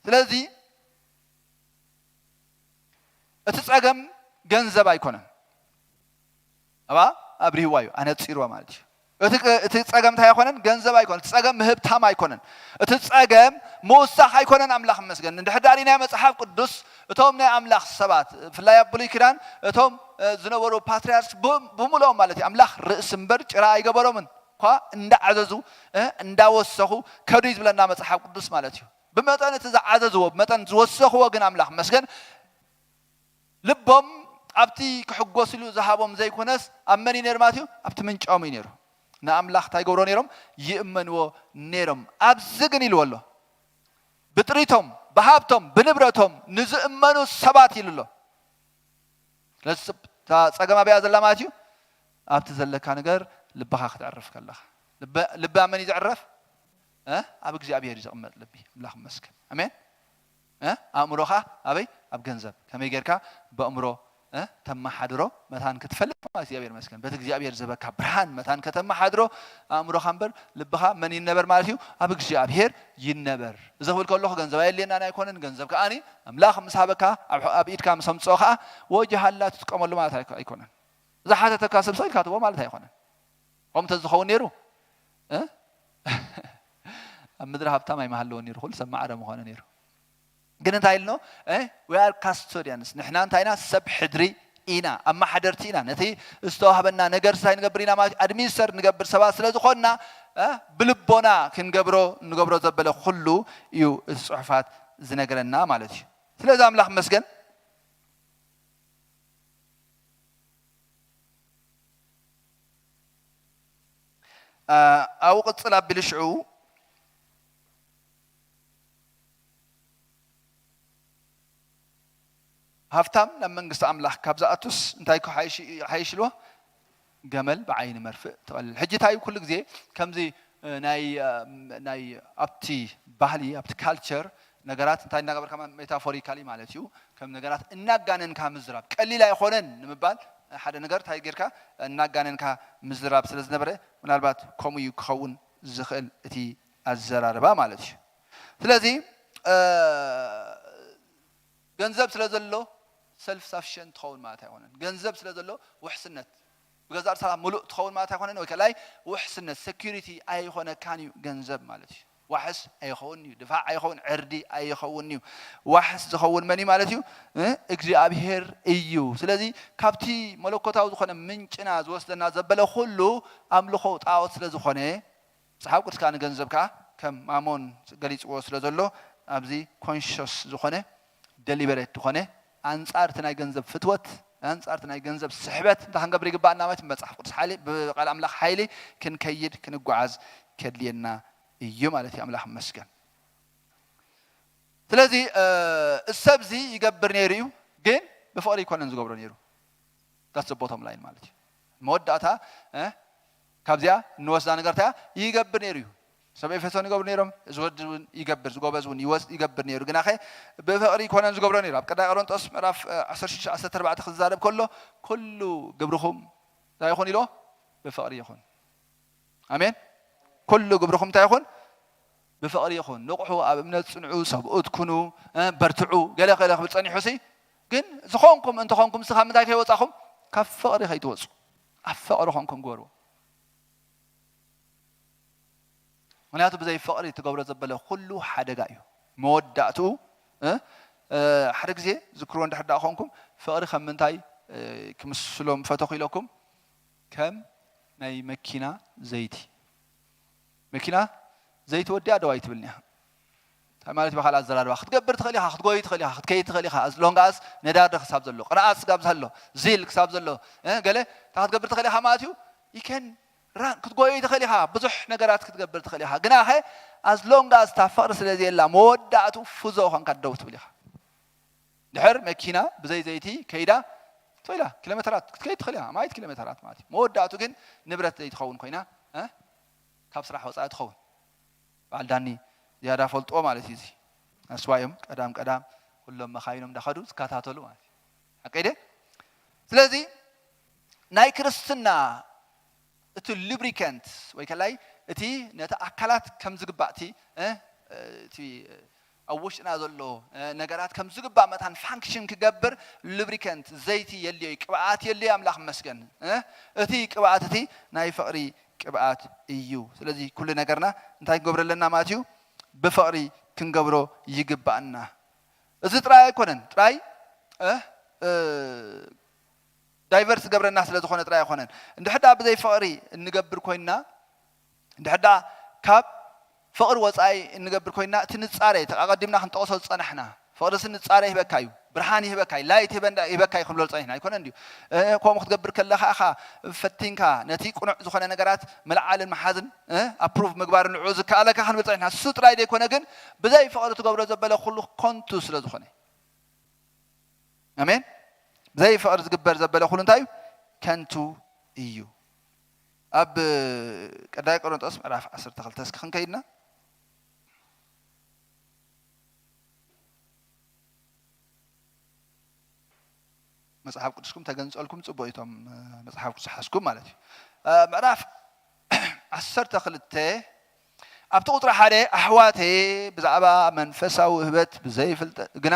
ስለዚ እቲ ጸገም ገንዘብ ኣይኮነን። ኣብኣ ኣብሪህዋ እዩ፣ ኣነጺርዋ ማለት እዩ። እቲ ጸገም እንታይ ኣይኮነን? ገንዘብ ኣይኮነን። እቲ ጸገም ምህብታም ኣይኮነን። እቲ ጸገም ምውሳኽ ኣይኮነን። ኣምላኽ ይመስገን። እንድሕር ዳኣ ናይ መጽሓፍ ቅዱስ እቶም ናይ ኣምላኽ ሰባት፣ ብፍላይ ኣብ ብሉይ ኪዳን እቶም ዝነበሩ ፓትርያርክስ ብምልኦም ማለት እዩ፣ ኣምላኽ ርእሲ እምበር ጭራ ኣይገበሮምን። እኳ እንዳዓዘዙ እንዳወሰኹ ከዱ እዩ ዝብለና መጽሓፍ ቅዱስ ማለት እዩ። ብመጠን እቲ ዝዓዘዝዎ፣ ብመጠን ዝወሰኽዎ ግን ኣምላኽ መስገን ልቦም ኣብቲ ክሕጎስሉ ዝሃቦም ዘይኮነስ ኣብ መን እዩ ነይሩ ማለት እዩ? ኣብቲ ምንጫኦም እዩ ነይሩ። ንኣምላኽ እንታይ ገብሮ ነይሮም? ይእመንዎ ነይሮም። ኣብዚ ግን ኢልዎ ኣሎ፣ ብጥሪቶም፣ ብሃብቶም፣ ብንብረቶም ንዝእመኑ ሰባት ኢሉ ኣሎ። ስለዚ እታ ጸገም ኣብያ ዘላ ማለት እዩ፣ ኣብቲ ዘለካ ነገር ልብኻ ክትዕርፍ ከለኻ። ልቢ ኣብ መን እዩ ዝዕረፍ? ኣብ እግዚኣብሔር እዩ ዝቕመጥ ልቢ። ኣምላኽ ይመስገን። ኣሜን። ኣእምሮኻ ኣበይ? ኣብ ገንዘብ። ከመይ ጌርካ ብኣእምሮ ተመሓድሮ መታን ክትፈልጥ ማለት እግዚኣብሔር ይመስገን። በቲ እግዚኣብሔር ዝህበካ ብርሃን መታን ከተመሓድሮ ኣእምሮኻ እምበር ልብኻ መን ይነበር ማለት እዩ? ኣብ እግዚኣብሔር ይነበር። እዚ ክብል ከለኹ ገንዘብ ኣየድልየናን ኣይኮነን። ገንዘብ ከኣ ኣምላኽ ምስ ሃበካ፣ ኣብ ኢድካ ምስ ኣምጽኦ ከኣ ወጀሃላ ትጥቀመሉ ማለት ኣይኮነን። ዝሓተተካ ሰብ ሰው ኢልካ ትቦ ማለት ኣይኮነን። ከምኡ እንተዝኸውን ነይሩ ኣብ ምድሪ ሃብታም ኣይምሃለወን ነይሩ፣ ኩሉ ሰብ ማዕረ ምኾነ ነይሩ። ግን እንታይ ኢልኖ? We are custodians፣ ንሕና እንታይ ኢና? ሰብ ሕድሪ ኢና፣ ኣመሓደርቲ ኢና። ነቲ ዝተዋህበና ነገር እንታይ ንገብር ኢና ማለት እዩ? ኣድሚኒስተር ንገብር ሰባት ስለ ዝኾንና ብልቦና ክንገብሮ ንገብሮ ዘበለ ኩሉ እዩ እቲ ጽሑፋት ዝነግረና ማለት እዩ። ስለዚ ኣምላኽ መስገን ኣብኡ ቅጽል ኣቢሉ ሽዑ ሃብታም ናብ መንግስቲ ኣምላኽ ካብ ዝኣቱስ እንታይ ክሓይሽ ኢልዎ? ገመል ብዓይኒ መርፍእ ትቐልል። ሕጂ እንታይ ኩሉ ግዜ ከምዚ ናይ ኣብቲ ባህሊ ኣብቲ ካልቸር ነገራት እንታይ እናገበርካ ሜታፎሪካሊ ማለት እዩ። ከም ነገራት እናጋነንካ ምዝራብ ቀሊል ኣይኾነን ንምባል ሓደ ነገር እንታይ ጌርካ እናጋነንካ ምዝራብ ስለ ዝነበረ ምናልባት ከምኡ እዩ ክኸውን ዝኽእል እቲ ኣዘራርባ ማለት እዩ። ስለዚ ገንዘብ ስለ ዘሎ ሰልፍ ሳፊሽንት ትኸውን ማለት ኣይኮነን። ገንዘብ ስለ ዘሎ ውሕስነት ብገዛእ ርእስኻ ምሉእ ትኸውን ማለት ኣይኮነን። ወይ ከላይ ውሕስነት ሴኩሪቲ ኣይኾነካን እዩ ገንዘብ ማለት እዩ። ዋሕስ ኣይኸውን እዩ፣ ድፋዕ ኣይኸውን፣ ዕርዲ ኣይኸውን እዩ። ዋሕስ ዝኸውን መን እዩ ማለት እዩ? እግዚኣብሔር እዩ። ስለዚ ካብቲ መለኮታዊ ዝኾነ ምንጭና ዝወስደና ዘበለ ኩሉ ኣምልኾ ጣዖት ስለ ዝኾነ መጽሓፍ ቅዱስ ከኣ ንገንዘብ ከኣ ከም ማሞን ገሊጽዎ ስለ ዘሎ ኣብዚ ኮንሽስ ዝኾነ ደሊበሬት ዝኾነ ኣንጻር እቲ ናይ ገንዘብ ፍትወት ኣንጻር እቲ ናይ ገንዘብ ስሕበት እንታይ ክንገብር ይግባኣና ማለት መጽሓፍ ቅዱስ ሓይሊ ብቃል ኣምላኽ ሓይሊ ክንከይድ ክንጓዓዝ ከድልየና እዩ ማለት እዩ። ኣምላኽ መስገን። ስለዚ እሰብዚ ይገብር ነይሩ እዩ፣ ግን ብፍቕሪ ይኮነን ዝገብሮ ነይሩ። ዳስ ቦቶም ላይን ማለት እዩ። መወዳእታ ካብዚኣ እንወስዳ ነገር እንታይ ይገብር ነይሩ እዩ። ሰብ ኤፌሶን ይገብሩ ነይሮም፣ እዚ ወዲ እውን ይገብር፣ ዝጎበዝ እውን ይገብር ነይሩ። ግናኸ ብፍቕሪ ይኮነን ዝገብሮ ነይሩ። ኣብ ቀዳይ ቆሮንጦስ ምዕራፍ ዓሰርተ ሽዱሽተ ዓሰርተ ኣርባዕተ ክዛረብ ከሎ ኩሉ ግብርኹም እንታይ ይኹን ኢሎ? ብፍቕሪ ይኹን። ኣሜን። ኩሉ ግብርኹም እንታይ ይኹን? ብፍቕሪ ይኹን። ንቕሑ፣ ኣብ እምነት ጽንዑ፣ ሰብኡት ኩኑ፣ በርትዑ፣ ገለ ገለ ክብል ጸኒሑ ሲ ግን ዝኾንኩም እንተኾንኩም ሲ ካብ ምንታይ ከይወጻኹም? ካብ ፍቕሪ ከይትወጹ። ኣብ ፍቕሪ ኾንኩም ግበርዎ። ምክንያቱ ብዘይ ፍቕሪ ትገብሮ ዘበለ ኩሉ ሓደጋ እዩ። መወዳእትኡ ሓደ ግዜ ዝክርዎ እንድሕር ዳ ኾንኩም ፍቕሪ ከም ምንታይ ክምስሎም ፈተኹ ኢለኩም ከም ናይ መኪና ዘይቲ። መኪና ዘይቲ ወዲኣ ደው ኣይትብልን እያ። እንታይ ማለት ብኻል ኣዘራርባ ክትገብር ትኽእል ኢኻ፣ ክትጎይ ትኽእል ኢኻ፣ ክትከይድ ትኽእል ኢኻ። ኣዝሎንጋስ ነዳዲ ክሳብ ዘሎ ቅንኣት ክሳብ ዘሎ ዚል ክሳብ ዘሎ ገለ እንታይ ክትገብር ትኽእል ኢኻ ማለት እዩ። ይከን ክትጎይ ትኽእል ኢኻ፣ ብዙሕ ነገራት ክትገብር ትኽእል ኢኻ። ግናኸ ኣዝሎንጋስ እታ ፍቕሪ ስለ ዘየላ መወዳእቱ ፍዞ ኾንካ ደው ትብል ኢኻ። ድሕር መኪና ብዘይ ዘይቲ ከይዳ ትኽእላ ኪሎሜተራት ክትከይድ ትኽእል ኢኻ፣ ማይት ኪሎሜተራት ማለት እዩ። መወዳእቱ ግን ንብረት ዘይትኸውን ኮይና ካብ ስራሕ ወፃኢ ትኸውን። በዓል ዳኒ ዝያዳ ፈልጥዎ ማለት እዩ። እዚ ኣስዋዮም ቀዳም ቀዳም ኩሎም መኻይኖም እንዳኸዱ ዝከታተሉ ማለት እዩ። ሓቀይ ደ ስለዚ ናይ ክርስትና እቲ ሉብሪከንት ወይ ከላይ እቲ ነቲ ኣካላት ከም ዝግባእ እቲ እቲ ኣብ ውሽጥና ዘሎ ነገራት ከም ዝግባእ መታን ፋንክሽን ክገብር ሉብሪከንት ዘይቲ የልዮ እዩ፣ ቅብኣት የልዮ። ኣምላኽ መስገን እቲ ቅብኣት እቲ ናይ ፍቕሪ ቅብኣት እዩ። ስለዚ ኩሉ ነገርና እንታይ ክንገብሮ ኣለና ማለት እዩ? ብፍቕሪ ክንገብሮ ይግባኣና። እዚ ጥራይ ኣይኮነን፣ ጥራይ እ፣ እ፣ ዳይቨርት ዝገብረና ስለ ዝኾነ ጥራይ ኣይኮነን። እንድሕር ደኣ ብዘይ ፍቕሪ እንገብር ኮይንና፣ እንድሕር ደኣ ካብ ፍቕሪ ወጻኢ እንገብር ኮይንና፣ እቲ ንጻረ፣ እቲ ኣቐዲምና ክንጠቕሶ ዝጸናሕና፣ ፍቕርሲ ንጻረ ይህበካ እዩ፣ ብርሃን ይህበካ እዩ፣ ላይት ይህበን-፣ ይህበካ እዩ ክንብሎ ዝጸኒሕና ኣይኮነን ድዩ? እ፣ ከምኡ ክትገብር ከለኻ ኢኻ ፈቲንካ ነቲ ቅኑዕ ዝኾነ ነገራት ምልዓልን ምሓዝን፣ እ፣ ኣፕሩቭ ምግባርን ንዕኡ ዝከኣለካ ክንብል ጸኒሕና። እሱ ጥራይ ዘይኮነ ግን፣ ብዘይ ፍቕሪ ትገብሮ ዘበለ ኩሉ ከንቱ ስለ ዝኾነ። ኣሜን። ብዘይ ፍቕሪ ዝግበር ዘበለ ኩሉ እንታይ እዩ? ከንቱ እዩ። ኣብ ቀዳይ ቆሮንጦስ ምዕራፍ ዓሰርተ ክልተ እስኪ ክንከይድና። መጽሓፍ ቅዱስኩም ተገንጸልኩም ጽቡቕ እዩ፣ እቶም መጽሓፍ ቅዱስ ዝሓዝኩም ማለት እዩ። እ፣ ምዕራፍ ዓሰርተ ክልተ ኣብቲ ቁጽሪ ሓደ፣ ኣሕዋተየ፣ ብዛዕባ መንፈሳዊ ውህበት ብዘይፍልጠ-፣ ግና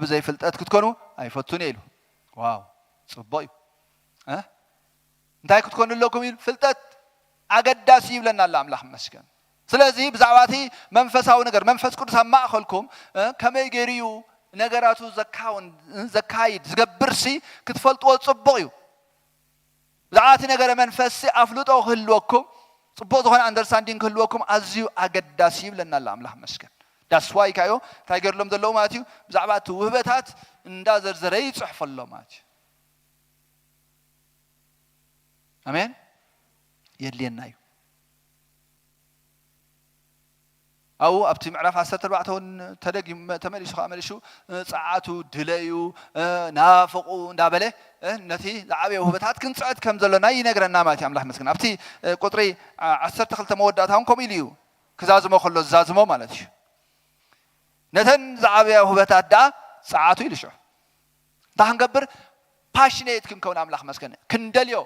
ብዘይፍልጠት ክትኮኑ ኣይፈቱን እየ ኢሉ። ዋው፣ ጽቡቕ እዩ። እ? እንታይ ክትኮኑ ኣለኩም ኢሉ? ፍልጠት ኣገዳሲ ይብለና ኣሎ ኣምላኽ ይመስገን። ስለዚ ብዛዕባ እቲ መንፈሳዊ ነገር፣ መንፈስ ቅዱስ ኣብ ማእከልኩም፣ እ፣ ከመይ ገይሩ እዩ ነገራቱ ዘካውን፣ እ፣ ዘካይድ፣ ዝገብርሲ ክትፈልጥዎ ጽቡቕ እዩ። ብዛዕባ እቲ ነገረ መንፈስሲ ኣፍልጦ ክህልወኩም፣ ጽቡቕ ዝኾነ ኣንደርስታንዲንግ ክህልወኩም ኣዝዩ ኣገዳሲ ይብለና ኣሎ ኣምላኽ ይመስገን። ዳስዋይ ካዮ እንታይ ገርሎም ዘለዉ ማለት እዩ? ብዛዕባ እቲ ውህበታት እንዳዘርዘረ ይጽሕፎ ኣሎ ማለት እዩ። ኣሜን። የድልየና እዩ። ኣብኡ ኣብቲ ምዕራፍ ዓሰርተ ኣርባዕተ እውን ተደጊሙ፣ ተመሊሱ ከኣ መሊሱ፣ እ፣ ጸዓቱ፣ ድለዩ፣ እ፣ ናፍቑ እንዳበለ፣ እ፣ ነቲ ዝዓበየ ውህበታት ክንጽዕት ከም ዘሎና ይነግረና ማለት እዩ። ኣምላኽ ይመስገን። ኣብቲ፣ እ፣ ቁጽሪ፣ ዓ-፣ ዓሰርተ ክልተ መወዳእታ እውን ከምኡ ኢሉ እዩ። ክዛዝሞ ከሎ ዝዛዝሞ ማለት እዩ። ነተን ዝዓበያ ውህበታት ደኣ ጸዓቱ ኢሉ ሽዑ። እንታይ ክንገብር? ፓሽኔት ክንከውን ኣምላኽ ይመስገን። ክንደልዮ።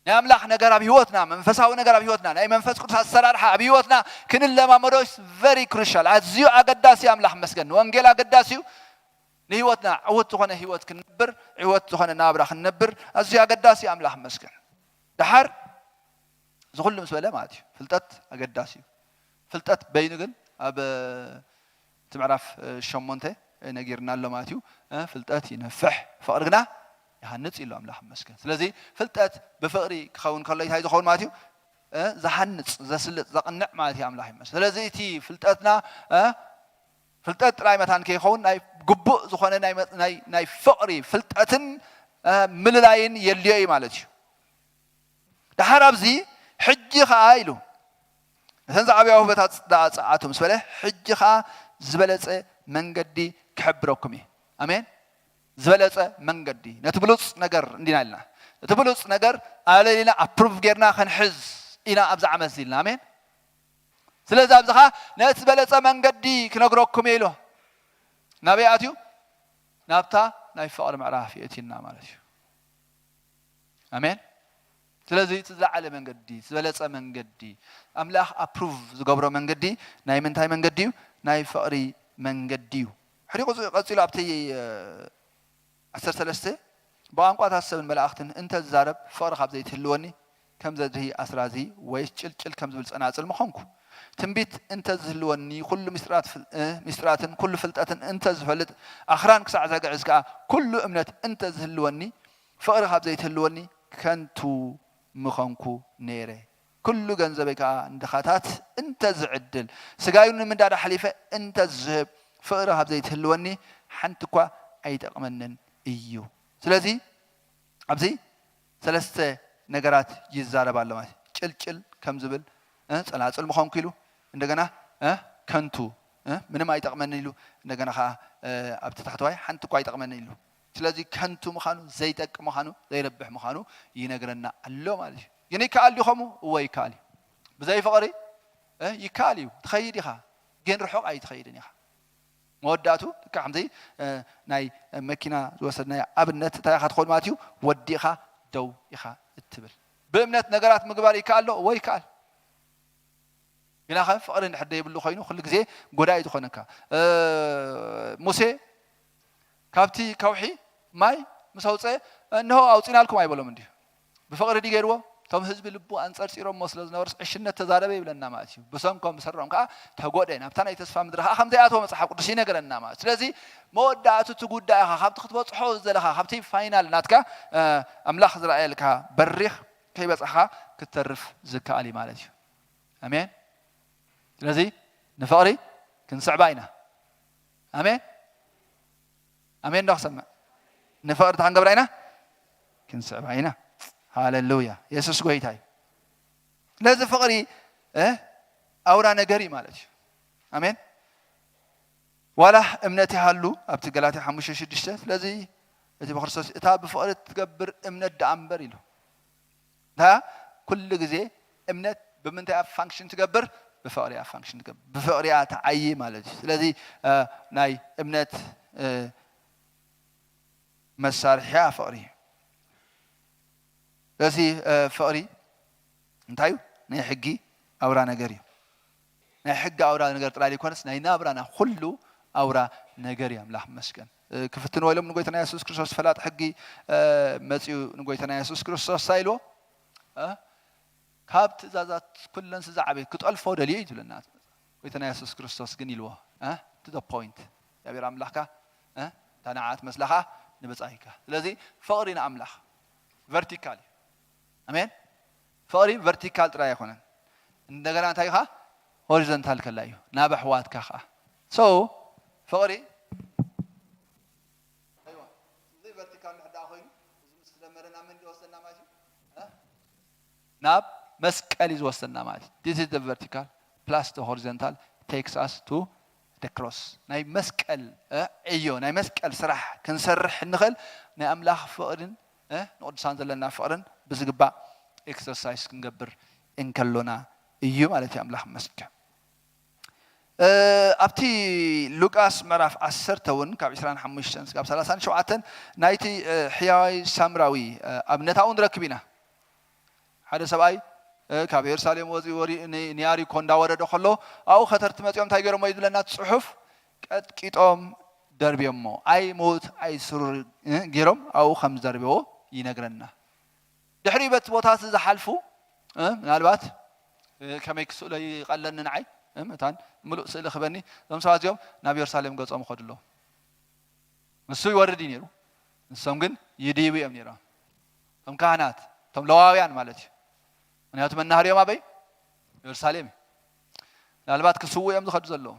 ናይ ኣምላኽ ነገር ኣብ ህይወትና፣ መንፈሳዊ ነገር ኣብ ህይወትና፣ ናይ መንፈስ ቅዱስ ኣሰራርሓ ኣብ ህይወትና ክንለማመዶ is very crucial። ኣዝዩ ኣገዳሲ፣ ኣምላኽ ይመስገን። ንወንጌል ኣገዳሲ እዩ። ንህይወትና ዕዉት ዝኾነ ህይወት ክንነብር፣ ዕወት ዝኾነ ናብራ ክንነብር ኣዝዩ ኣገዳሲ፣ ኣምላኽ ይመስገን። ደሓር እዚ ኩሉ ምስ በለ ማለት እዩ፣ ፍልጠት ኣገዳሲ እዩ። ፍልጠት በይኑ ግን ኣብ፣ እ፣ እቲ ምዕራፍ፣ እ፣ ሸሞንተ፣ እ፣ ነጊርና ኣሎ ማለት እዩ። እ፣ ፍልጠት ይነፍሕ፣ ፍቕሪ ግና ይሃንጽ ኢሉ ኣምላኽ ይመስገን። ስለዚ ፍልጠት ብፍቕሪ ክኸውን ከሎ እንታይ ዝኸውን ማለት እዩ? እ፣ ዝሃንጽ፣ ዘስልጥ፣ ዘቕንዕ ማለት እዩ ኣምላኽ ይመስገን። ስለዚ እቲ ፍልጠትና፣ እ፣ ፍልጠት ጥራይ መታን ከይኸውን ናይ ግቡእ ዝኾነ ናይ መ-፣ ናይ፣ ናይ ፍቕሪ ፍልጠትን፣ እ፣ ምልላይን የድልዮ እዩ ማለት እዩ። ደሓር ኣብዚ ሕጂ ኸኣ ኢሉ፣ ነተን ዝዓበያ ውህበታት ደኣ ጸዓቱ ምስ በለ፣ ሕጂ ኸኣ ዝበለጸ መንገዲ ክሕብረኩም እየ። ኣሜን። ዝበለጸ መንገዲ፣ ነቲ ብሉጽ ነገር እንዲና ኢልና፣ ነቲ ብሉጽ ነገር ኣለሊና ኣፕሩቭ ጌርና ክንሕዝ ኢና ኣብዚ ዓመት እዚ ኢልና። ኣሜን። ስለዚ ኣብዚ ኸኣ ነቲ ዝበለጸ መንገዲ ክነግረኩም እየ ኢሉ። ናበይ ኣትዩ? ናብታ ናይ ፍቕሪ ምዕራፍ የእትየና ማለት እዩ። ኣሜን። ስለዚ እቲ ዝለዓለ መንገዲ፣ ዝበለጸ መንገዲ፣ ኣምላኽ ኣፕሩቭ ዝገብሮ መንገዲ ናይ ምንታይ መንገዲ እዩ? ናይ ፍቕሪ መንገዲ እዩ። ሕሪቑ ቀጺሉ ኣብቲ፣ እ፣ ዓሰርተ ሰለስተ፣ ብቋንቋታት ሰብን መላእኽትን እንተ ዝዛረብ፣ ፍቕሪ ካብ ዘይትህልወኒ፣ ከም ዘድሂ ኣስራዚ ወይስ ጭልጭል ከም ዝብል ጸናጽል ምኾንኩ። ትንቢት እንተ ዝህልወኒ፣ ኩሉ ምስጢራት ፍል-፣ እ፣ ምስጢራትን ኩሉ ፍልጠትን እንተ ዝፈልጥ፣ ኣኽራን ክሳዕ ዘግዕዝ ከኣ ኩሉ እምነት እንተ ዝህልወኒ፣ ፍቕሪ ካብ ዘይትህልወኒ፣ ከንቱ ምኾንኩ ነይረ። ኩሉ ገንዘበይ ከኣ ንድኻታት እንተ ዝዕድል፣ ስጋዩ ንምንዳድ ኣሕሊፈ እንተ ዝህብ፣ ፍቕሪ ካብ ዘይትህልወኒ፣ ሓንቲ እኳ ኣይጠቕመንን እዩ። ስለዚ ኣብዚ ሰለስተ ነገራት ይዛረብ ኣሎ ማለት እዩ። ጭልጭል ከም ዝብል፣ እ፣ ጸናጽል ምኾንኩ ኢሉ፣ እንደገና፣ እ፣ ከንቱ፣ እ፣ ምንም ኣይጠቕመንን ኢሉ፣ እንደገና ኸዓ፣ እ፣ ኣብቲ ታሕተዋይ ሓንቲ እኳ ኣይጠቕመንን ኢሉ። ስለዚ ከንቱ ምዃኑ፣ ዘይጠቅም ምዃኑ፣ ዘይረብሕ ምዃኑ ይነግረና ኣሎ ማለት እዩ። ግን ይከኣል ድዩ ከምኡ? እወ ይከኣል እዩ። ብዘይ ፍቕሪ፣ እ፣ ይከኣል እዩ። ትኸይድ ኢኻ፣ ግን ርሑቕ ኣይትኸይድን ኢኻ። መወዳእቱ ልክዕ ከምዚ፣ እ፣ ናይ መኪና ዝወሰድናዮ ኣብነት እንታይ ኢኻ ትኸውን ማለት እዩ? ወዲእኻ ደው ኢኻ እትብል። ብእምነት ነገራት ምግባር ይከኣል ዶ? እወ ይከኣል። ግናኸ ፍቕሪ እንድሕር ዘይብሉ ኮይኑ ኩሉ ግዜ ጎዳኢ ዝኾነካ። እ፣ ሙሴ ካብቲ ከውሒ ማይ ምስ ኣውፀአ፣ "እንሆ ኣውፂናልኩም" ኣይበሎም እንድዩ። ብፍቕሪ ድዩ ገይርዎ? እቶም ህዝቢ ልቡ ኣንጸርጺሮሞ ስለ ዝነበሩስ ዕሽነት ተዛረበ ይብለና ማለት እዩ። ብሰንኮም ብሰሮም ከዓ ተጎድኤ፣ ናብታ ናይ ተስፋ ምድሪ ከዓ ከም ዘይኣተወ መጽሓፍ ቅዱስ ይነግረና ማለት እዩ። ስለዚ መወዳእቱ እቲ ጉዳይ ኢኻ ካብቲ ክትበጽሖ ዝደለኻ ካብቲ ፋይናል ናትካ ኣምላኽ ዝረኣየልካ በሪኽ ከይበጻኻ ክትተርፍ ዝከኣል እዩ ማለት እዩ። ኣሜን። ስለዚ ንፍቕሪ ክንስዕባ ኢና። ኣሜን ኣሜን። ዶ ክሰምዕ? ንፍቕሪ እንታይ ክንገብራ ኢና? ክንስዕባ ኢና። ሃሌሉያ። የሱስ ጎይታ እዩ። ስለዚ ፍቕሪ ኣውራ ነገር እዩ ማለት እዩ። ኣሜን። ዋላ እምነት ይሃሉ ኣብቲ ገላትያ ሓሙሽተ ሽዱሽተ ስለዚ እቲ ብክርስቶስ እታ ብፍቕሪ ትገብር እምነት ደኣ እምበር ኢሉ። እታ ኩሉ ግዜ እምነት ብምንታይ ኣብ ፋንክሽን ትገብር? ብፍቕሪ ኣብ ፋንክሽን ትገብር፣ ብፍቕሪያ ትዓዪ ማለት እዩ። ስለዚ ናይ እምነት መሳርሒያ ፍቕሪ እዩ። ስለዚ ፍቕሪ እንታይ እዩ? ናይ ሕጊ ኣውራ ነገር እዩ። ናይ ሕጊ ኣውራ ነገር ጥራይ ዘይኮነስ ናይ ናብራና ኩሉ ኣውራ ነገር እዩ። ኣምላኽ ይመስገን። ክፍትንዎ ኢሎም ንጎይታና የሱስ ክርስቶስ ፈላጥ ሕጊ መጺኡ ንጎይታና የሱስ ክርስቶስ እንታይ ኢልዎ? ካብ ትእዛዛት ኩለን ዝዓበየ ክጠልፎ ደልዩ እዩ ዝብለና ጎይታና የሱስ ክርስቶስ ግን ኢልዎ to the point እግዚኣብሔር ኣምላኽካ እታ ንዓት መስላኻ ንብጻይካ። ስለዚ ፍቕሪ ንኣምላኽ ቨርቲካል እዩ። ኣሜን። ፍቕሪ ቨርቲካል ጥራይ ኣይኮነን፣ እንደገና እንታይ ኻ ሆሪዞንታል ከላ እዩ ናብ ኣሕዋትካ ኸዓ። So ፍቕሪ ቨርቲካል እንድሕር ደኣ ኮይኑ እዚ ምስ ደመረ ናብ መን ይወስደና ማለት እዩ? ናብ መስቀል እዩ ዝወስደና ማለት እዩ። This is the vertical plus the horizontal takes us to the cross። ናይ መስቀል ዕዮ ናይ መስቀል ስራሕ ክንሰርሕ እንኽእል ናይ ኣምላኽ ፍቕርን ንቅዱሳን ዘለና ፍቕርን ብዝግባእ ኤክሰርሳይስ ክንገብር እንከሎና እዩ ማለት እዩ። ኣምላኽ መስገን ኣብቲ ሉቃስ ምዕራፍ ዓሰርተ እውን ካብ ዕስራን ሓሙሽተን ስጋብ ሰላሳን ሸውዓተን ናይቲ ሕያዋይ ሳምራዊ ኣብነታኡ ንረክብ ኢና። ሓደ ሰብኣይ ካብ የሩሳሌም ወፂኡ ወሪ ንያሪኮ እንዳወረደ ከሎ ኣብኡ ከተርቲ መፂኦም እንታይ ገይሮሞ እዩ ዝብለና እቲ ፅሑፍ? ቀጥቂጦም ደርብዮሞ ኣይሙት ኣይስሩር ገይሮም ኣብኡ ከም ዝደርብዎ ይነግረና። ድሕሪኡ በቲ ቦታ እቲ ዝሓልፉ ምናልባት ከመይ ክስእሎ ይቐለኒ ንዓይ እታን ምሉእ ስእሊ ክበኒ እዞም ሰባት እዚኦም ናብ የሩሳሌም ገጾም ይኸዱ ኣለዉ። ንሱ ይወርድ እዩ ነይሩ፣ ንሶም ግን ይድይቡ እዮም ነይሮም። እቶም ካህናት እቶም ለዋውያን ማለት እዩ። ምክንያቱ መናሃሪኦም ኣበይ? የሩሳሌም እዩ። ምናልባት ክስዉ እዮም ዝኸዱ ዘለዉ።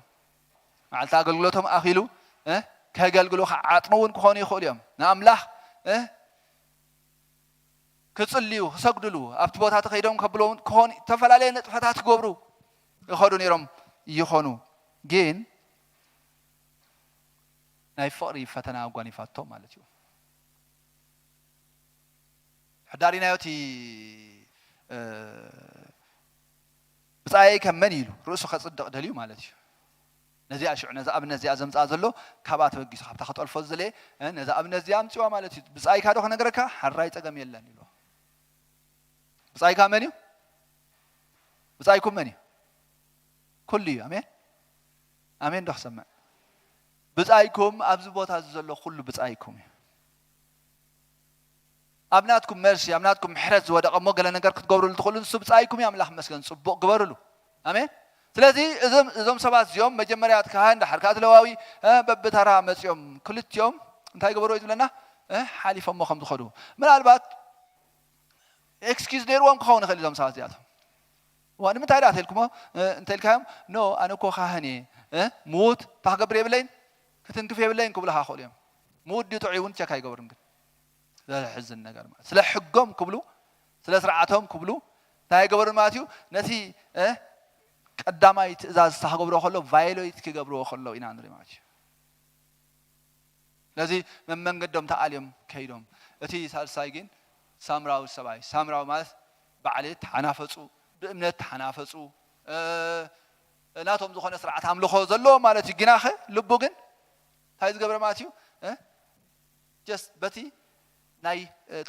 መዓልቲ ኣገልግሎቶም ኣኺሉ ከገልግሉ ክዓጥኑ እውን ክኾኑ ይኽእሉ እዮም። ንኣምላኽ ክጽልዩ ክሰግድሉ ኣብቲ ቦታ ተኸይዶም ከብሎ ክኾኑ ዝተፈላለየ ንጥፈታት ክገብሩ ይኸዱ ነይሮም ይኾኑ። ግን ናይ ፍቕሪ ፈተና ኣጓኒፋቶ ማለት እዩ። ሕዳሪናዮ እቲ ብጻየይ ከም መን ኢሉ ርእሱ ከጽድቕ ደልዩ ማለት እዩ። ነዚኣ ሽዑ ነዚ ኣብነት እዚኣ ዘምጽኣ ዘሎ ካብኣ ተበጊሱ ካብታ ክጠልፎ ዝደለየ ነዚ ኣብነት እዚኣ ኣምጽዋ ማለት እዩ። ብጻይካ ዶ ክነግረካ ሓራይ ጸገም የለን ኢሉ። ብጻይካ መን እዩ? ብጻይኩም መን እዩ? ኩሉ እዩ። ኣሜን ኣሜን ዶ ክሰምዕ? ብጻይኩም ኣብዚ ቦታ እዚ ዘሎ ኩሉ ብጻይኩም እዩ። ኣብ ናትኩም መርሲ ኣብ ናትኩም ምሕረት ዝወደቐ እሞ ገለ ነገር ክትገብሩሉ ትኽእሉ ንሱ ብጻይኩም እዩ። ኣምላኽ መስገን ጽቡቕ ግበሩሉ። ኣሜን። ስለዚ እዞም ሰባት እዚኦም መጀመርያ እቲ ካህን ዳሕር ከኣ እቲ ለዋዊ በብተራ መጺኦም ክልቲኦም እንታይ ገበሩ ዝብለና ሓሊፎሞ ከም ዝኸዱ ምናልባት ኤክስኪዝ ነይርዎም ክኸውን ይኽእል እዞም ሰባት እዚኣቶም። ዋ ንምንታይ ደኣ ተልኩሞ እንተልካዮም ኖ ኣነ እኮ ካህን እየ ምዉት እንታይ ክገብር የብለይን ክትንክፍ የብለይን ክብሉኻ ክኽእሉ እዮም። ምዉት ድዩ ጥዑይ እውን ቸክ ኣይገብሩን ግን ዘሕዝን ነገር ማለት ስለ ሕጎም ክብሉ ስለ ስርዓቶም ክብሉ እንታይ ኣይገበሩን ማለት እዩ። ነቲ ቀዳማይ ትእዛዝ ክገብርዎ ከሎ ቫዮሌት ክገብርዎ ከሎ ኢና ንርኢ ማለት እዩ። ስለዚ መመንገዶም ተኣልዮም ከይዶም እቲ ሳልሳይ ግን ሳምራዊ ሰብኣይ ሳምራዊ ማለት ብዓሌት ተሓናፈፁ ብእምነት ተሓናፈፁ ናቶም ዝኾነ ስርዓት ኣምልኾ ዘለዎ ማለት እዩ። ግናኸ ልቡ ግን እንታይ ዝገብረ ማለት እዩ? ጀስት በቲ ናይ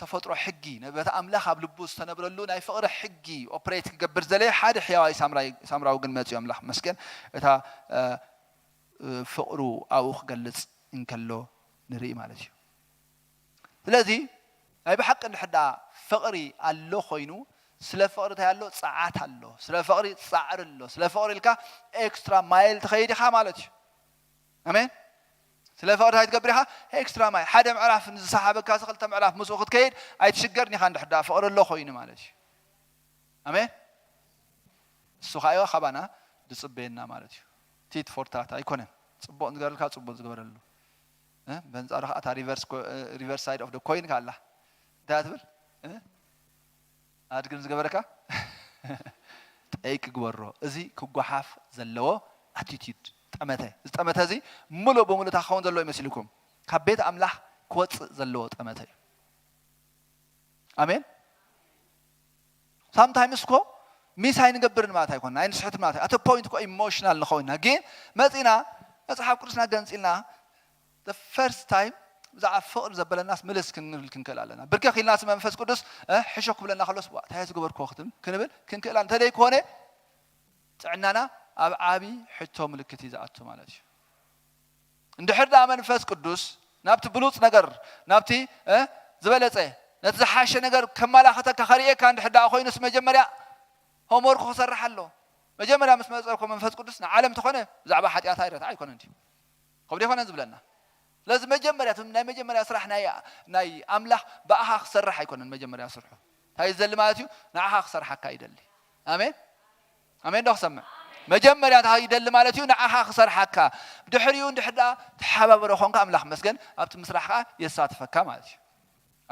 ተፈጥሮ ሕጊ በቲ ኣምላኽ ኣብ ልቡ ዝተነብረሉ ናይ ፍቕሪ ሕጊ ኦፕሬት ክገብር ዘለየ ሓደ ሕያዋይ ሳምራዊ ግን መፅኡ ኣምላኽ መስገን እታ ፍቕሩ ኣብኡ ክገልፅ እንከሎ ንርኢ ማለት እዩ። ስለዚ ናይ ብሓቂ እንድሕር ደኣ ፍቕሪ ኣሎ ኮይኑ ስለ ፍቕሪ እንታይ ኣሎ? ጸዓት ኣሎ። ስለ ፍቕሪ ጻዕሪ ኣሎ። ስለ ፍቕሪ ኢልካ ኤክስትራ ማይል ትኸይድ ኢኻ ማለት እዩ። ኣሜን። ስለ ፍቕሪ እንታይ ትገብር ኢኻ? ኤክስትራ ማይል። ሓደ ምዕራፍ ንዝሰሓበካ ሲ ክልተ ምዕራፍ ምስኡ ክትከይድ ኣይትሽገርን ኢኻ፣ እንድሕር ደኣ ፍቕሪ ኣሎ ኮይኑ ማለት እዩ። ኣሜን። እሱ ኸኣ ካባና ዝጽበየና ማለት እዩ። ቲት ፎር ታት ኣይኮነን። ጽቡቕ ዝገበረልካ ጽቡቕ ዝገበረሉ። እ? በንጻሩ ኸኣ እታ ሪቨርስ ኮ-፣ እ፣ ሪቨርስ ሳይድ ኦፍ ደ ኮይን ካላ እንታይ ትብል? እ? ኣድግን ዝገበረካ ጠይ ክግበሮ። እዚ ክጓሓፍ ዘለዎ ኣቲቲዩድ፣ ጠመተ። እዚ ጠመተ እዚ ምሉእ ብምሉእ እንታይ ክኸውን ዘለዎ ይመስልኩም? ካብ ቤት ኣምላኽ ክወጽእ ዘለዎ ጠመተ እዩ። ኣሜን። ሳምታይምስ እኮ ሚስ ኣይንገብርን ማለት ኣይኮን፣ ኣይንስሕት ማለት ኣተ ፖይንት እኮ ኢሞሽናል ንኸውን ኢና። ግን መጺና መጽሓፍ ቅዱስና ገንጺልና the first time ብዛዕባ ፍቕሪ ዘበለናስ ምልስ ክንብል ክንክእል ኣለና። ብርከኽ ኢልናስ መንፈስ ቅዱስ፣ እ፣ ሕሾ ክብለና ከሎስ፣ "ዋ፣ እንታይ ዝገበርክዎ?" ክትም-፣ ክንብል ክንክእል ኣለና። እንተደይ ኮነ ጥዕናና ኣብ ዓቢ ሕቶ ምልክት እዩ ዝኣቱ ማለት እዩ። እንድሕር ደኣ መንፈስ ቅዱስ ናብቲ ብሉጽ ነገር፣ ናብቲ፣ እ፣ ዝበለጸ፣ ነቲ ዝሓሸ ነገር ከመላኸተካ ከርእየካ እንድሕር ደኣ ኮይኑስ መጀመርያ ሆምወርክ ክሰርሕ ኣሎ። መጀመርያ ምስ መጸ እኮ መንፈስ ቅዱስ ንዓለም ተኾነ ብዛዕባ ሓጢኣታ ይረትዓ ኣይኮነን ድዩ? ከምኡ ኣይኮነን ዝብለና። ስለዚ መጀመርያ፣ እቲ ናይ መጀመርያ ስራሕ ናይ፣ ናይ ኣምላኽ ብኣኻ ክሰርሕ ኣይኮነን መጀመርያ ስርሑ። እንታይ እዩ ዝደሊ ማለት እዩ? ንዓኻ ክሰርሓካ ይደሊ። ኣሜን? ኣሜን ዶ ክሰምዕ? መጀመርያ እንታይ ይደሊ ማለት እዩ? ንዓኻ ክሰርሓካ። ድሕሪኡ እንድሕር ደኣ ተሓባበረ ኾንካ ኣምላኽ መስገን ኣብቲ ምስራሕ ከኣ የሳትፈካ ማለት እዩ።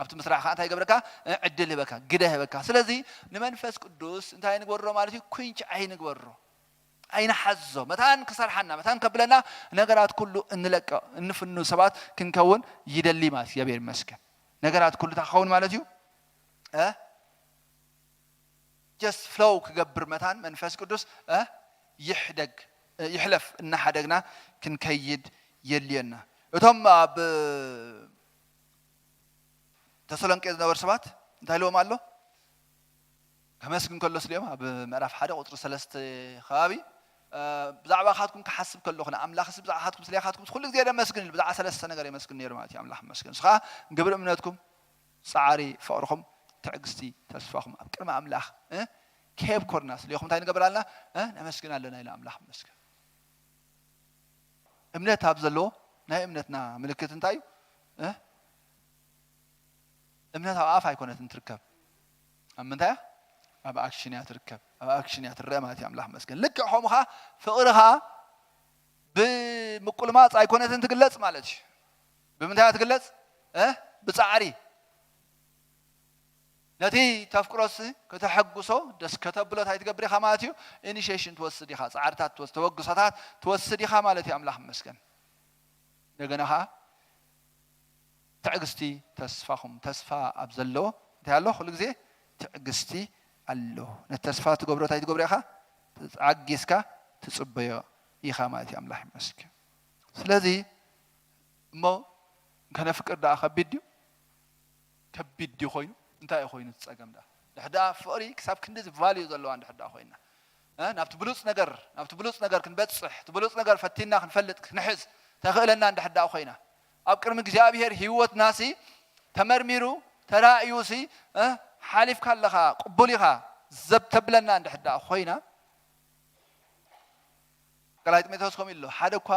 ኣብቲ ምስራሕ ከኣ እንታይ ይገብረካ? እ፣ ዕድል ይህበካ፣ ግደ ይህበካ። ስለዚ ንመንፈስ ቅዱስ እንታይ ንግበሮ ማለት እዩ? ኩንች ኣይንግበሮ፣ ኣይንሓዞ። መታን ክሰርሓና፣ መታን ከብለና ነገራት ኩሉ እንለቀ፣ እንፍኑ ሰባት ክንከውን ይደሊ ማለት እዩ። እግዚኣብሔር ይመስገን። ነገራት ኩሉ እንታይ ክኸውን ማለት እዩ? እ? ጀስት ፍሎው ክገብር መታን መንፈስ ቅዱስ፣ እ፣ ይሕደግ፣ እ፣ ይሕለፍ እናሓደግና ክንከይድ የድልየና። እቶም ኣብ ተሰሎንቄ ዝነበሩ ሰባት እንታይ ኢልዎም ኣሎ? ከመስግን ከሎ ስሊኦም ኣብ ምዕራፍ ሓደ ቁጽሪ ሰለስተ ከባቢ፣ እ፣ ብዛዕባኻትኩም ክሓስብ ከለኹ ንኣምላኽሲ ብዛዕባኻትኩም ስለ ኢኻትኩም ኩሉ ግዜ ደመስግን ኢሉ ብዛዕባ ሰለስተ ነገር የመስግን ነይሩ ማለት እዩ። ኣምላኽ መስገን። ንሱ ኸኣ ግብሪ እምነትኩም፣ ጻዕሪ ፍቕርኹም፣ ትዕግስቲ ተስፋኹም ኣብ ቅድሚ ኣምላኽ፣ እ፣ ከየብኮርና ስለ ኢኹም እንታይ ንገብር ኣለና? እ፣ ነመስግን ኣለና ኢለ ኣምላኽ መስገን። እምነት ኣብ ዘለዎ ናይ እምነትና ምልክት እንታይ እዩ? እ? እምነት ኣብ ኣፍ ኣይኮነትን ትርከብ። ኣብ ምንታይ እያ? ኣብ ኣክሽን እያ ትርከብ። ኣብ ኣክሽን እያ ትረአ ማለት እዩ። ኣምላኽ መስገን። ልክዕ ከምኡ ኸኣ ፍቕርኻ ብምቁልማጽ ኣይኮነትን ትግለጽ ማለት እዩ። ብምንታይ እያ ትግለጽ? እ? ብጻዕሪ። ነቲ ተፍቅሮሲ ከተሐጉሶ፣ ደስ ከተብሎ እንታይ ትገብር ኢኻ ማለት እዩ? ኢኒሺዬሽን ትወስድ ኢኻ፣ ጻዕርታት ትወስድ፣ ተበግሶታት ትወስድ ኢኻ ማለት እዩ። ኣምላኽ ይመስገን። እንደገና ኸኣ ትዕግስቲ ተስፋኹም፣ ተስፋ ኣብ ዘለዎ እንታይ ኣሎ? ኩሉ ግዜ ትዕግስቲ ኣሎ። ነቲ ተስፋ ትገብሮ እንታይ ትገብሮ ኢኻ? ተዓጊስካ ትጽበዮ ኢኻ ማለት እዩ። ኣምላኽ ይመስገን። ስለዚ እሞ ከነፍቅር ደኣ ከቢድ ድዩ? ከቢድ ድዩ ኮይኑ? እንታይ እዩ ኮይኑ እቲ ጸገም ደኣ? ድሕር ደኣ ፍቕሪ ክሳብ ክንድዚ ቫልዩ ዘለዋ እንድሕር ደኣ ኮይና፣ እ፣ ናብቲ ብሉጽ ነገር፣ ናብቲ ብሉጽ ነገር ክንበጽሕ፣ እቲ ብሉጽ ነገር ፈቲና ክንፈልጥ፣ ክንሕዝ ተኽእለና እንድሕር ደኣ ኮይና፣ ኣብ ቅድሚ እግዚኣብሔር ህይወትናሲ ተመርሚሩ፣ ተራእዩሲ፣ እ፣ ሓሊፍካ ኣለኻ፣ ቅቡል ኢኻ ዘብ-፣ ተብለና እንድሕር ደኣ ኮይና፣ ቀዳማይ ጢሞቴዎስ ከምኡ ኢሉ ኣሎ፣ "ሓደ እኳ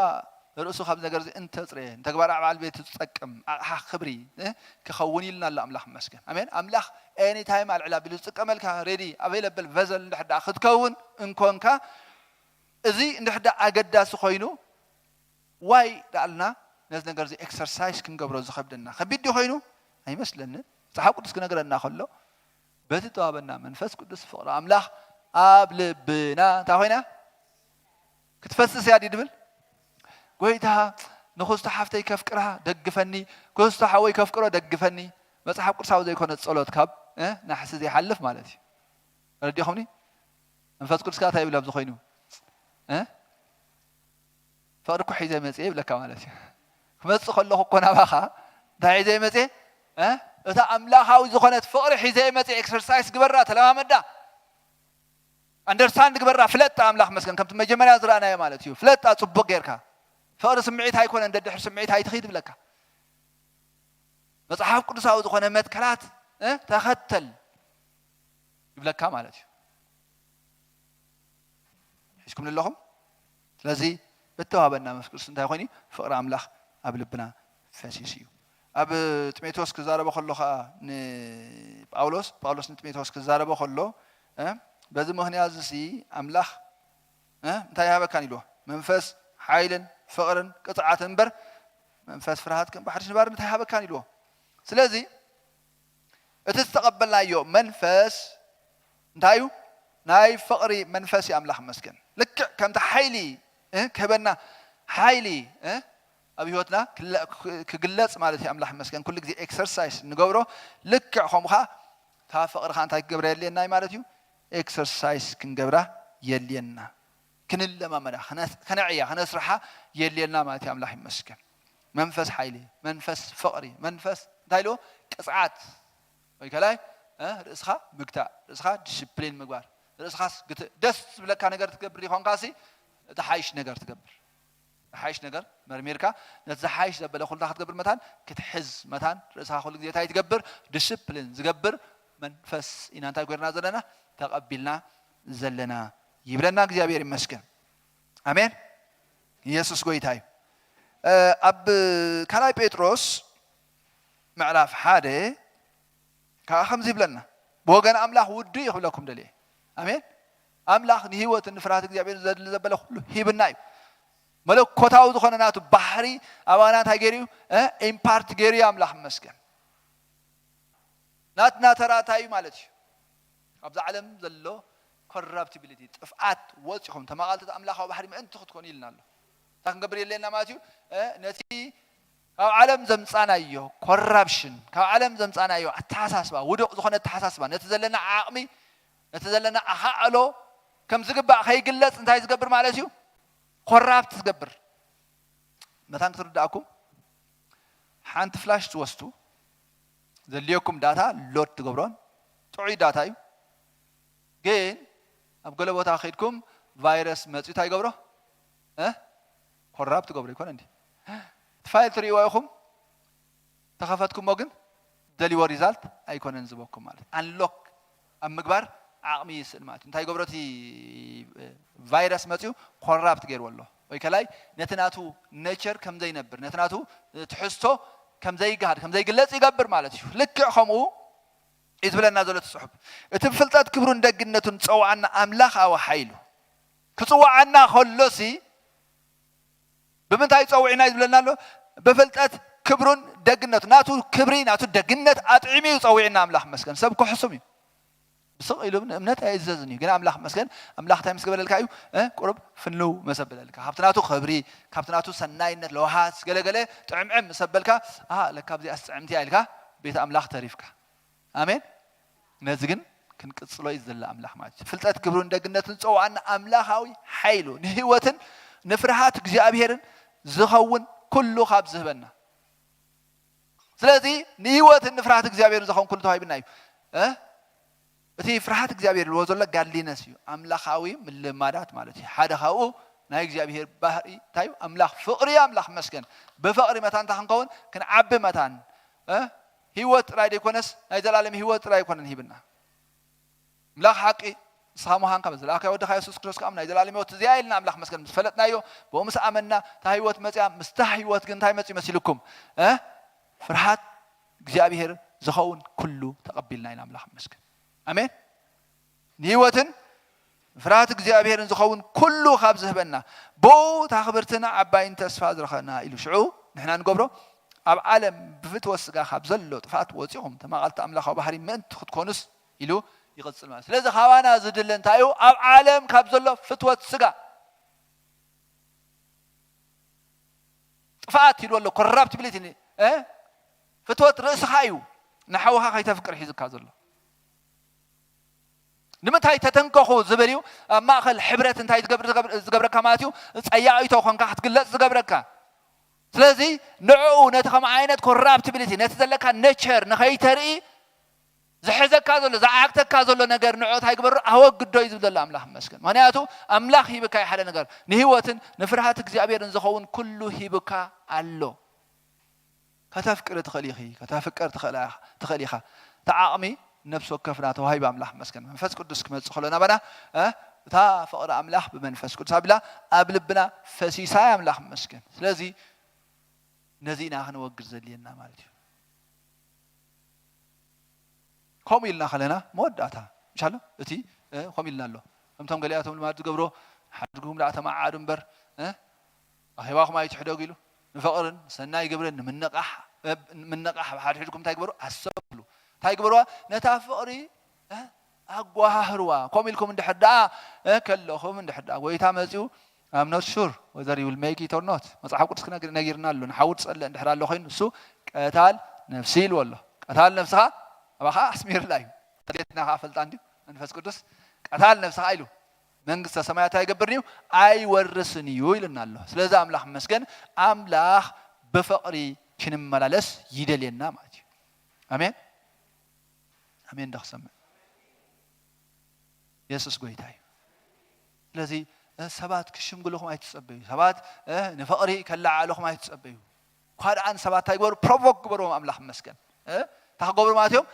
ርእሱ ካብዚ ነገር እዚ እንተጽረየ፣ ንተግባር ኣዕባል ቤቱ ዝጠቅም ኣቕሓ ክብሪ፣ እ፣ ክኸውን ኢልና ኣሎ ኣምላኽ ይመስገን። ኣሜን። ኣምላኽ ኤኒ ታይም ኣልዕል ኣቢሉ ዝጥቀመልካ ሬዲ ኣቬይለብል ቨዘል እንድሕር ደኣ ክትከውን እንኮንካ፣ እዚ እንድሕር ደኣ ኣገዳሲ ኮይኑ፣ ዋይ ደኣልና ነዚ ነገር እዚ ኤክሰርሳይዝ ክንገብሮ ዝኸብደና ከቢድ ድዩ ኮይኑ? ኣይመስለንን። መጽሓፍ ቅዱስ ክነግረና ከሎ፣ በቲ ተዋበና መንፈስ ቅዱስ ፍቕሪ ኣምላኽ ኣብ ልብና እንታይ ኮይና? ክትፈስስ እያ ድዩ ድብል? ጎይታ፣ ንክስቶ ሓፍተይ ከፍቅራ ደግፈኒ፣ ክስቶ ሓወይ ከፍቅሮ ደግፈኒ። መጽሓፍ ቅዱሳዊ ዘይኮነ ጸሎት ካብ፣ እ፣ ናሕሲ ዘይሓልፍ ማለት እዩ። ረዲኹምኒ? መንፈስ ቅዱስ ከኣ እንታይ ይብል ኣብዚ ኮይኑ? እ? ፍቕሪ እኮ ሒዘ መጽየ ይብለካ ማለት እዩ። ክመጽእ ከለኹ እኮ ናባኻ እንታይ ሒዘ መጽየ? እ? እታ ኣምላኻዊ ዝኾነት ፍቕሪ ሒዘ መጽየ። ኤክሰርሳይስ ግበራ፣ ተለማመዳ። ኣንደርስታንድ ግበራ፣ ፍለጣ፣ ኣምላኽ መስገን፣ ከምቲ መጀመርያ ዝረኣናዮ ማለት እዩ። ፍለጣ ጽቡቕ ጌርካ። ፍቕሪ ስምዒት ኣይኮነን፣ ደድሕሪ ስምዒት ኣይትኺድ ይብለካ። መጽሓፍ ቅዱሳዊ ዝኾነ መትከላት፣ እ፣ ተኸተል። ይብለካ ማለት እዩ። ሒዝኩም ኣለኹም። ስለዚ እተዋህበና መንፈስ ቅዱስ እንታይ ኮይኑ? ፍቕሪ ኣምላኽ ኣብ ልብና ፈሲሱ እዩ። ኣብ ጢሞቴዎስ ክዛረቦ ከሎ ከዓ ንጳውሎስ ጳውሎስ ንጢሞቴዎስ ክዛረቦ ከሎ እ፣ በዚ ምኽንያት እዚ ኣምላኽ እ፣ እንታይ ይሃበካን ኢልዎ? መንፈስ ሓይልን ፍቕርን ቅፅዓትን እምበር መንፈስ ፍርሃት ከም ባሕሪ ሽንባር እንታይ ይሃበካን ኢልዎ። ስለዚ እቲ ዝተቐበልናዮ መንፈስ እንታይ እዩ? ናይ ፍቕሪ መንፈስ እዩ። ኣምላኽ መስገን ልክዕ ከምቲ ሓይሊ እ፣ ክህበና ሓይሊ እ፣ ኣብ ህይወትና ክለ- ክ- ክግለጽ ማለት እዩ። ኣምላኽ መስገን ኩሉ ግዜ ኤክሰርሳይስ ንገብሮ ልክዕ ከምኡ ኸዓ እታ ፍቕሪ ኸዓ እንታይ ክገብራ የድልየና እዩ ማለት እዩ? ኤክሰርሳይስ ክንገብራ የድልየና። ክንለማመዳ ክነ- ከነዕያ ክነስርሓ የድልየና ማለት እዩ። ኣምላኽ ይመስገን። መንፈስ ሓይሊ፣ መንፈስ ፍቕሪ፣ መንፈስ እንታይ ኢልዎ? ቅፅዓት ወይ ከላይ እ፣ ርእስኻ ምግታእ፣ ርእስኻ ዲስፕሊን ምግባር፣ ርእስኻስ ግትእ ደስ ዝብለካ ነገር ትገብር ይኾንካሲ ዝሓይሽ ነገር ትገብር። ዝሓይሽ ነገር መርሚርካ ነቲ ዝሓይሽ ዘበለ ኩልታ ክትገብር መታን ክትሕዝ መታን ርእስኻ ኩሉ ግዜ እንታይ ትገብር? ዲስፕሊን ዝገብር መንፈስ ኢና እንታይ ጎርና ዘለና ተቐቢልና ዘለና ይብለና እግዚኣብሔር ይመስገን። ኣሜን። ኢየሱስ ጎይታ እዩ። ኣብ ካልኣይ ጴጥሮስ ምዕራፍ ሓደ ከዓ ከምዚ ይብለና፣ ብወገን ኣምላኽ ውዱ ይኽብለኩም ደልየ። ኣሜን። ኣምላኽ ንህይወትን ንፍርሃት እግዚኣብሔር ዘድሊ ዘበለ ኩሉ ሂብና እዩ። መለኮታዊ ዝኾነ ናቱ ባህሪ ኣባና እንታይ ገይሩ እዩ? ኢምፓርት ገይሩ እዩ። ኣምላኽ ይመስገን። ናትና ተራታይ ማለት እዩ። ኣብዚ ዓለም ዘሎ ኮራፕቲቢሊቲ ጥፍኣት ወፂኹም ተማቓልቲ ኣምላኻዊ ባህሪ ምእንቲ ክትኮኑ ኢልና ኣሎ። እንታይ ክንገብር የለና ማለት እዩ? ነቲ ካብ ዓለም ዘምፃናዮ ኮራፕሽን፣ ካብ ዓለም ዘምፃናዮ ኣተሓሳስባ፣ ውዱቕ ዝኾነ ኣተሓሳስባ፣ ነቲ ዘለና ዓቕሚ፣ ነቲ ዘለና ኣኻዕሎ ከም ዝግባእ ከይግለፅ እንታይ ዝገብር ማለት እዩ? ኮራፕት ዝገብር። መታን ክትርዳእኩም፣ ሓንቲ ፍላሽ ትወስዱ፣ ዘድልየኩም ዳታ ሎድ ትገብሮን ጥዑይ ዳታ እዩ። ግን ኣብ ገለ ቦታ ከይድኩም ቫይረስ መፅዩ እንታይ ይገብሮ? ኮራፕት ትገብሮ ይኮነ እንዲ? እቲ ፋይል ትርእይዎ ኢኹም፣ ተኸፈትኩሞ ግን ደሊዎ ሪዛልት ኣይኮነን ዝበኩም ማለት ኣንሎክ ኣብ ምግባር ዓቕሚ ይስእን ማለት እዩ። እንታይ ገብሮ እቲ ቫይረስ መፅዩ ኮራፕት ገይርዎ ኣሎ ወይ ከላይ ነቲ ናቱ ኔቸር ከም ዘይነብር ነቲ ናቱ ትሕዝቶ ከም ዘይገሃድ ከም ዘይግለፅ ይገብር ማለት እዩ። ልክዕ ከምኡ እዩ ዝብለና ዘሎ እቲ ፅሑፍ። እቲ ብፍልጠት ክብሩን ደግነቱን ዝፀውዓና ኣምላኻዊ ሓይሉ ክፅውዓና ከሎሲ ብምንታይ ጸዊዕና እዩ ዝብለና ኣሎ? ብፍልጠት ክብሩን ደግነቱ ናቱ ክብሪ ናቱ ደግነት ኣጥዒሙ እዩ ጸዊዕና። ኣምላኽ መስገን ሰብ ክሕሱም እዩ። ብስቕ ኢሉ ንእምነት ኣይእዘዝን እዩ። ግን ኣምላኽ መስገን ኣምላኽ እንታይ ምስ ገበረልካ እዩ እ? ቁሩብ ፍንው መሰበለልካ ካብቲ ናቱ ክብሪ ካብቲ ናቱ ሰናይነት ለውሃት ገለገለ ጥዕምዕም ምስ ኣበልካ ኣሃ ለካ ኣብዚኣስ ጥዕምቲ እያ ኢልካ ቤት ኣምላኽ ተሪፍካ። ኣሜን። ነዚ ግን ክንቅጽሎ እዩ ዝደሊ ኣምላኽ ማለት እዩ። ፍልጠት ክብሩን ደግነቱን ዝጸውዓና ኣምላኻዊ ሓይሉ ንህይወትን ንፍርሃት እግዚኣብሄርን ዝኸውን ኩሉ ካብ ዝህበና። ስለዚ ንህይወትን ንፍርሃት እግዚኣብሄርን ዝኸውን ኩሉ ተዋሂብና እዩ። እ? እቲ ፍርሃት እግዚኣብሄር ዝብልዎ ዘሎ ጋድሊነስ እዩ። ኣምላኻዊ ምልማዳት ማለት እዩ። ሓደ ካብኡ ናይ እግዚኣብሄር ባህሪ እንታይ እዩ? ኣምላኽ ፍቕሪ እዩ። ኣምላኽ መስገን ብፍቕሪ መታን እንታይ ክንከውን ክንዓቢ መታን እ? ህይወት ጥራይ ዘይኮነስ ናይ ዘላለም ህይወት ጥራይ ኣይኮነን ሂብና። ኣምላኽ ሓቂ ንስኻ ምዃንካ ብዝለኣኻዮ ወድኻ የሱስ ክርስቶስ ከዓ ናይ ዘላለም ህይወት እዚኣ ኢልና ኣምላኽ መስገን ምስ ፈለጥናዮ ብኡ ምስ ኣመንና እታ ህይወት መፅያ ምስታ ህይወት ግን እንታይ መፅዩ መሲልኩም እ? ፍርሃት እግዚኣብሔር ዝኸውን ኩሉ ተቐቢልና ኢና ኣምላኽ መስገን። ኣሜን። ንህይወትን ፍርሃት እግዚኣብሔርን ዝኸውን ኩሉ ካብ ዝህበና ብኡ እታ ክብርትን ዓባይን ተስፋ ዝረኸና ኢሉ ሽዑ ንሕና ንገብሮ ኣብ ዓለም ብፍትወት ስጋ ካብ ዘሎ ጥፍኣት ወፂኹም ተማቓልቲ ኣምላኻዊ ባህሪ ምእንቲ ክትኮኑስ ኢሉ ይቕፅል ማለት ስለዚ ካባና ዝድለ እንታይ እዩ ኣብ ዓለም ካብ ዘሎ ፍትወት ስጋ ጥፍኣት ኢሉ ኣሎ ኮራፕቲቢሊቲ ፍትወት ርእስኻ እዩ ንሓውኻ ከይተፍቅር ሒዝካ ዘሎ ንምንታይ ተተንከኹ ዝብል እዩ ኣብ ማእኸል ሕብረት እንታይ ዝገብረካ ማለት እዩ ፀያቒቶ ኮንካ ክትግለፅ ዝገብረካ ስለዚ ንዕኡ ነቲ ከም ዓይነት ኮራፕቲቢሊቲ ነቲ ዘለካ ነቸር ንኸይተርኢ ዝሕዘካ ዘሎ ዝዓግተካ ዘሎ ነገር ንዕኡ እንታይ ግበሮ ኣወግዶ እዩ ዝብል ዘሎ ኣምላኽ መስገን ምክንያቱ ኣምላኽ ሂብካ ሓደ ነገር ንህይወትን ንፍርሃት እግዚኣብሔርን ዝኸውን ኩሉ ሂብካ ኣሎ ከተፍቅሪ ትኽእል ኢኺ ከተፍቅር ትኽእል ኢኻ እቲ ዓቕሚ ነፍሲ ወከፍና ተዋሂባ ኣምላኽ መስገን መንፈስ ቅዱስ ክመጽእ ከሎ ናባና እታ ፍቕሪ ኣምላኽ ብመንፈስ ቅዱስ ኣቢላ ኣብ ልብና ፈሲሳ ኣምላኽ መስገን። ስለዚ ነዚ ኢና ክንወግድ ዘድልየና ማለት እዩ። ከምኡ ኢልና ከለና መወዳእታ ምሻሎ እቲ ከምኡ ኢልና ኣሎ። ከምቶም ገሊኣቶም ልማድ ዝገብሮ ሓድግኩም ደኣ ተመዓዓዱ እምበር ኣኼባኹም ኣይትሕደጉ ኢሉ ንፍቕርን ሰናይ ግብርን ንምንቓሕ ምንቓሕ ኣብ ሓድሕድኩም እንታይ ግበሩ ኣሰብሉ እንታይ ግበርዋ ነታ ፍቕሪ ኣጓሃህርዋ። ከምኡ ኢልኩም እንድሕር ደኣ ከለኹም እንድሕር ደኣ ጎይታ መፂኡ I'm not sure whether you will make it or not። መፅሓፍ ቅዱስ ክነግር ነጊርና ኣሎ። ንሓዊ ዝፀልእ እንድሕር ኣሎ ኮይኑ እሱ ቀታል ነፍሲ ኢልዎ ኣሎ። ቀታል ነፍስኻ ኣባኻ ኣስሚርላ እዩ። ድሌትና ከዓ ፈልጣ እንድዩ መንፈስ ቅዱስ ቀታል ነፍስኻ ኢሉ መንግስተ ሰማያት ኣይገብርን እዩ ኣይወርስን እዩ ኢልና ኣሎ። ስለዚ ኣምላኽ መስገን ኣምላኽ ብፍቕሪ ክንመላለስ ይደልየና ማለት እዩ። ኣሜን ኣሜን። ዶ ክሰምዕ የሱስ ጎይታ እዩ። ስለዚ ሰባት ክሽምግልኹም ኣይትጸበዩ። ሰባት ንፍቕሪ ከለዓዕልኹም ኣይትጸበዩ። እኳ ደኣ ንሰባት እንታይ ግበሩ? ፕሮቮክ ግበርዎም። ኣምላኽ ይመስገን። እንታይ ክገብሩ ማለት እዮም?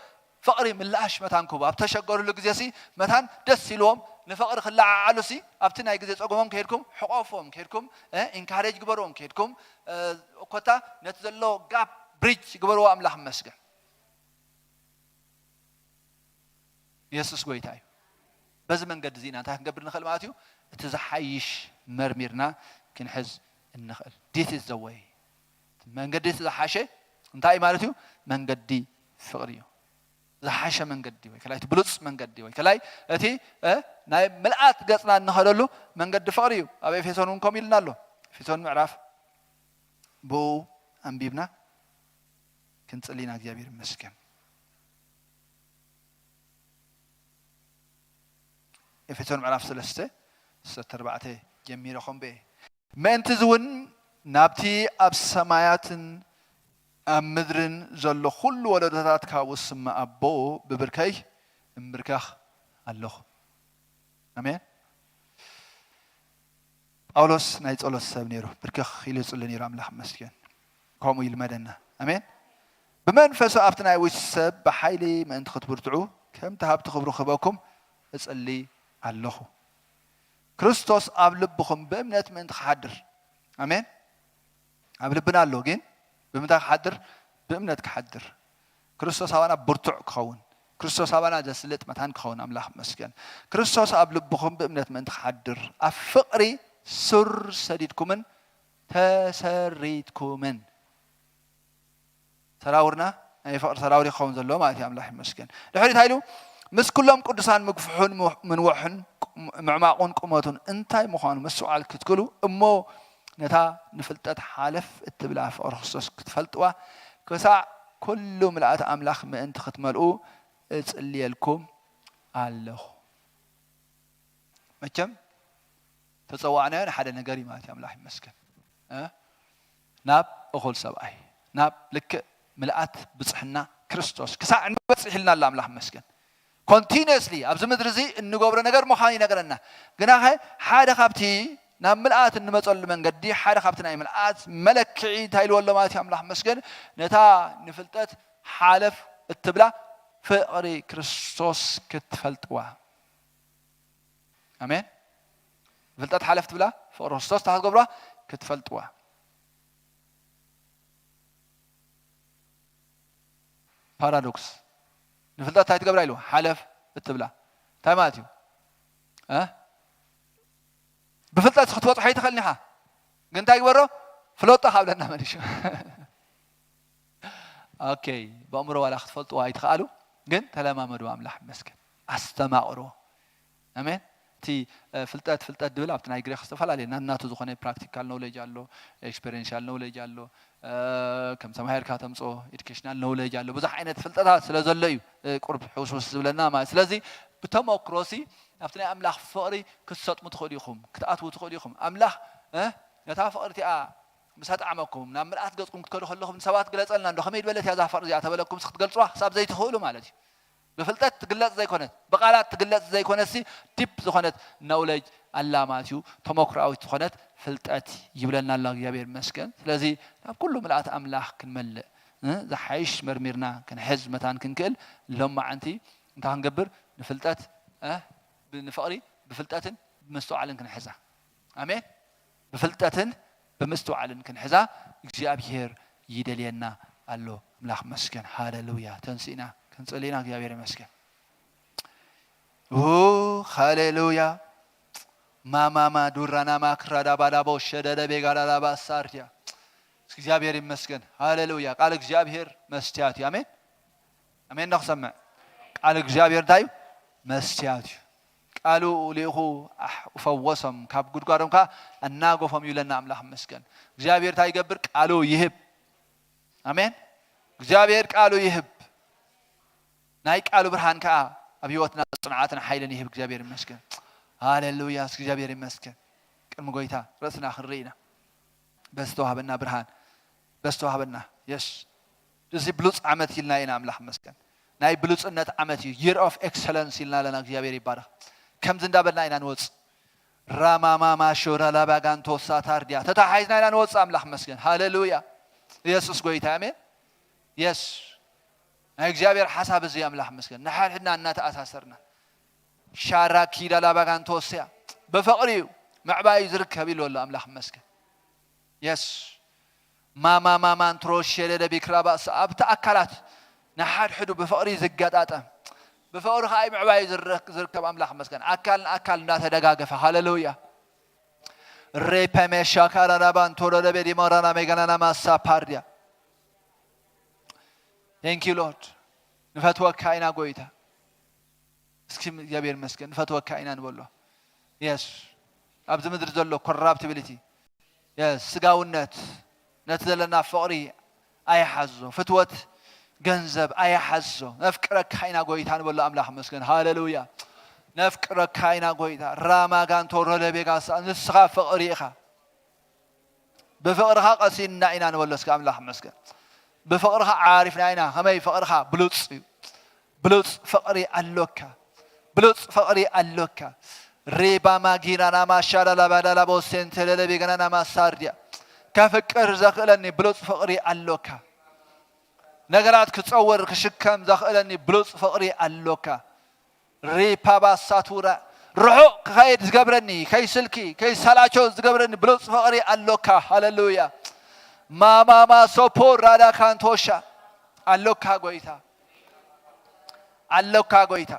ፍቕሪ ምላሽ መታን ክህቡ ኣብ ተሸገሩሉ ግዜ ሲ መታን ደስ ኢልዎም ንፍቕሪ ክለዓዓሉ ሲ ኣብቲ ናይ ግዜ ጸገሞም ከይድኩም ሕቆፍዎም ከይድኩም ኢንካሬጅ ግበርዎም ከይድኩም እኮታ ነቲ ዘሎ ጋፕ ብሪጅ ግበርዎ። ኣምላኽ ይመስገን። የሱስ ጎይታ እዩ። በዚ መንገዲ እዚ ኢና እንታይ ክንገብር ንኽእል ማለት እዩ? እቲ ዝሓይሽ መርሚርና ክንሕዝ እንኽእል። This is the way። መንገዲ እቲ ዝሓሸ እንታይ ማለት እዩ? መንገዲ ፍቕሪ እዩ። ዝሓሸ መንገዲ ወይ ከላይ እቲ ብሉፅ መንገዲ ወይ ከላይ እቲ ናይ ምልኣት ገፅና እንኸደሉ መንገዲ ፍቕሪ እዩ። ኣብ ኤፌሶን እውን ከምኡ ኢልና ኣሎ። ኤፌሶን ምዕራፍ ብኡ ኣንቢብና ክንፅሊ ኢና። እግዚኣብሔር ይመስገን። ኤፌሶን ምዕራፍ ሰለስተ ዕስራን ኣርባዕተን ጀሚረ ከንብበ። ምእንቲ እዚ እውን ናብቲ ኣብ ሰማያትን ኣብ ምድርን ዘሎ ኩሉ ወለዶታት ካብኡ ዝስመ ኣቦ ብብርከይ እምብርከኽ ኣለኹ። ኣሜን። ጳውሎስ ናይ ጸሎት ሰብ ነይሩ። ብርከኽ ኢሉ ይጽሊ ነይሩ። ኣምላኽ ይመስገን። ከምኡ ይልመደና። ኣሜን። ብመንፈሱ ኣብቲ ናይ ውሽጢ ሰብ ብሓይሊ ምእንቲ ክትብርትዑ ከምቲ ሃብቲ ክብሩ ክህበኩም እጽሊ ኣለኹ። ክርስቶስ ኣብ ልብኹም ብእምነት ምእንቲ ክሓድር። ኣሜን። ኣብ ልብና ኣሎ፣ ግን ብምንታይ ክሓድር? ብእምነት ክሓድር። ክርስቶስ ኣባና ብርቱዕ ክኸውን፣ ክርስቶስ ኣባና ዘስልጥ መታን ክኸውን። ኣምላኽ ይመስገን። ክርስቶስ ኣብ ልብኹም ብእምነት ምእንቲ ክሓድር ኣብ ፍቕሪ ሱር ሰዲድኩምን ተሰሪትኩምን። ሰራውርና ናይ ፍቕሪ ሰራውር ክኸውን ዘለዎ ማለት እዩ። ኣምላኽ ይመስገን። ድሕሪ እንታይ ኢሉ? ምስ ኩሎም ቅዱሳን ምግፍሑን ምንውሑን ምዕማቑን ቁመቱን እንታይ ምዃኑ ምስትውዓል ክትክሉ እሞ ነታ ንፍልጠት ሓለፍ እትብላ ፍቕሪ ክርስቶስ ክትፈልጥዋ ክሳዕ ኩሉ ምልኣት ኣምላኽ ምእንቲ ክትመልኡ እጽልየልኩም ኣለኹ። መቸም ተጸዋዕናዮ ንሓደ ነገር እዩ ማለት እዩ። ኣምላኽ ይመስገን። እ? ናብ እኹል ሰብኣይ፣ ናብ ልክዕ ምልኣት ብጽሕና ክርስቶስ ክሳዕ ንበጽሕ ኢልና ኣሎ። ኣምላኽ ይመስገን። ኮንቲኒየስሊ ኣብዚ ምድሪ እዚ እንገብሮ ነገር ምዃኑ ይነግረና። ግናኸ ሓደ ካብቲ ናብ ምልኣት እንመጸሉ መንገዲ፣ ሓደ ካብቲ ናይ ምልኣት መለክዒ እንታይ ኢልዎ ኣሎ ማለት እዩ? ኣምላኽ ይመስገን። ነታ ንፍልጠት ሓለፍ እትብላ ፍቕሪ ክርስቶስ ክትፈልጥዋ። ኣሜን። ፍልጠት ሓለፍ ትብላ ፍቕሪ ክርስቶስ እንታይ ክትገብርዋ? ክትፈልጥዋ። ፓራዶክስ። ንፍልጠት እንታይ ትገብራ ኢሉ? ሓለፍ እትብላ። እንታይ ማለት እዩ? እ? ብፍልጠት ክትበጽሖ ኣይትኽእልን ኢኻ። ግን እንታይ ግበሮ? ፍለጦ ካብለና መሊሹ። ኦኬ፣ በእምሮ ዋላ ክትፈልጥዎ ኣይትኽኣሉ፣ ግን ተለማመዱ። ኣምላኽ ይመስገን። ኣስተማቕርዎ። ኣሜን። እቲ ፍልጠት ፍልጠት ድብል ኣብቲ ናይ ግሪክ ዝተፈላለየ ናናቱ ዝኾነ ፕራክቲካል ኖውሌጅ ኣሎ፣ ኤክስፔሪንሻል ኖውሌጅ ኣሎ፣ ከም ተማሂርካ ተምፅኦ ኤዱኬሽናል ኖውሌጅ ኣሎ። ብዙሕ ዓይነት ፍልጠታት ስለ ዘሎ እዩ ቁርብ ሕውስውስ ዝብለና ማለት። ስለዚ ብተመክሮሲ ኣብቲ ናይ ኣምላኽ ፍቕሪ ክትሰጥሙ ትኽእሉ ኢኹም፣ ክትኣትዉ ትኽእሉ ኢኹም። ኣምላኽ ነታ ፍቕሪ እቲኣ ምስ ኣጥዓመኩም ናብ ምልኣት ገጽኩም ክትከዱ ከለኹም ንሰባት ግለጸልና እንዶ ከመይ ዝበለት እያ እዛ ፍቕሪ እዚኣ ተበለኩም ክትገልጽዋ ክሳብ ዘይትኽእሉ ማለት እዩ። ብፍልጠት ትግለጽ ዘይኮነት ብቓላት ትግለጽ ዘይኮነሲ ዲፕ ዝኾነት ኖውሌጅ ኣላ ማለት እዩ። ተመክሮኣዊት ዝኾነት ፍልጠት ይብለና ኣሎ እግዚኣብሔር ይመስገን። ስለዚ ናብ ኩሉ ምልኣት ኣምላኽ ክንመልእ ዝሓይሽ መርሚርና ክንሕዝ መታን ክንክእል ሎማዓንቲ እንታይ ክንገብር? ንፍልጠት እ፣ ብ- ንፍቕሪ ብፍልጠትን ብምስትውዓልን ክንሕዛ። ኣሜን። ብፍልጠትን ብምስትውዓልን ክንሕዛ እግዚኣብሔር ይደልየና ኣሎ። ኣምላኽ መስገን። ሃሌሉያ። ተንስእና ክንጸልይና እግዚኣብሔር ይመስገን። ኡ፣ ሃሌሉያ። ማማማ ዱራና ማክራዳ ባዳቦ ሸደደ ቤጋዳዳ ባሳርዲያ። እስኪ እግዚኣብሔር ይመስገን። ሃሌሉያ። ቃል እግዚኣብሔር መስትያት እዩ። ኣሜን። ኣሜን። ዶ ክሰምዕ? ቃል እግዚኣብሔር እንታይ እዩ? መስትያት እዩ። ቃሉ ልኢኹ ኣሕ- ፈወሶም፣ ካብ ጉድጓዶም ከዓ ኣናገፎም እዩ ኢለና ኣምላኽ ይመስገን። እግዚኣብሔር እንታይ ይገብር? ቃሉ ይህብ። ኣሜን። እግዚኣብሔር ቃሉ ይህብ። ናይ ቃሉ ብርሃን ከዓ ኣብ ህይወትና ጽንዓትን ሓይልን ይህብ። እግዚኣብሔር ይመስገን። ሃሌሉያ። እስኪ እግዚኣብሔር ይመስገን። ቅድሚ ጎይታ ርእስና ክንርኢ ኢና። በስተዋህበና ብርሃን፣ በስተዋህበና። የስ። እዚ ብሉጽ ዓመት ኢልና ኢና ኣምላኽ ይመስገን። ናይ ብሉጽነት ዓመት እዩ። Year of excellence ኢልና ኣለና። እግዚኣብሔር ይባረኽ። ከምዚ እንዳበልና ኢና ንወጽእ። ራማማማ ሾራ ላባጋንቶ ሳታርዲያ ተታሓይዝና ኢና ንወጽእ። ኣምላኽ ይመስገን። ሃሌሉያ። ኢየሱስ ጎይታ። ኣሜን። የስ። ናይ እግዚኣብሔር ሓሳብ እዚ ኣምላኽ ይመስገን። ንሓድሕድና እናተኣሳሰርና። ሻራ ኪዳ ላባጋንቶስያ ብፍቕሪ እዩ ምዕባይ ዝርከብ ኢሉ ኣሎ። ኣምላኽ ይመስገን። የስ። ማማ ማማን ትሮሸለለ ቢክራባስ ኣብቲ ኣካላት ንሓድሕዱ ብፍቕሪ ዝገጣጠም፣ ብፍቕሪ ከዓ ምዕባይ ዝረ- ዝርከብ ኣምላኽ ይመስገን። ኣካል ንኣካል እንዳተደጋገፈ። ሃሌሉያ። ሬፐሜ ሻካራራባን ቶሎለቤ ዲሞራና ሜጋናና ማሳ ፓርዲያ። Thank you Lord። ንፈትወካ ኢና ጎይታ። እስኪ እግዚኣብሔር ይመስገን። ንፈትወካ ኢና ንበሎ። የስ። ኣብዚ ምድሪ ዘሎ ኮራፕቲቢሊቲ፣ የስ፣ ስጋውነት፣ ነቲ ዘለና ፍቕሪ ኣይሓዞ። ፍትወት ገንዘብ ኣይሓዞ። ነፍቅረካ ኢና ጎይታ ንበሎ። ኣምላኽ ይመስገን። ሃሌሉያ። ነፍቅረካ ኢና ጎይታ። ራማጋንቶ ሮለቤጋሳ፣ ንስኻ ፍቕሪ ኢኻ። ብፍቕርኻ ቀሲንና ኢና ንበሎ። እስከ ኣምላኽ ይመስገን። ብፍቕርኻ ዓሪፍና ኢና። ከመይ ፍቕርኻ ብሉጽ እዩ። ብሉጽ ፍቕሪ ኣሎካ። ብሉጽ ፍቕሪ ኣሎካ። ሪባ ማጊራና ማሻላላ ባዳላ ቦሴንቴለለ ቤገናና ማሳርድያ። ከፍቅር ዘኽእለኒ ብሉጽ ፍቕሪ ኣሎካ። ነገራት ክጸውር ክሽከም ዘኽእለኒ ብሉጽ ፍቕሪ ኣሎካ። ሪፓባሳቱራ ርሑቕ ክኸይድ ዝገብረኒ፣ ከይስልኪ ከይሰላቸው ዝገብረኒ ብሉጽ ፍቕሪ ኣሎካ። ሃሌሉያ። ማማማ ሶፖ ራዳ ካንቶሻ ኣሎካ ጎይታ፣ ኣሎካ ጎይታ።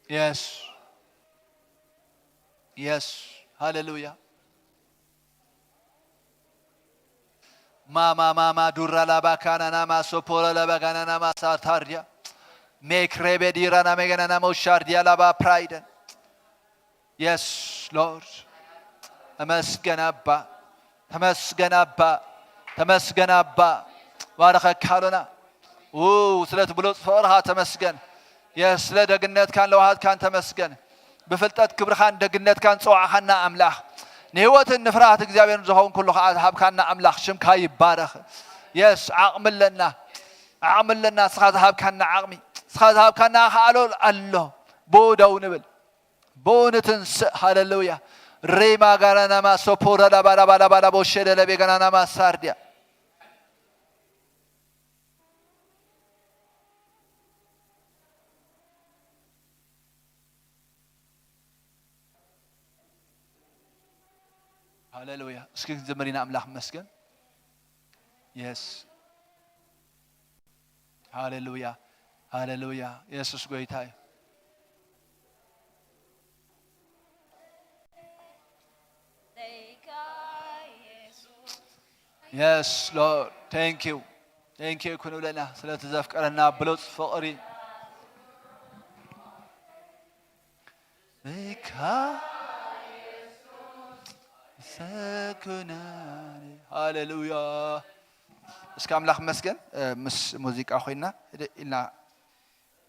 የስ፣ የስ። ሃሌሉያ። ማማ ማማ ዱራ ላባ ካናና ማሶፖራ ላባ ጋናና ማሳታርዲያ ሜክሬቤ ዲራና ሜገናና ሞሻርዲያ ላባ ፕራይደን። የስ ሎርድ። ተመስገን ኣባ፣ ተመስገን ኣባ፣ ተመስገን ኣባ። ባረኸካ ኣሎና። ው፣ ስለቲ ብሉጽ ፍቕርኻ ተመስገን። የስ፣ ስለ ደግነትካን ለውሃትካን ተመስገን። ብፍልጠት ክብርኻን ደግነትካን ጸዋዕኻና ኣምላኽ። ንህይወትን ንፍርሃት እግዚኣብሔርን ዝኸውን ኩሉ ኸኣ ዝሃብካና ኣምላኽ ሽምካ ይባረኽ። የስ፣ ዓቕሚ ኣለና። ዓቕሚ ኣለና። ንስኻ ዝሃብካና ዓቕሚ፣ ንስኻ ዝሃብካና ኸኣሎ ኣሎ። ብኡ ደው ንብል። ብኡ ንትንስእ። ሃሌሉያ። ሬማ ጋራናማ ሶፖራ ላባላባላባላ ቦሼ ደለቤ ጋናናማ ሳርዲያ። ሃሌሉያ። እስኪ ክንዝምር ኢና ኣምላኽ ይመስገን። የስ። ሃሌሉያ። ሃሌሉያ። የሱስ ጎይታ እዩ። Yes Lord, thank you, thank you ክንብለና ስለቲ ዘፍቀረና ብሉጽ ፍቕሪ። ብካ ሰኩናኒ። ሃሌሉያ። እስከ ኣምላኽ መስገን። እ፣ ምስ ሙዚቃ ኮይና ህድእ ኢልና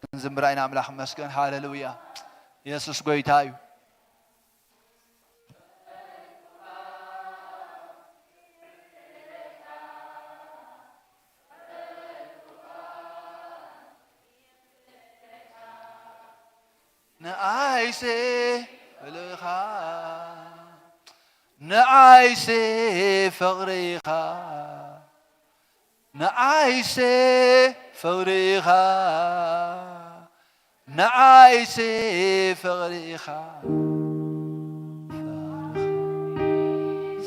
ክንዝምራ ኢና። ኣምላኽ መስገን። ሃሌሉያ። የሱስ ጎይታ እዩ። ንኣይሴ ፍልኻ፣ ንኣይሴ ፍቕሪኻ፣ ንዓይሴ ፍቕሪኻ፣ ንዓይሴ ፍቕሪኻ፣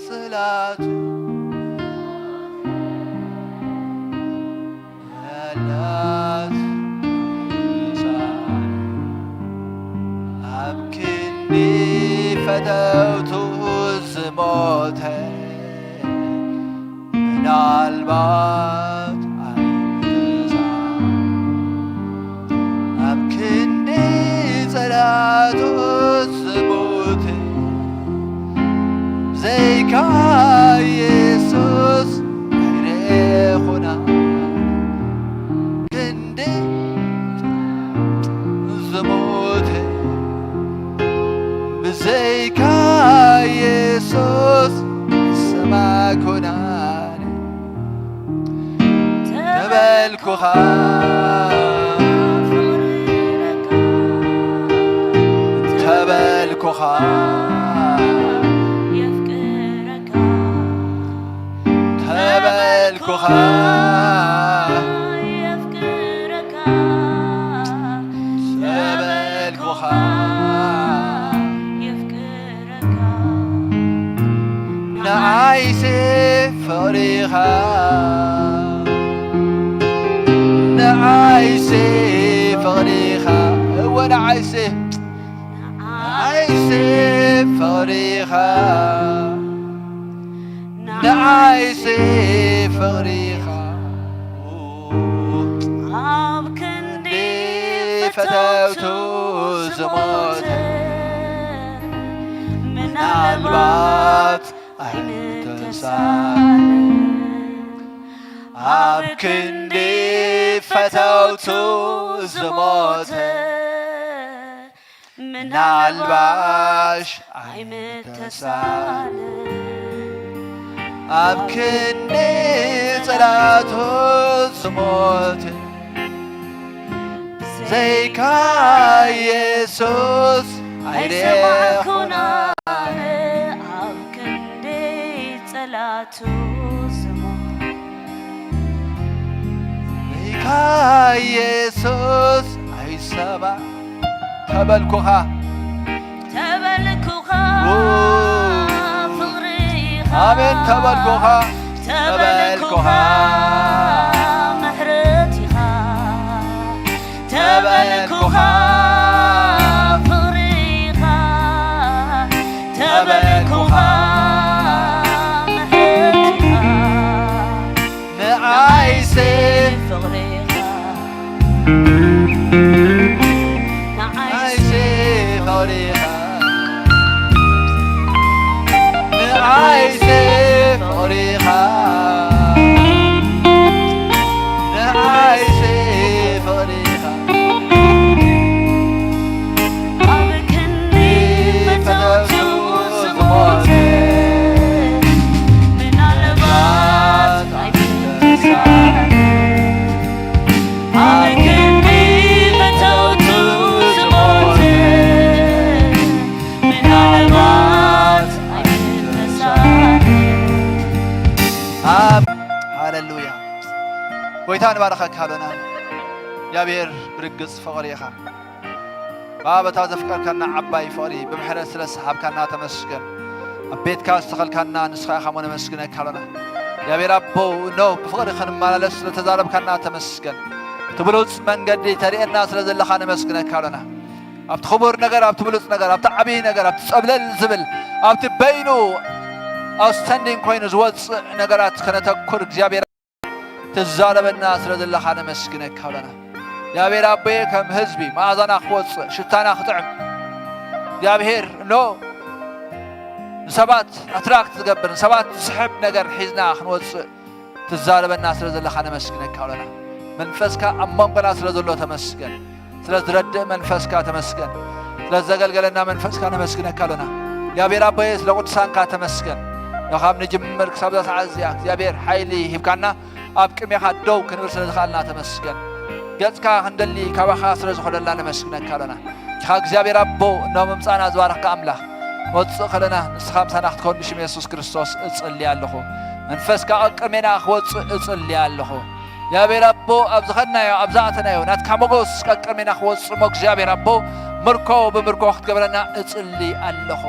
ጽላቱ ያላት ኣብ ክንዲ ፈተውቱ ዝሞተ ምናልባት ኣይምተሳ ኣብ ክንዲ ጸላእቱ ዝሞተ ብዘይካ የሱስ ኣይረኹና ክንዲ ዝሞተ ብዘይካ የሱስ ሰማኩናን ተበልኩኻ ተበልኩኻ ተበልኩኻ ተበልኩኻ ንዓይሲ ፍቕሪኻ ንዓይሲ ፍቕሪኻ እወ ንዓይሲ ንዓይሲ ፍቕሪኻ ንዓይሲ ፍቕሪኻ ኣብ ክንዲ ፈተውቱ ዝሞተ ምናልባት ኣይምተሳነ ኣብ ክንዲ ፈተውቱ ዝሞተ ምናልባሽ ኣይምተሳነ ኣብ ክንዲ ጸላእቱ ዝሞተ ዘይካ የሱስ ኣይሰማዕኩን ኣነ ኣብ ክንዲ ጸላእቱ ዝሞተ ዘይካ የሱስ ኣይሰማዕ ተበልኩኻ ተበልኩኻ ፍቕሪኻ ኣሜን ተበልኩኻ ተበልኩኻ ምሕረትኻ ተበልኩኻ ፍቕሪኻ ተበልኩኻ ምሕረትኻ ንዓይሲ ፍቕሪኻ ንዓይሲ ፍቕሪኻ ንዓይሲ ፍቕሪኻ ንዓይሲ ፍቕሪኻ ኣብ ክንዲ ፈተውቱ ዝሞተ ምናልባት ኣይምተሳነ ኣብ ክንዲ ፈተውቱ ዝሞተ ምናልባት ኣይምተሳነ ኣብ ሃለሉያ ጎይታ ንባረኸካ ኣሎና እግዚኣብሔር ብርግጽ ፍቕሪ ኢኻ ባበታ ዘፍቀርካና ዓባይ ፍቕሪ ብምሕረት ስለ ዝሰሓብካና ተመስገን ኣብ ቤትካ ዝተኸልካና ንስኻ ኢኻ ሞ ነመስግነካ ኣሎና እግዚኣብሔር ኣቦ እኖ ብፍቕሪ ክንመላለስ ስለተዛረብካና ተመስገን እቲ ብሉፅ መንገዲ ተርእየና ስለ ዘለኻ ነመስግነካ ኣሎና ኣብቲ ክቡር ነገር ኣብቲ ብሉፅ ነገር ኣብቲ ዓብዪ ነገር ኣብቲ ፀብለል ዝብል ኣብቲ በይኑ ኣውስተንዲን ኮይኑ ዝወፅእ ነገራት ከነተኩር እግዚኣብሔር ትዛረበና ስለ ዘለኻ ነመስግነካ ኣለና እግዚኣብሔር ኣቦየ ከም ህዝቢ መኣዛና ክወፅእ ሽታና ክጥዕም እግዚኣብሔር እኖ ንሰባት ኣትራክት ዝገብር ንሰባት ዝስሕብ ነገር ሒዝና ክንወፅእ ትዛረበና ስለ ዘለኻ ነመስግነካ ኣለና መንፈስካ ኣብ መንጎና ስለ ዘሎ ተመስገን ስለ ዝረድእ መንፈስካ ተመስገን ስለ ዘገልገለና መንፈስካ ነመስግነካ ኣለና እግዚኣብሔር ኣቦየ ስለ ቅዱሳንካ ተመስገን ካብ ንጅምር ክሳብ ዛ ሰዓት እዚኣ እግዚኣብሔር ሓይሊ ሂብካና ኣብ ቅድሜኻ ደው ክንብል ስለ ዝኸኣልና ተመስገን ገጽካ ክንደሊ ካባኻ ስለ ዝኾነልና ነመስግነካ ኣለና ንኻ እግዚኣብሔር ኣቦ እኖ ምምፃእና ዝባረኽካ ኣምላኽ ወፅእ ከለና ንስኻ ምሳና ክትከውን ብሽም የሱስ ክርስቶስ እፅሊ ኣለኹ መንፈስካ ቀቅርሜና ክወፅእ እጽሊ ኣለኹ። እግዚኣብሔር ኣቦ፣ ኣብ ዝኸድናዮ፣ ኣብ ዝኣተናዮ፣ ናትካ መጎስ ቀቅርሜና ክወፅእ ሞ እግዚኣብሔር ኣቦ፣ ምርኮ ብምርኮ ክትገብረና እጽሊ ኣለኹ።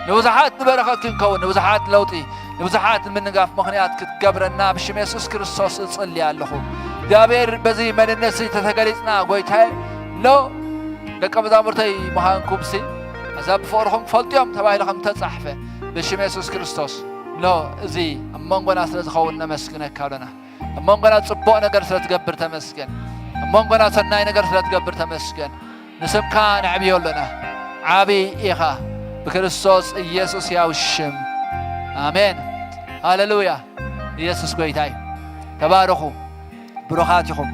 ንብዙሓት ንበረኸት ክንከውን፣ ንብዙሓት ለውጢ፣ ንብዙሓት ንምንጋፍ ምኽንያት ክትገብረና ብሽም የሱስ ክርስቶስ እጽሊ ኣለኹ። እግዚኣብሔር በዚ መንነት ተተገሊጽና፣ ጎይታየ፣ ሎ ደቀ መዛሙርተይ ምዃንኩምሲ፣ ኣዛ ብፍቕርኹም ክፈልጡ እዮም ተባሂሉ ከም ተጻሕፈ፣ ብሽም የሱስ ክርስቶስ፣ ሎ እዚ ኣብ መንጎና ስለ ዝኸውን ነመስግነካ ኣለና። ኣብ መንጎና ጽቡቕ ነገር ስለ ትገብር ተመስገን። ኣብ መንጎና ሰናይ ነገር ስለ ትገብር ተመስገን። ንስምካ ነዕብዮ ኣለና። ዓቢ ኢኻ። ብክርስቶስ ኢየሱስ ያው ሽም። ኣሜን። ሃሌሉያ። ኢየሱስ ጎይታ እዩ። ተባረኹ። ብሩኻት ኢኹም።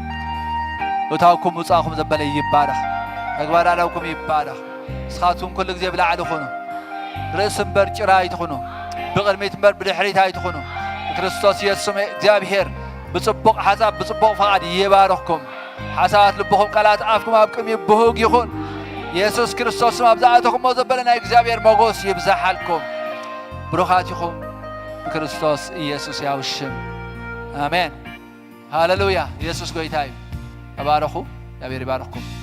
እታውኩም ውጻእኹም ዘበለ ይባረኽ። ተግባር ኣላውኩም ይባረኽ። ንስኻትኩም ኩሉ ግዜ ብላዕሊ ኩኑ። ርእሲ እምበር ጭራ ኣይትኹኑ። ብቕድሚት እምበር ብድሕሪት ኣይትኹኑ። ብክርስቶስ የሱስ ስም እግዚኣብሔር ብጽቡቕ ሓሳብ ብጽቡቕ ፍቓድ ይባርኽኩም። ሓሳባት ልብኹም ቃላት ኣፍኩም ኣብ ቅድሚኡ ብሁግ ይኹን። የሱስ ክርስቶስ ስም ኣብ ዝኣተኹሞ ዘበለ ናይ እግዚኣብሔር ሞጎስ ይብዛሓልኩም። ብሩኻት ኢኹም ብክርስቶስ ኢየሱስ ያው ሽም። ኣሜን። ሃሌሉያ። ኢየሱስ ጎይታ እዩ። ተባረኹ። እግዚኣብሔር ይባርኽኩም።